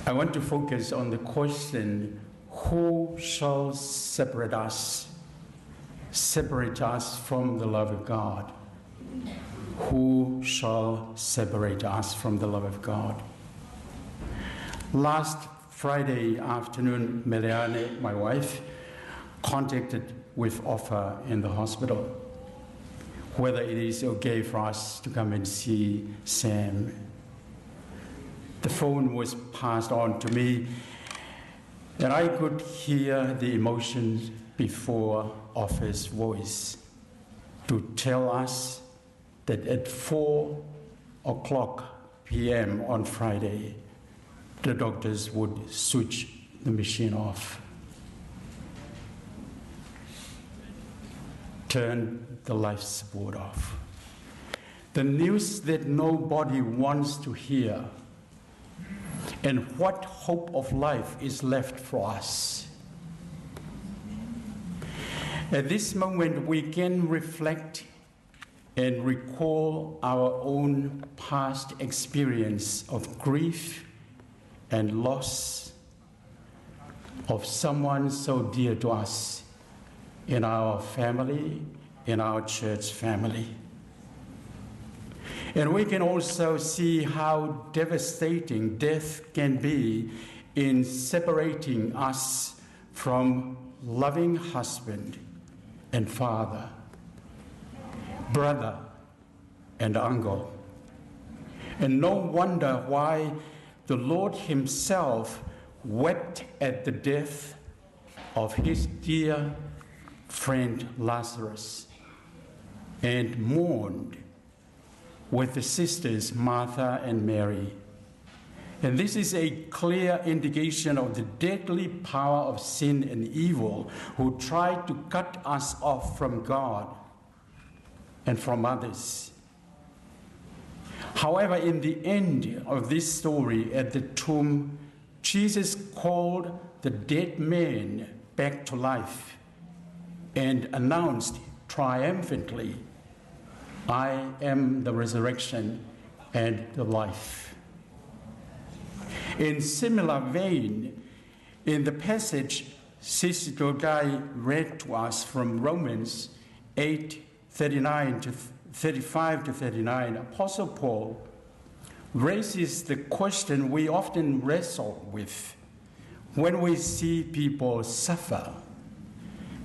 I want to focus on the question, who shall separate us, separate us from the love of God? Who shall separate us from the love of God? Last Friday afternoon, Meleane, my wife, contacted with Offa in the hospital, whether it is okay for us to come and see Sam. The phone was passed on to me, and I could hear the emotions before Offa's voice to tell us that at four o'clock p.m. on Friday, the doctors would switch the machine off, turn the life support off. The news that nobody wants to hear, and what hope of life is left for us? At this moment, we can reflect and recall our own past experience of grief and loss of someone so dear to us in our family, in our church family. And we can also see how devastating death can be in separating us from loving husband and father, brother and uncle. And no wonder why the Lord himself wept at the death of his dear friend Lazarus and mourned with the sisters Martha and Mary. And this is a clear indication of the deadly power of sin and evil, who try to cut us off from God and from others. However, in the end of this story at the tomb, Jesus called the dead man back to life and announced triumphantly, "I am the resurrection and the life." In similar vein, in the passage Sister Togai read to us from Romans eight thirty-nine to th-, thirty-five to thirty-nine, Apostle Paul raises the question we often wrestle with when we see people suffer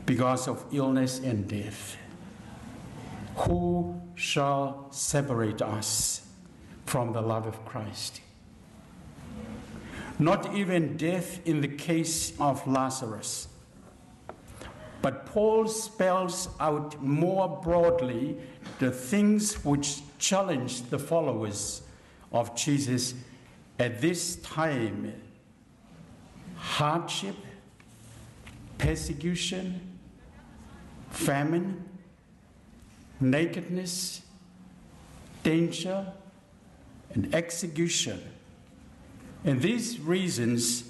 because of illness and death. Who shall separate us from the love of Christ? Not even death in the case of Lazarus. But Paul spells out more broadly the things which challenge the followers of Jesus at this time: hardship, persecution, famine, nakedness, danger, and execution. And these reasons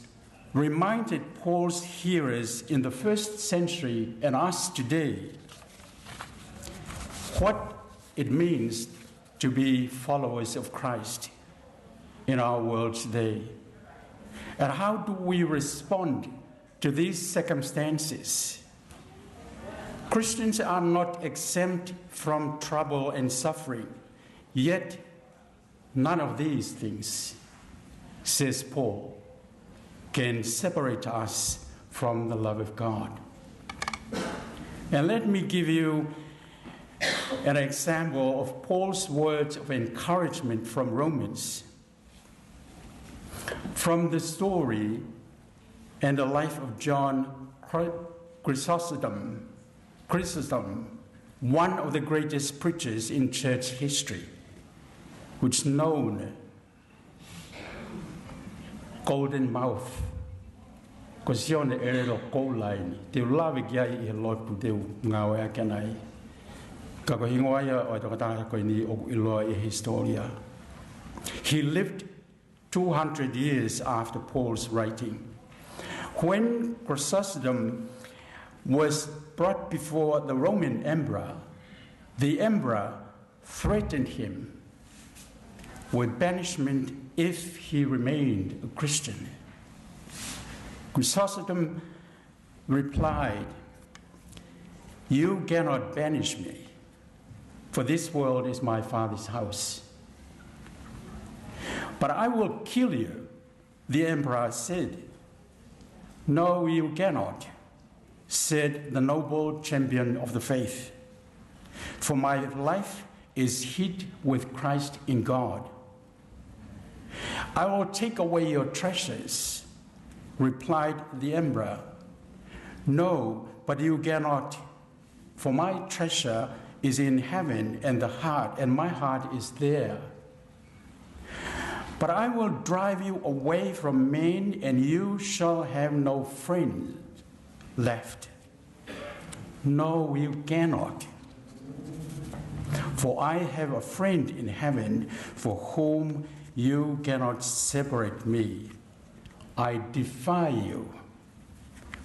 reminded Paul's hearers in the first century and us today what it means to be followers of Christ. in our world today? And how do we respond to these circumstances? Christians are not exempt from trouble and suffering, yet none of these things, says Paul, can separate us from the love of God. And let me give you an example of Paul's words of encouragement from Romans, from the story and the life of John Chry-, Chrysostom, Chrysostom, one of the greatest preachers in church history, which known Golden Mouth. Ko Sione ʻElelo Koula eni. Te u lave ki ai ʻi he lotu te u ngāueʻaki ʻanai. Ka ko e hingoa ia ʻo e tokotaha ko eni ʻoku ʻiloa ʻi he hisitōlia. He lived two hundred years after Paul's writing. When Chrysostom was brought before the Roman emperor, the emperor threatened him with banishment if he remained a Christian. Chrysostom replied, "You cannot banish me, for this world is my Father's house. But I will kill you," the emperor said. "No, you cannot," said the noble champion of the faith, "for my life is hid with Christ in God." "I will take away your treasures," replied the emperor. "No, but you cannot, for my treasure is in heaven, and the heart, and my heart is there. But I will drive you away from men, and you shall have no friend left." "No, you cannot. For I have a friend in heaven for whom you cannot separate me. I defy you,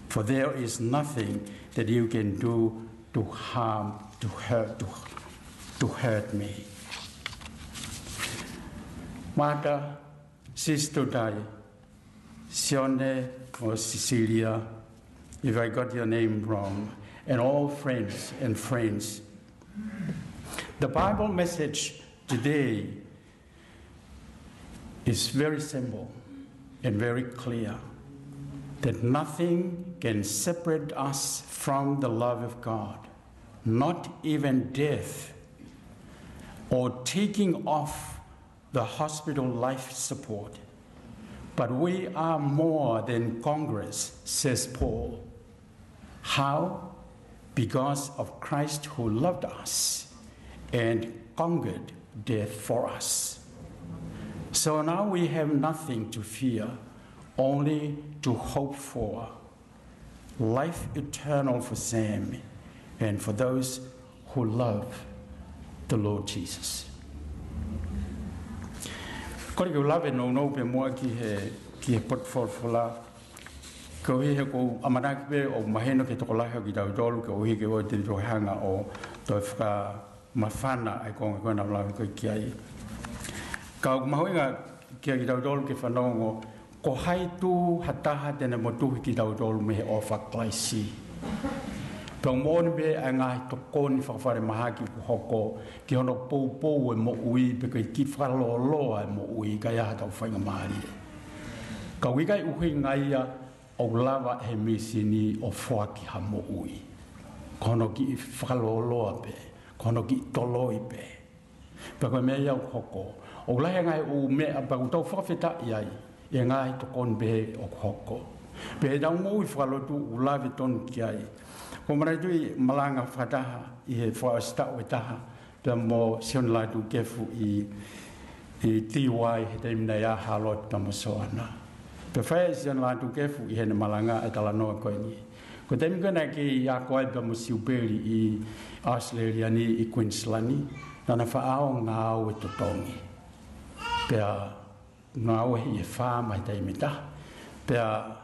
for there is nothing that you can do to harm, to hurt, to, to hurt me." Martha, Sister Dai, Sione or Cecilia, if I got your name wrong, and all friends and friends. The Bible message today is very simple and very clear that nothing can separate us from the love of God, not even death or taking off the hospital life support. But we are more than conquerors, says Paul. How? Because of Christ who loved us and conquered death for us. So now we have nothing to fear, only to hope for life eternal for Sam and for those who love the Lord Jesus. Ko e ke u lave nounou pē muʻa ki he, ki he potu folofola. Koeʻuhi he ʻoku ou ʻamanaki pē ʻoku mahino ki he tokolahi ʻo kitautolu, koeʻuhi ke ʻoua te tau hanga ʻo toe fakamafana ʻa e konga ko ena ʻoku ou lave ko ē ki ai. Ka ʻoku mahuʻinga kiate kitautolu ke fanongo, ko hai tū ha taha te ne motuhi kitautolu mei he ʻofa ʻa Kalaisi. Pea ʻoku moʻoni pē ʻa e ngaahi tokoni fakafalemahaki ʻoku hoko ki hono poupou e moʻui, pe ko e kiʻi fakalōloa e moʻui, ka ʻi ai haʻatau faingamālie. Ka ʻoku ʻikai ʻuhinga ia ʻoku lava ʻe he mīsini ʻo foaki ha moʻui. Ko hono kiʻi fakalōloa pē, ko hono kiʻi toloi pē. Pea ko e meʻa ia ʻoku hoko. ʻOku lahi e ngaahi ʻū meʻa pea ʻoku tau fakafetaʻi ai ʻi he ngaahi tokoni pehē ʻoku hoko. Pea ʻi heʻetau moʻui fakalotu ʻoku lave tonu ki ai. ʻOku ou manatuʻi e malanga fakataha ʻi he fakaʻosi taʻu ʻe taha pea mo Sione Lātūkefu ʻi, ʻi Tiuai he taimi naʻe ʻi ai ʻa Hāloti pea mo Soana. Pea fai ʻe Sione Lātūkefu ʻi heʻene malanga e talanoa ko eni. Ko e taimi ko ē naʻe kei ako ai pea mo Siupeli ʻi ʻAositelēlia ni ʻi Queensland, naʻá na faʻa ō ʻo ngāue totongi. Pea ngāue ʻi he faama he taimi ʻe taha. Pea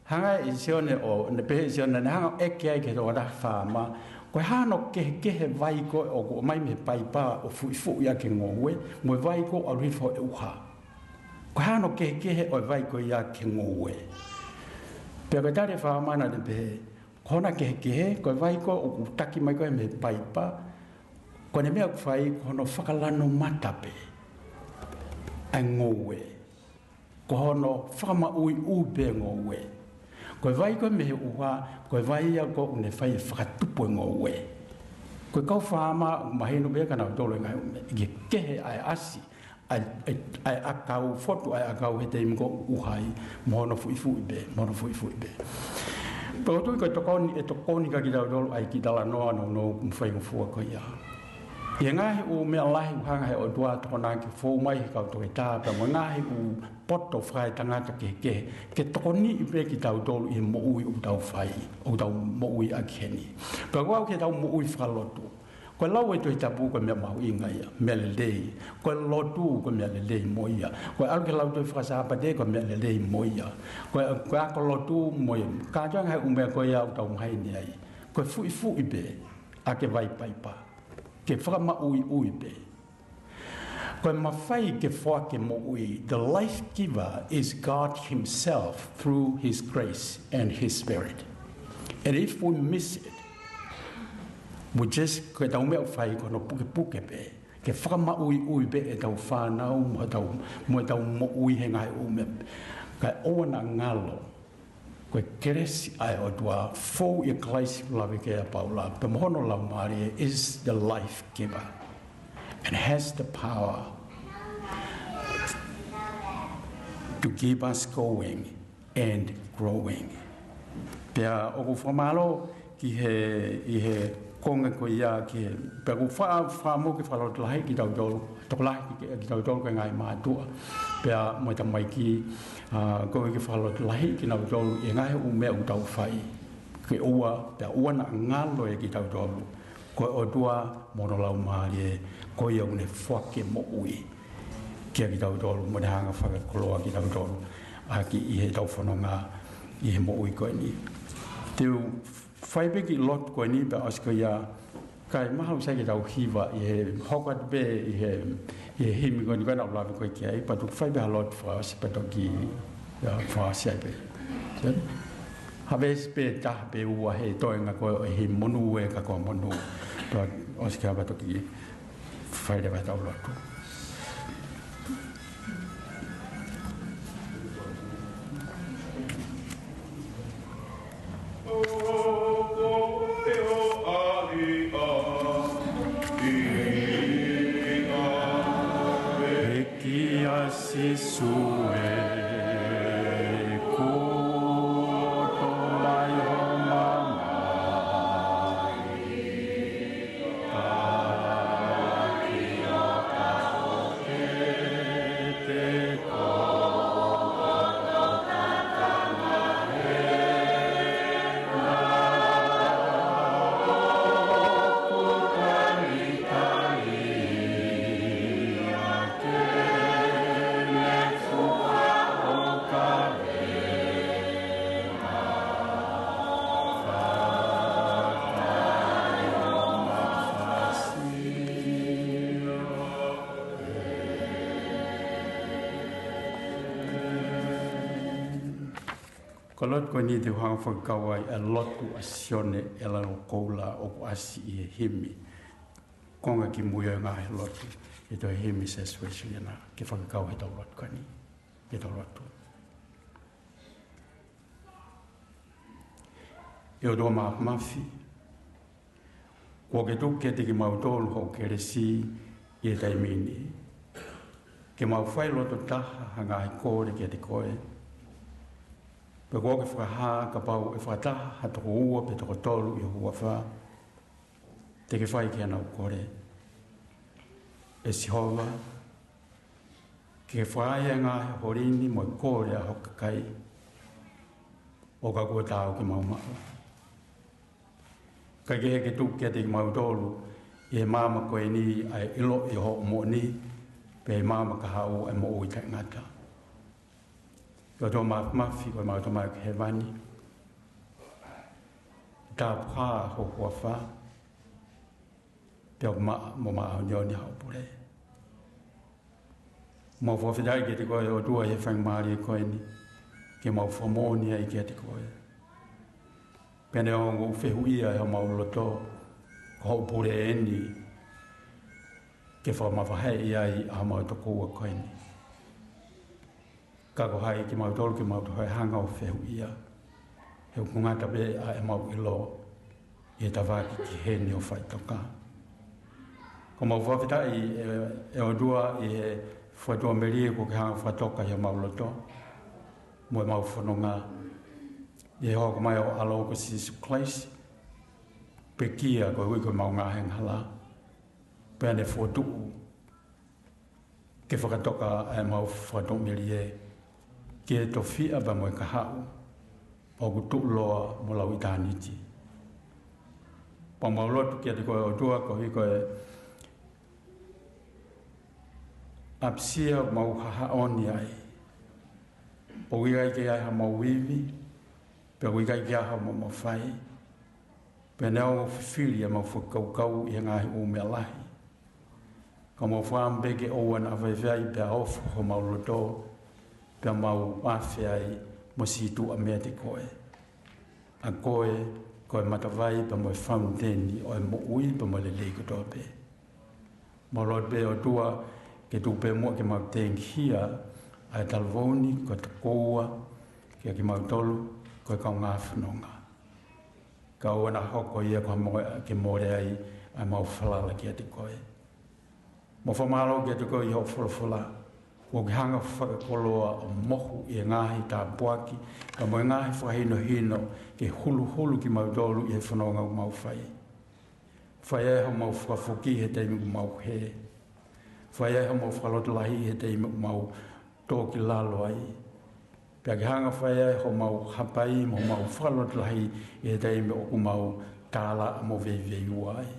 hanga ʻe Sione ʻo, naʻe pehē ʻe Sione naʻá ne hanga ʻo ʻeke ai ki he tokotaha faama, ko e hā hono kehekehe e vai ko ē ʻoku ʻomai mei he paipa ʻo fuʻifuʻi ʻaki e ngoue, mo e vai ko ē ʻoku ʻalu hifo he ʻuha. Ko e hā hono kehekehe ʻo e vai ko ia ki he ngoue? Pea ko e tali ʻa e faama naʻe pehē, ko hono kehekehe, ko e vai ko ē ʻoku taki mai ko ē mei he paipa, ko ʻene meʻa ʻoku fai ko hono fakalanu mata pē ʻa e ngoue. Ko hono fakamaʻuiʻui pē ngoue. Ko e vai ko ē mei he ʻuha, ko e vai ia ko ē ʻoku ne fai e fakatupu e ngoue. Ko e kau faama ʻoku mahino pē kia nautolu e ngaahi ʻū meʻa, ʻoku kehe ʻa e ʻasi, ʻa e, ʻa e, ʻa e ʻakau, fotu ʻa e ʻakau he taimi ko ē ʻoku ʻuha ai, mo hono fuʻifuʻi pē, mo hono fuʻifuʻi pē. Pea ʻoku ou tui ko e tokoni, ʻe tokoni kia kitautolu ʻa e kiʻi talanoa nounou mo faingofua ko ia. ʻI he ngaahi ʻū meʻa lahi ʻoku hanga ʻe he ʻOtua ʻo tokonaki fou mai he kau toketā, pea mo e ngaahi ʻū poto fakaetangata kehekehe, ke tokoniʻi pē kitautolu ʻi he moʻui ʻoku tau fai, ʻoku tau moʻui ʻaki heni. Pea ʻoku aʻu ki heʻetau moʻui fakalotu. Ko e lau ʻa e Tohi Tapu ko e meʻa mahuʻinga ia, meʻa lelei. Ko e lotu ko e meʻa lelei mo ia. Ko e ʻalu ki he lautohi Fakasāpate ko e meʻa lelei mo ia. Ko e, ko e ako lotu mo ia. Kātoa e ngaahi ʻū meʻa ko ia ʻoku tau maheni ai. Ko e fuʻifuʻi pē ʻa e vai paipa. Ke fakamaʻuiʻui pē. Ko e mafai ke foaki e moʻui, the life giver is God himself through his grace and his spirit. And if we miss it, we just, ko ʻetau meʻa ʻoku fai ko hono pukepuke pē, ke fakamaʻuiʻui pē ʻetau fānau, mo ʻetau, mo ʻetau moʻui he ngaahi ʻū meʻa. Kae ʻoua naʻa ngalo, ko e kelesi ʻa e ʻOtua, fou ʻia Kalaisi, lave ki ai ʻa Paula, pea mo hono Laumālie is the life giver and has the power to keep us going and growing. Pea ʻoku ou fakamālō ki he, ʻi he konga ko ia ki he, pea ʻoku ou fa-, fakamoʻoni ke fakalotolahi kitautolu, tokolahi ki, kitautolu ko e ngaahi mātuʻa. Pea mo e tamaiki, ʻa, ʻoku ou ke fakalotolahi kinautolu ʻi he ngaahi ʻū meʻa ʻoku tau fai. Ke ʻoua, pea ʻoua naʻa ngalo ʻe kitautolu. Ko e ʻOtua mo hono Laumālie, ko ia ʻoku ne foaki e moʻui kia kitautolu, mo ne hanga fakakoloa kitautolu ʻaki ʻi heʻetau fononga ʻi he moʻui ko eni. Te u fai pē kiʻi lotu ko eni pea ʻosi ko ia, kae mahalo sai ke tau hiva ʻi he hoko atu pē ʻi he, ʻi he himi ko eni ko ē naʻa ku lave ko ē ki ai, pea toki fai pē ha lotu fakaʻosi pea toki, ia, fakaʻosi ai pē. Sai? Ha veesi pē ʻe taha pe ua he toenga ko ē ʻo e himi Monū ē ka ko e monū. Pea ʻosi ke hava toki fai leva ʻetau lotu. ʻEiki ʻa Sīsū ē, kuo tō mai ho mamahi. Ko e lotu ko eni te u hanga fakakau ai e lotu ʻa Sione ʻElelo Koula ʻoku ʻasi ʻi he himi. Konga kimui ʻo e ngaahi lotu ʻi he tohi himi Siasi Uēsiliana, ke fakakau heʻetau lotu ko eni. Ke tau lotu. ʻE ʻOtua Māfimafi, kuo ke tuku kiate kimautolu hoʻo kelesi ʻi he taimi ni, ke mau fai loto taha ha ngaahi kole kiate koe. Pea kuo ke fakahā kapau ʻe fakataha ha toko ua pe toko tolu ʻi ho huafa, te ke fai ki ai ʻenau kole. ʻE Sihova, ke fai e ngaahi holi ni mo e kole ʻa ho kakai, ʻo ka kuo taau ke mau maʻu. Kae kehe ke tuku kiate kimautolu ʻi he maama ko eni ʻa e ʻilo ʻi hoʻo moʻoni, pea ʻi he maama kahaʻu ʻa e moʻui taʻengata. ʻE ʻOtua Māfimafi, ko ʻemau Tamai ʻoku ʻi hēvani, tāpuhā ho huafa, pea ʻoku maʻa mo māʻoniʻoni hoʻo pule. Mau fakafetaʻi kiate koe ʻOtua ʻi he faingamālie ko eni ke mau fakamoʻoni ai kiate koe. Pea neongo ʻoku fehuʻia ʻe homau loto, ko hoʻo pule eni ke fakamavaheʻi ai ʻa homau tokoua ko eni. Ka ko hai kimautolu ke mau toe hanga ʻo fehuʻia? He ʻoku ngata pē ʻa ʻemau ʻilo ʻi he tafaʻaki ki heni ʻo faʻitoka. Ko mau fakafetaʻi ʻe, ʻe ʻOtua ʻi he fakatuʻamelie kuo ke hanga ʻo fakatoka ʻi homau loto mo ʻemau fononga, ʻi he hoko mai ʻo ho ʻAlo ko Sīsū Kalaisi, pekia koeʻuhi ko ʻemau ngaahi angahala, pea ne fokotuʻu ke fakatoka ʻa ʻemau fakatuʻamelie ki he tofiʻa pea mo e kahaʻu ʻoku tuʻuloa mo lauʻitāniti. Pea mau lotu kiate koe ʻOtua koeʻuhi ko e ʻapisia ʻoku mau hahaʻoni ai, ʻoku ʻikai ke ʻi ai hamau ivi, pea ʻoku ʻikai ke ʻi ai hamau mafai, pea neongo ʻoku fifili ʻemau fakakaukau ʻi he ngaahi ʻū meʻa lahi, ka mau fakaʻamu pē ke ʻoua naʻa faifai pea ofo homau loto, pea mau afe ai mo sītuʻa meiate koe. ʻA koe ko e matavai pea mo e fauniteni ʻo e moʻui pea mo e lelei kotoa pē. Mau lotu pē ʻOtua ke tuku pē muʻa ke mau tengihia ʻa e talavou ni ko e tokoua kiate kimautolu ko e kaungā fononga, ka ʻoua naʻa hoko ia ko ha moʻea ke mole ai ʻa ʻemau falala kiate koe. Mau fakamālō kiate koe ʻi hoʻo folofola kuo ke hanga ʻo fakakoloa ʻo mohu ʻi he ngaahi tāpuaki pea mo e ngaahi fakahinohino ke huluhulu kimautolu ʻi he fononga ʻoku mau fai. Fai ai homau fakafoki he taimi ʻoku mau hē. Fai ai homau fakalotolahi he taimi ʻoku mau tō ki lalo ai. Pea ke hanga fai ai homau hapai mo homau fakalotolahi ʻi he taimi ʻoku mau tālaʻa mo veiveiua ai.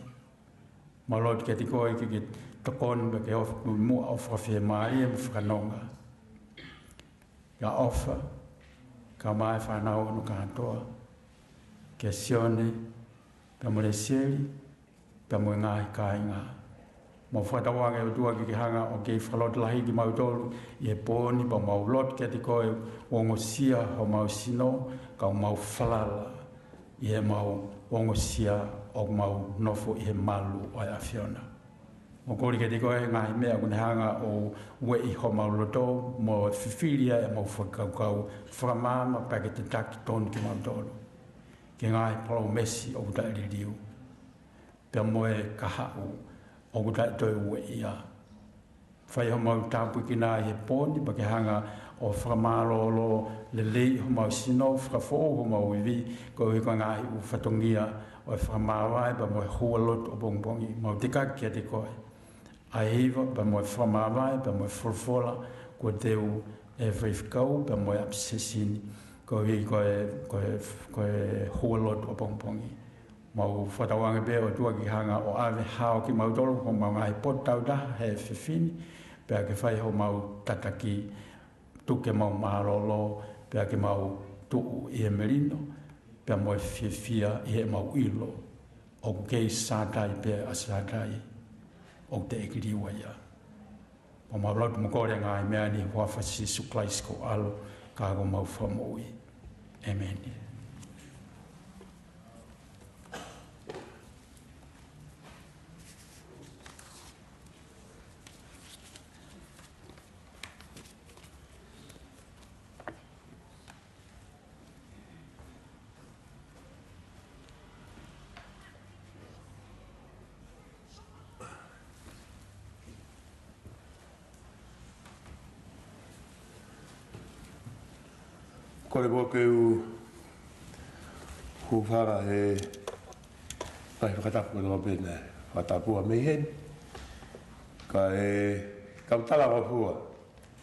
Mau lotu kiate koe ke ke tokoni pea ke ofo muʻa ʻo fakafiemālie mo fakanonga kia ʻOfa, kae ʻumaʻā e fānau hono kātoa, kia Sione, pea mo Lesieli, pea mo e ngaahi kāinga. Mau fakatauange ʻOtua ke ke hanga ʻo kei fakalotolahi kimautolu ʻi he pō ni, pea mau lotu kiate koe ʻo ongosia homau sino, ka ʻoku mau falala ʻi heʻemau ongosia ʻoku mau nofo ʻi he malu ʻo e ʻAfiona. Mau kole kiate koe ngaahi meʻa ʻoku ne hanga ʻo ueʻi homau loto mo fifili ai ʻemau fakakaukau, fakamaama pea ke tataki tonu kimautolu ki he ngaahi palōmesi ʻoku taʻeliliu, pea mo e kahaʻu ʻoku taʻetoeueʻia. Fai homau tāpuekina ʻi he pō ni pea ke hanga ʻo fakamālōlō lelei homau sino, fakafoʻou homau ivi, koeʻuhi ko e ngaahi ʻū fatongia ʻo e fakamāvae pea mo e houalotu ʻapongipongi. Mau tekaki kiate koe ʻa e hiva pea mo e fakamāvae pea mo e folofola kuo teu ʻe he faifekau pea mo e ʻapisēsini, koeʻuhi ko e, ko e, ko e houalotu ʻapongipongi. Mau fakatauange pē ʻOtua ke hanga ʻo ʻave hao kimautolu homau ngaahi potu tautaha he efiafi ni, pea ke fai homau tataki, tuku ke mau mālōlō, pea ke mau tuʻu ʻi he melino pea mo e fiefia ʻi heʻemau ʻilo ʻoku kei Sātai pē ʻa Sātai, ʻoku teʻeki liliu ia. Mau lotu mo kole ngaahi meʻa ni ʻi he huafa ʻo Sīsū Kalaisi ko ho ʻAlo ka ko homau Fakamoʻui. ʻĒmeni. Kole muʻa ke u hūfanga he ngaahi fakatapu ʻo e lope na fakatapu mei heni. Kae kau talangofua.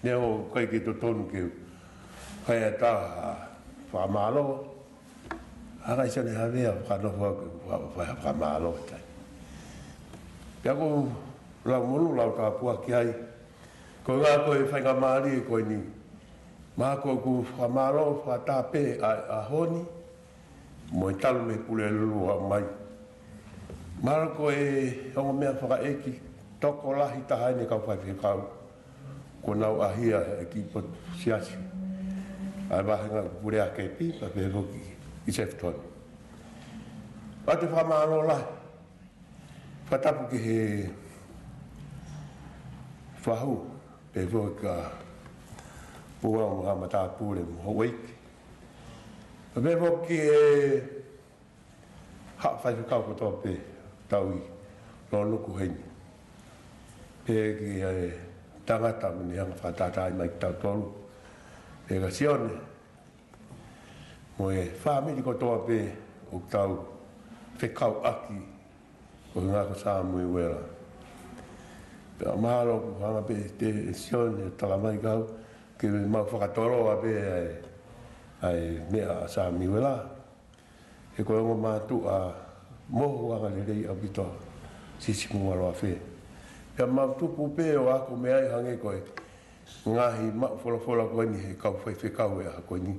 Neongo ʻoku ʻikai ke totonu ke u fai ʻe taha ha fakamālō, ʻa ia ʻoku ʻikai ke ne havea fakanofo au ke u fa-, fai ha fakamālō ʻe taha. Pea ʻoku ou lau monū, lau tāpuaki ai. Ko e ʻuhinga ko e faingamālie ko eni, mahalo ʻoku ou fakamālō fakataha pē ʻa, ʻa e ʻaho ni, mo e talu mei he Pulelulu ʻo aʻu mai. Mahalo ko e ongo meʻa fakaʻeiki tokolahi taha eni ʻa e kau faifekau. Kuo nau ʻahia ʻe he kiʻi potu siasi ʻa e vāhenga ʻoku pule ʻa Kepi, pea pehē foki ʻi Sefitoni. ʻOatu e fakamālō lahi. Fakatapu ki he fahu, pehē foki ki he puha mo e haʻa matāpule mo Houʻeiki. Pea pehē foki ki he haʻa faifekau kotoa pē ʻoku tau ʻi Lōnuku heni. Pehē ki he tangata ʻoku ne hanga ʻo fakatātaaʻi mai kitautolu. Pehē kia Sione mo e fāmili kotoa pē ʻoku tau fekauʻaki ko e ngaahi ko Samiuela. Pea mahalo ʻoku hanga pē ʻe Sione ʻo talamai kiate au ke mau fakatoloa pē ʻa e, ʻa e meʻa ʻa Samiuela. He ko e ongo mātuʻa mohu angalelei ʻaupito ʻa Sisifo Ngaloafe. Pea mau tupu pē ʻo ako mei ai hangē ko e ngaahi maʻu folofola ko eni ʻe he kau faifekau ʻi he ʻaho ko eni.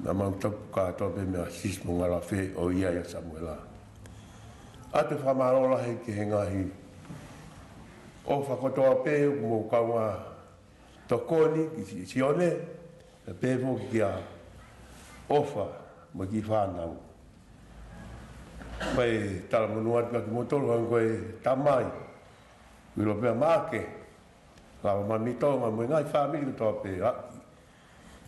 Naʻa mau tupu kātoa pē meia Sisifo Ngaloafe ʻo ʻi ai ʻa Samiuela. ʻOatu e fakamālō lahi ki he ngaahi ʻofa kotoa pē ʻoku mou kaungā tokoni ki Si-, Sione, pea pehē foki kia ʻOfa mo e kiʻi fānau. Pea talamonū atu kia kimoutolu hangē ko e tamai, ʻilo pea Maʻake, Lavamami Tonga mo e ngaahi fāmili kotoa pē ʻi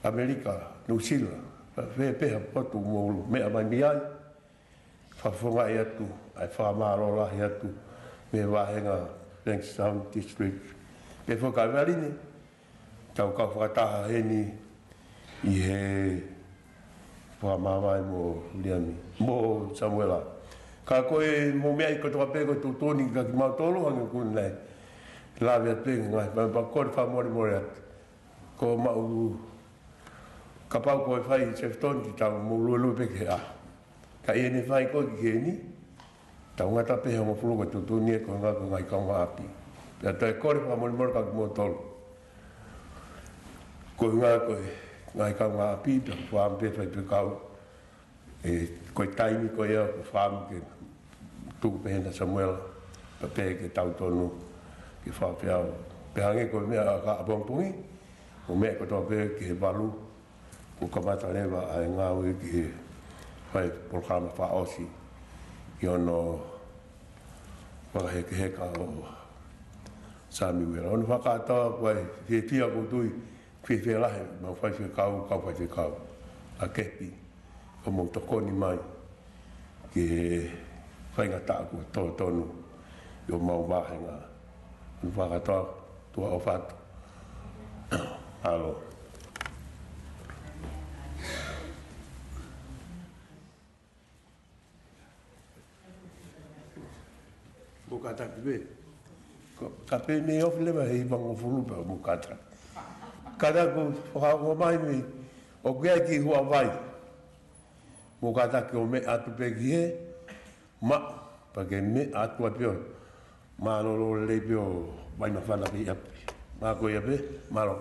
ʻAmelika, Nuʻusila, pea pehē pē ha potu ʻoku mou meʻa mai mei ai. Fakafofongaʻi atu ʻa e fakamālō lahi atu mei he vāhenga Bankstown District. Pehē foki kia Evaline, tau kau fakataha heni ʻi he fakamāvae mo Liami, mo Samiuela. Ka ko e mou meʻa ʻi kotoa pē ko e tuʻutuʻuni kia kimautolu hangē ko ʻeku lave atu pē ki he ngaahi papa ko e fakamolemole atu. Ko maʻu kapau ko e fai Sefitoni te tau mou luelue pē ki he ʻaho. Ka ʻi heʻene fai ko ē ki heni, tau ngata pē he hongofulu ko e tuʻutuʻuni ē ko e ngaahi, ko e ngaahi kaungāʻapi. Pea toe kole fakamolemole kia kimoutolu. Ko e ngaahi, ko e ngaahi kaungāʻapi, pea fāmili pē faifekau. ʻE, ko e taimi ko ia, ko e fāmili ke tuku pē hena Samiuela, pea pehē ke tau tonu, ke fafeau. Pea hangē ko e meʻa ʻa ka ʻapongipongi, ko e meʻa kotoa pē ki he valu, kuo kamata leva ʻa e ngāue ki he fai polokalama fakaʻosi ʻi hono fakahekeheka ʻo Samiuela. Hono fakakātoa ko e fiefia ʻoku ou tui, fiefia lahi, mau faifekau, kau faifekau ʻa Kepi, ʻoku mou tokoni mai ki he faingataʻa kuo tō tonu ʻi homau vāhenga. Hono fakakātoa, tuʻa ʻofa atu. Mālō. Mou kātaki pē. Ko, ka pehē mei ofi leva he hivangofulu pē mou kātaki. Kātaki ʻoku fakaongo mai mei, ʻoku ʻi ai e kiʻi huavai. Mou kātaki ʻo meʻa atu pē ki he maʻu, pea ke meʻa atu ʻa pio. Mālōlō lelei pē ʻo vai mafana pē ʻi ʻapi. Mā ko ia pē, mālō.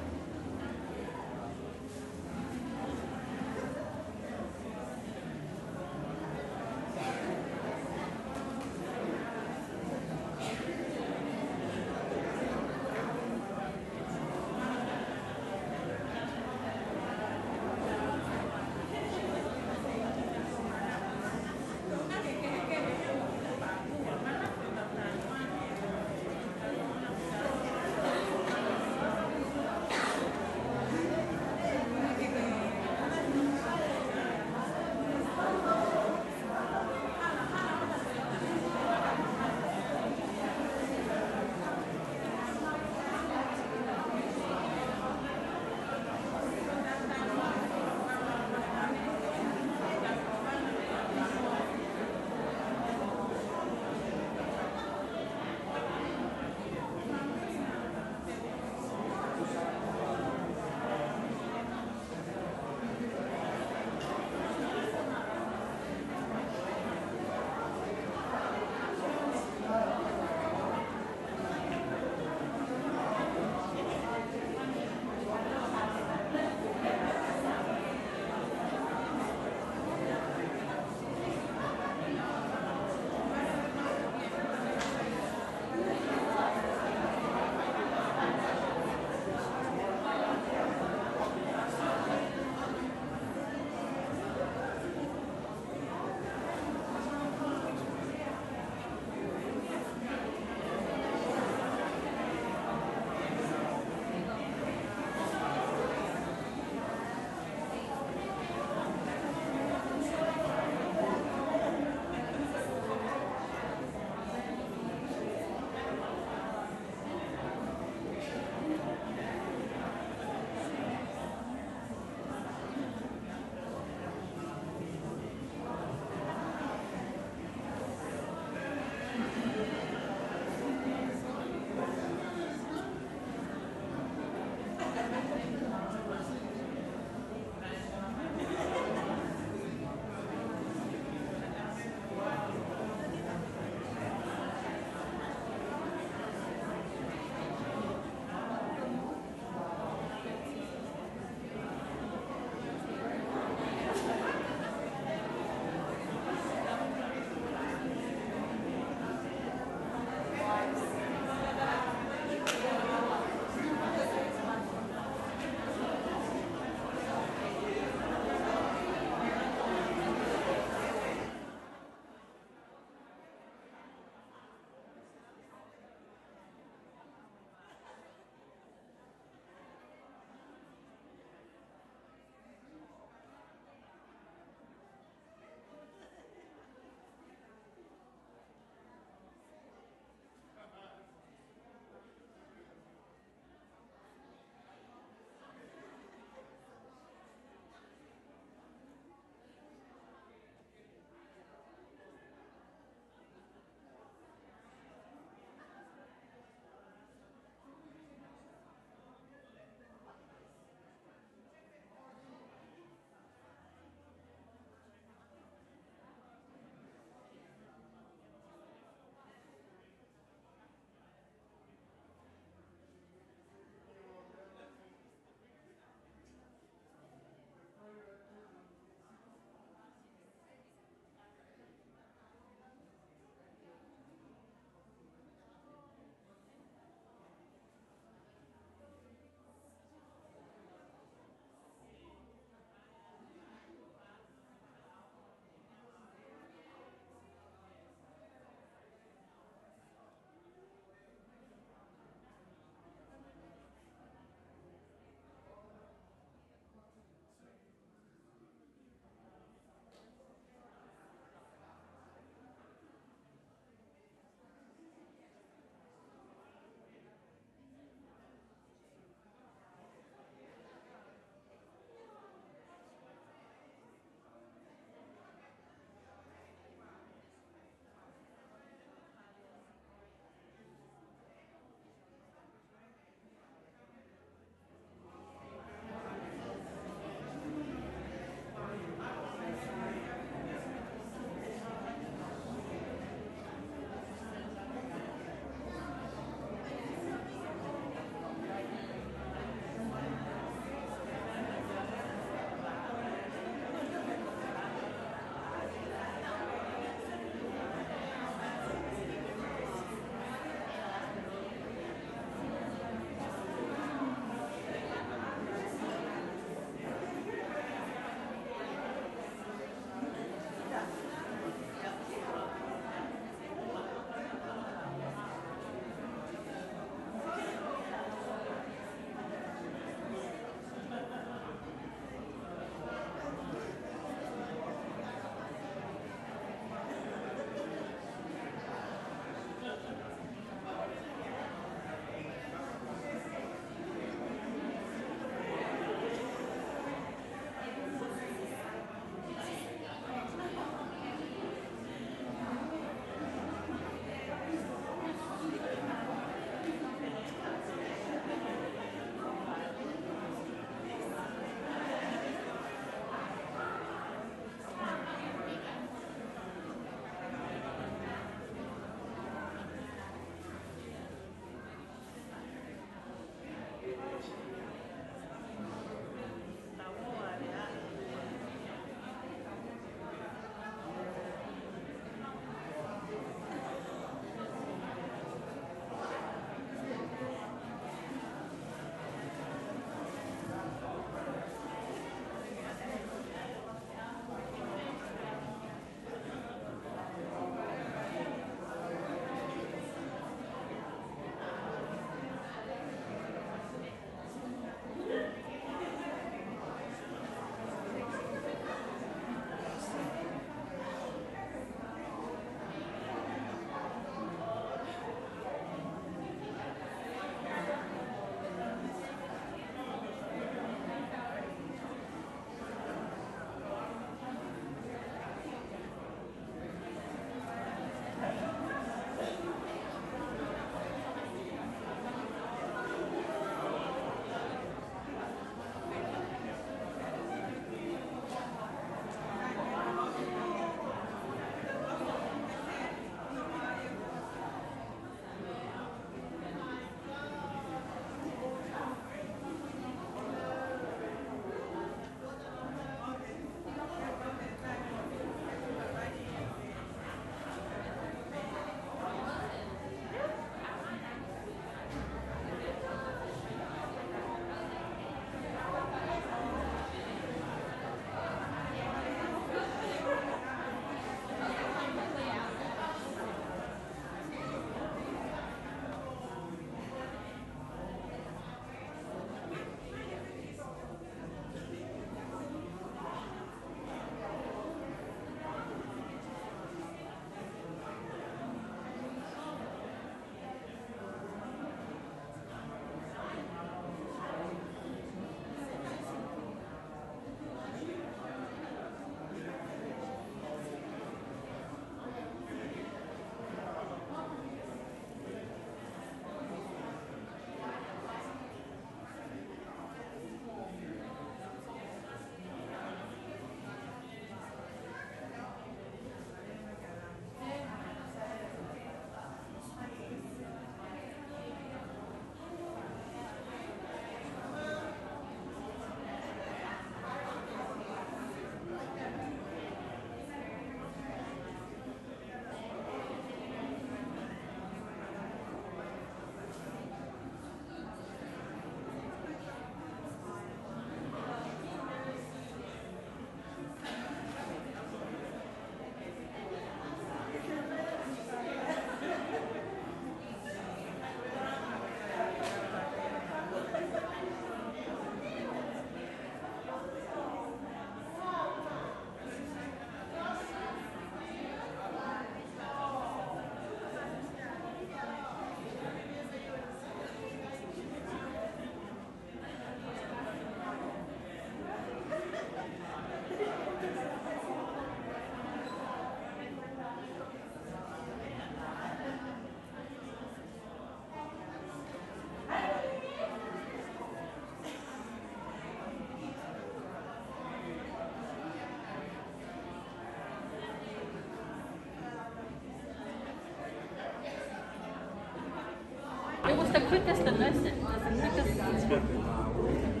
It's the quickest to miss it. It's the quickest.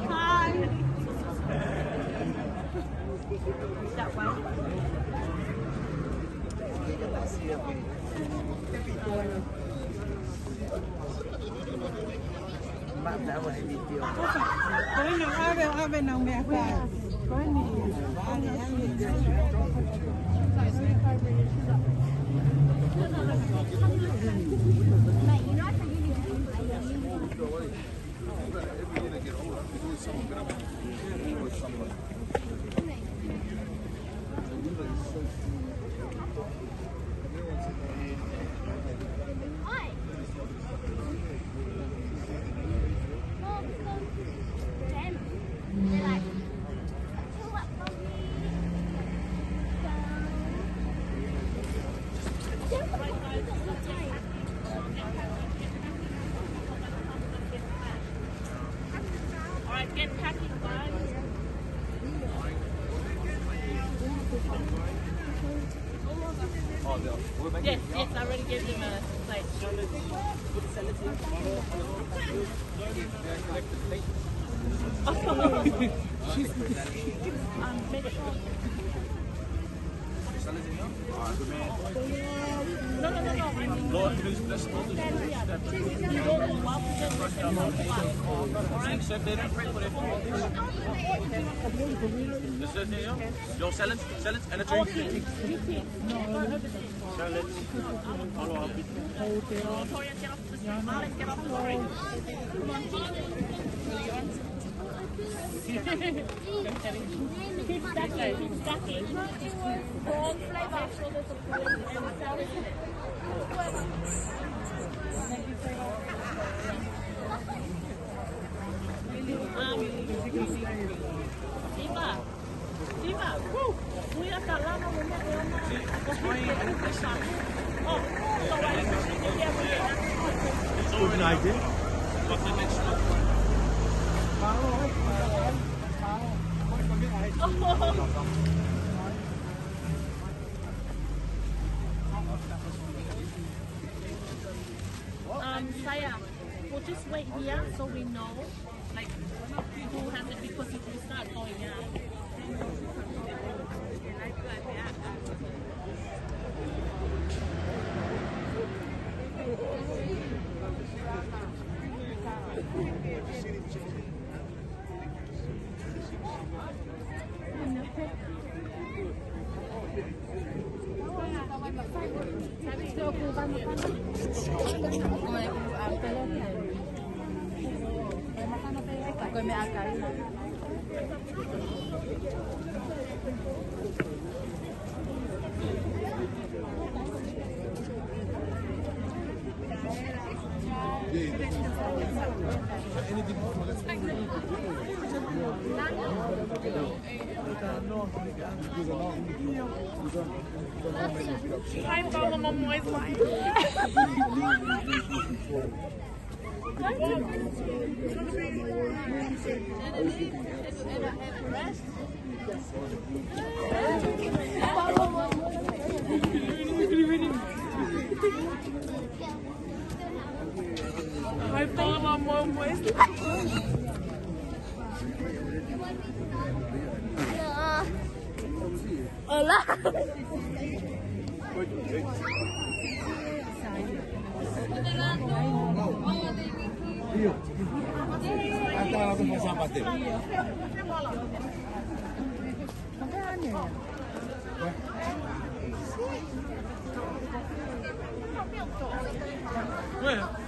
Hi. That way. Bueno, ave, ave, no me acuerdo. All right, get packing, guys. Yes, yes, I already gave them a plate. Um, make sure. No, no, no, no. I mean, Lord, please bless all the children. Accept it and pray for it. This is it, yeah? Your salad, salad, and a drink. Salad. Follow up. Hotel. Keep stacking, keep stacking. Prawn flavor. Um, Eva. Eva. Woo. We are the lava woman. Oh, so I Good night, eh? Um, Saya, we'll just wait here so we know, like, who has it, because if we start going out. Hi, Paula, Mom, where's mine? Hi, Paula, Mom, where's mine? Hola. Where?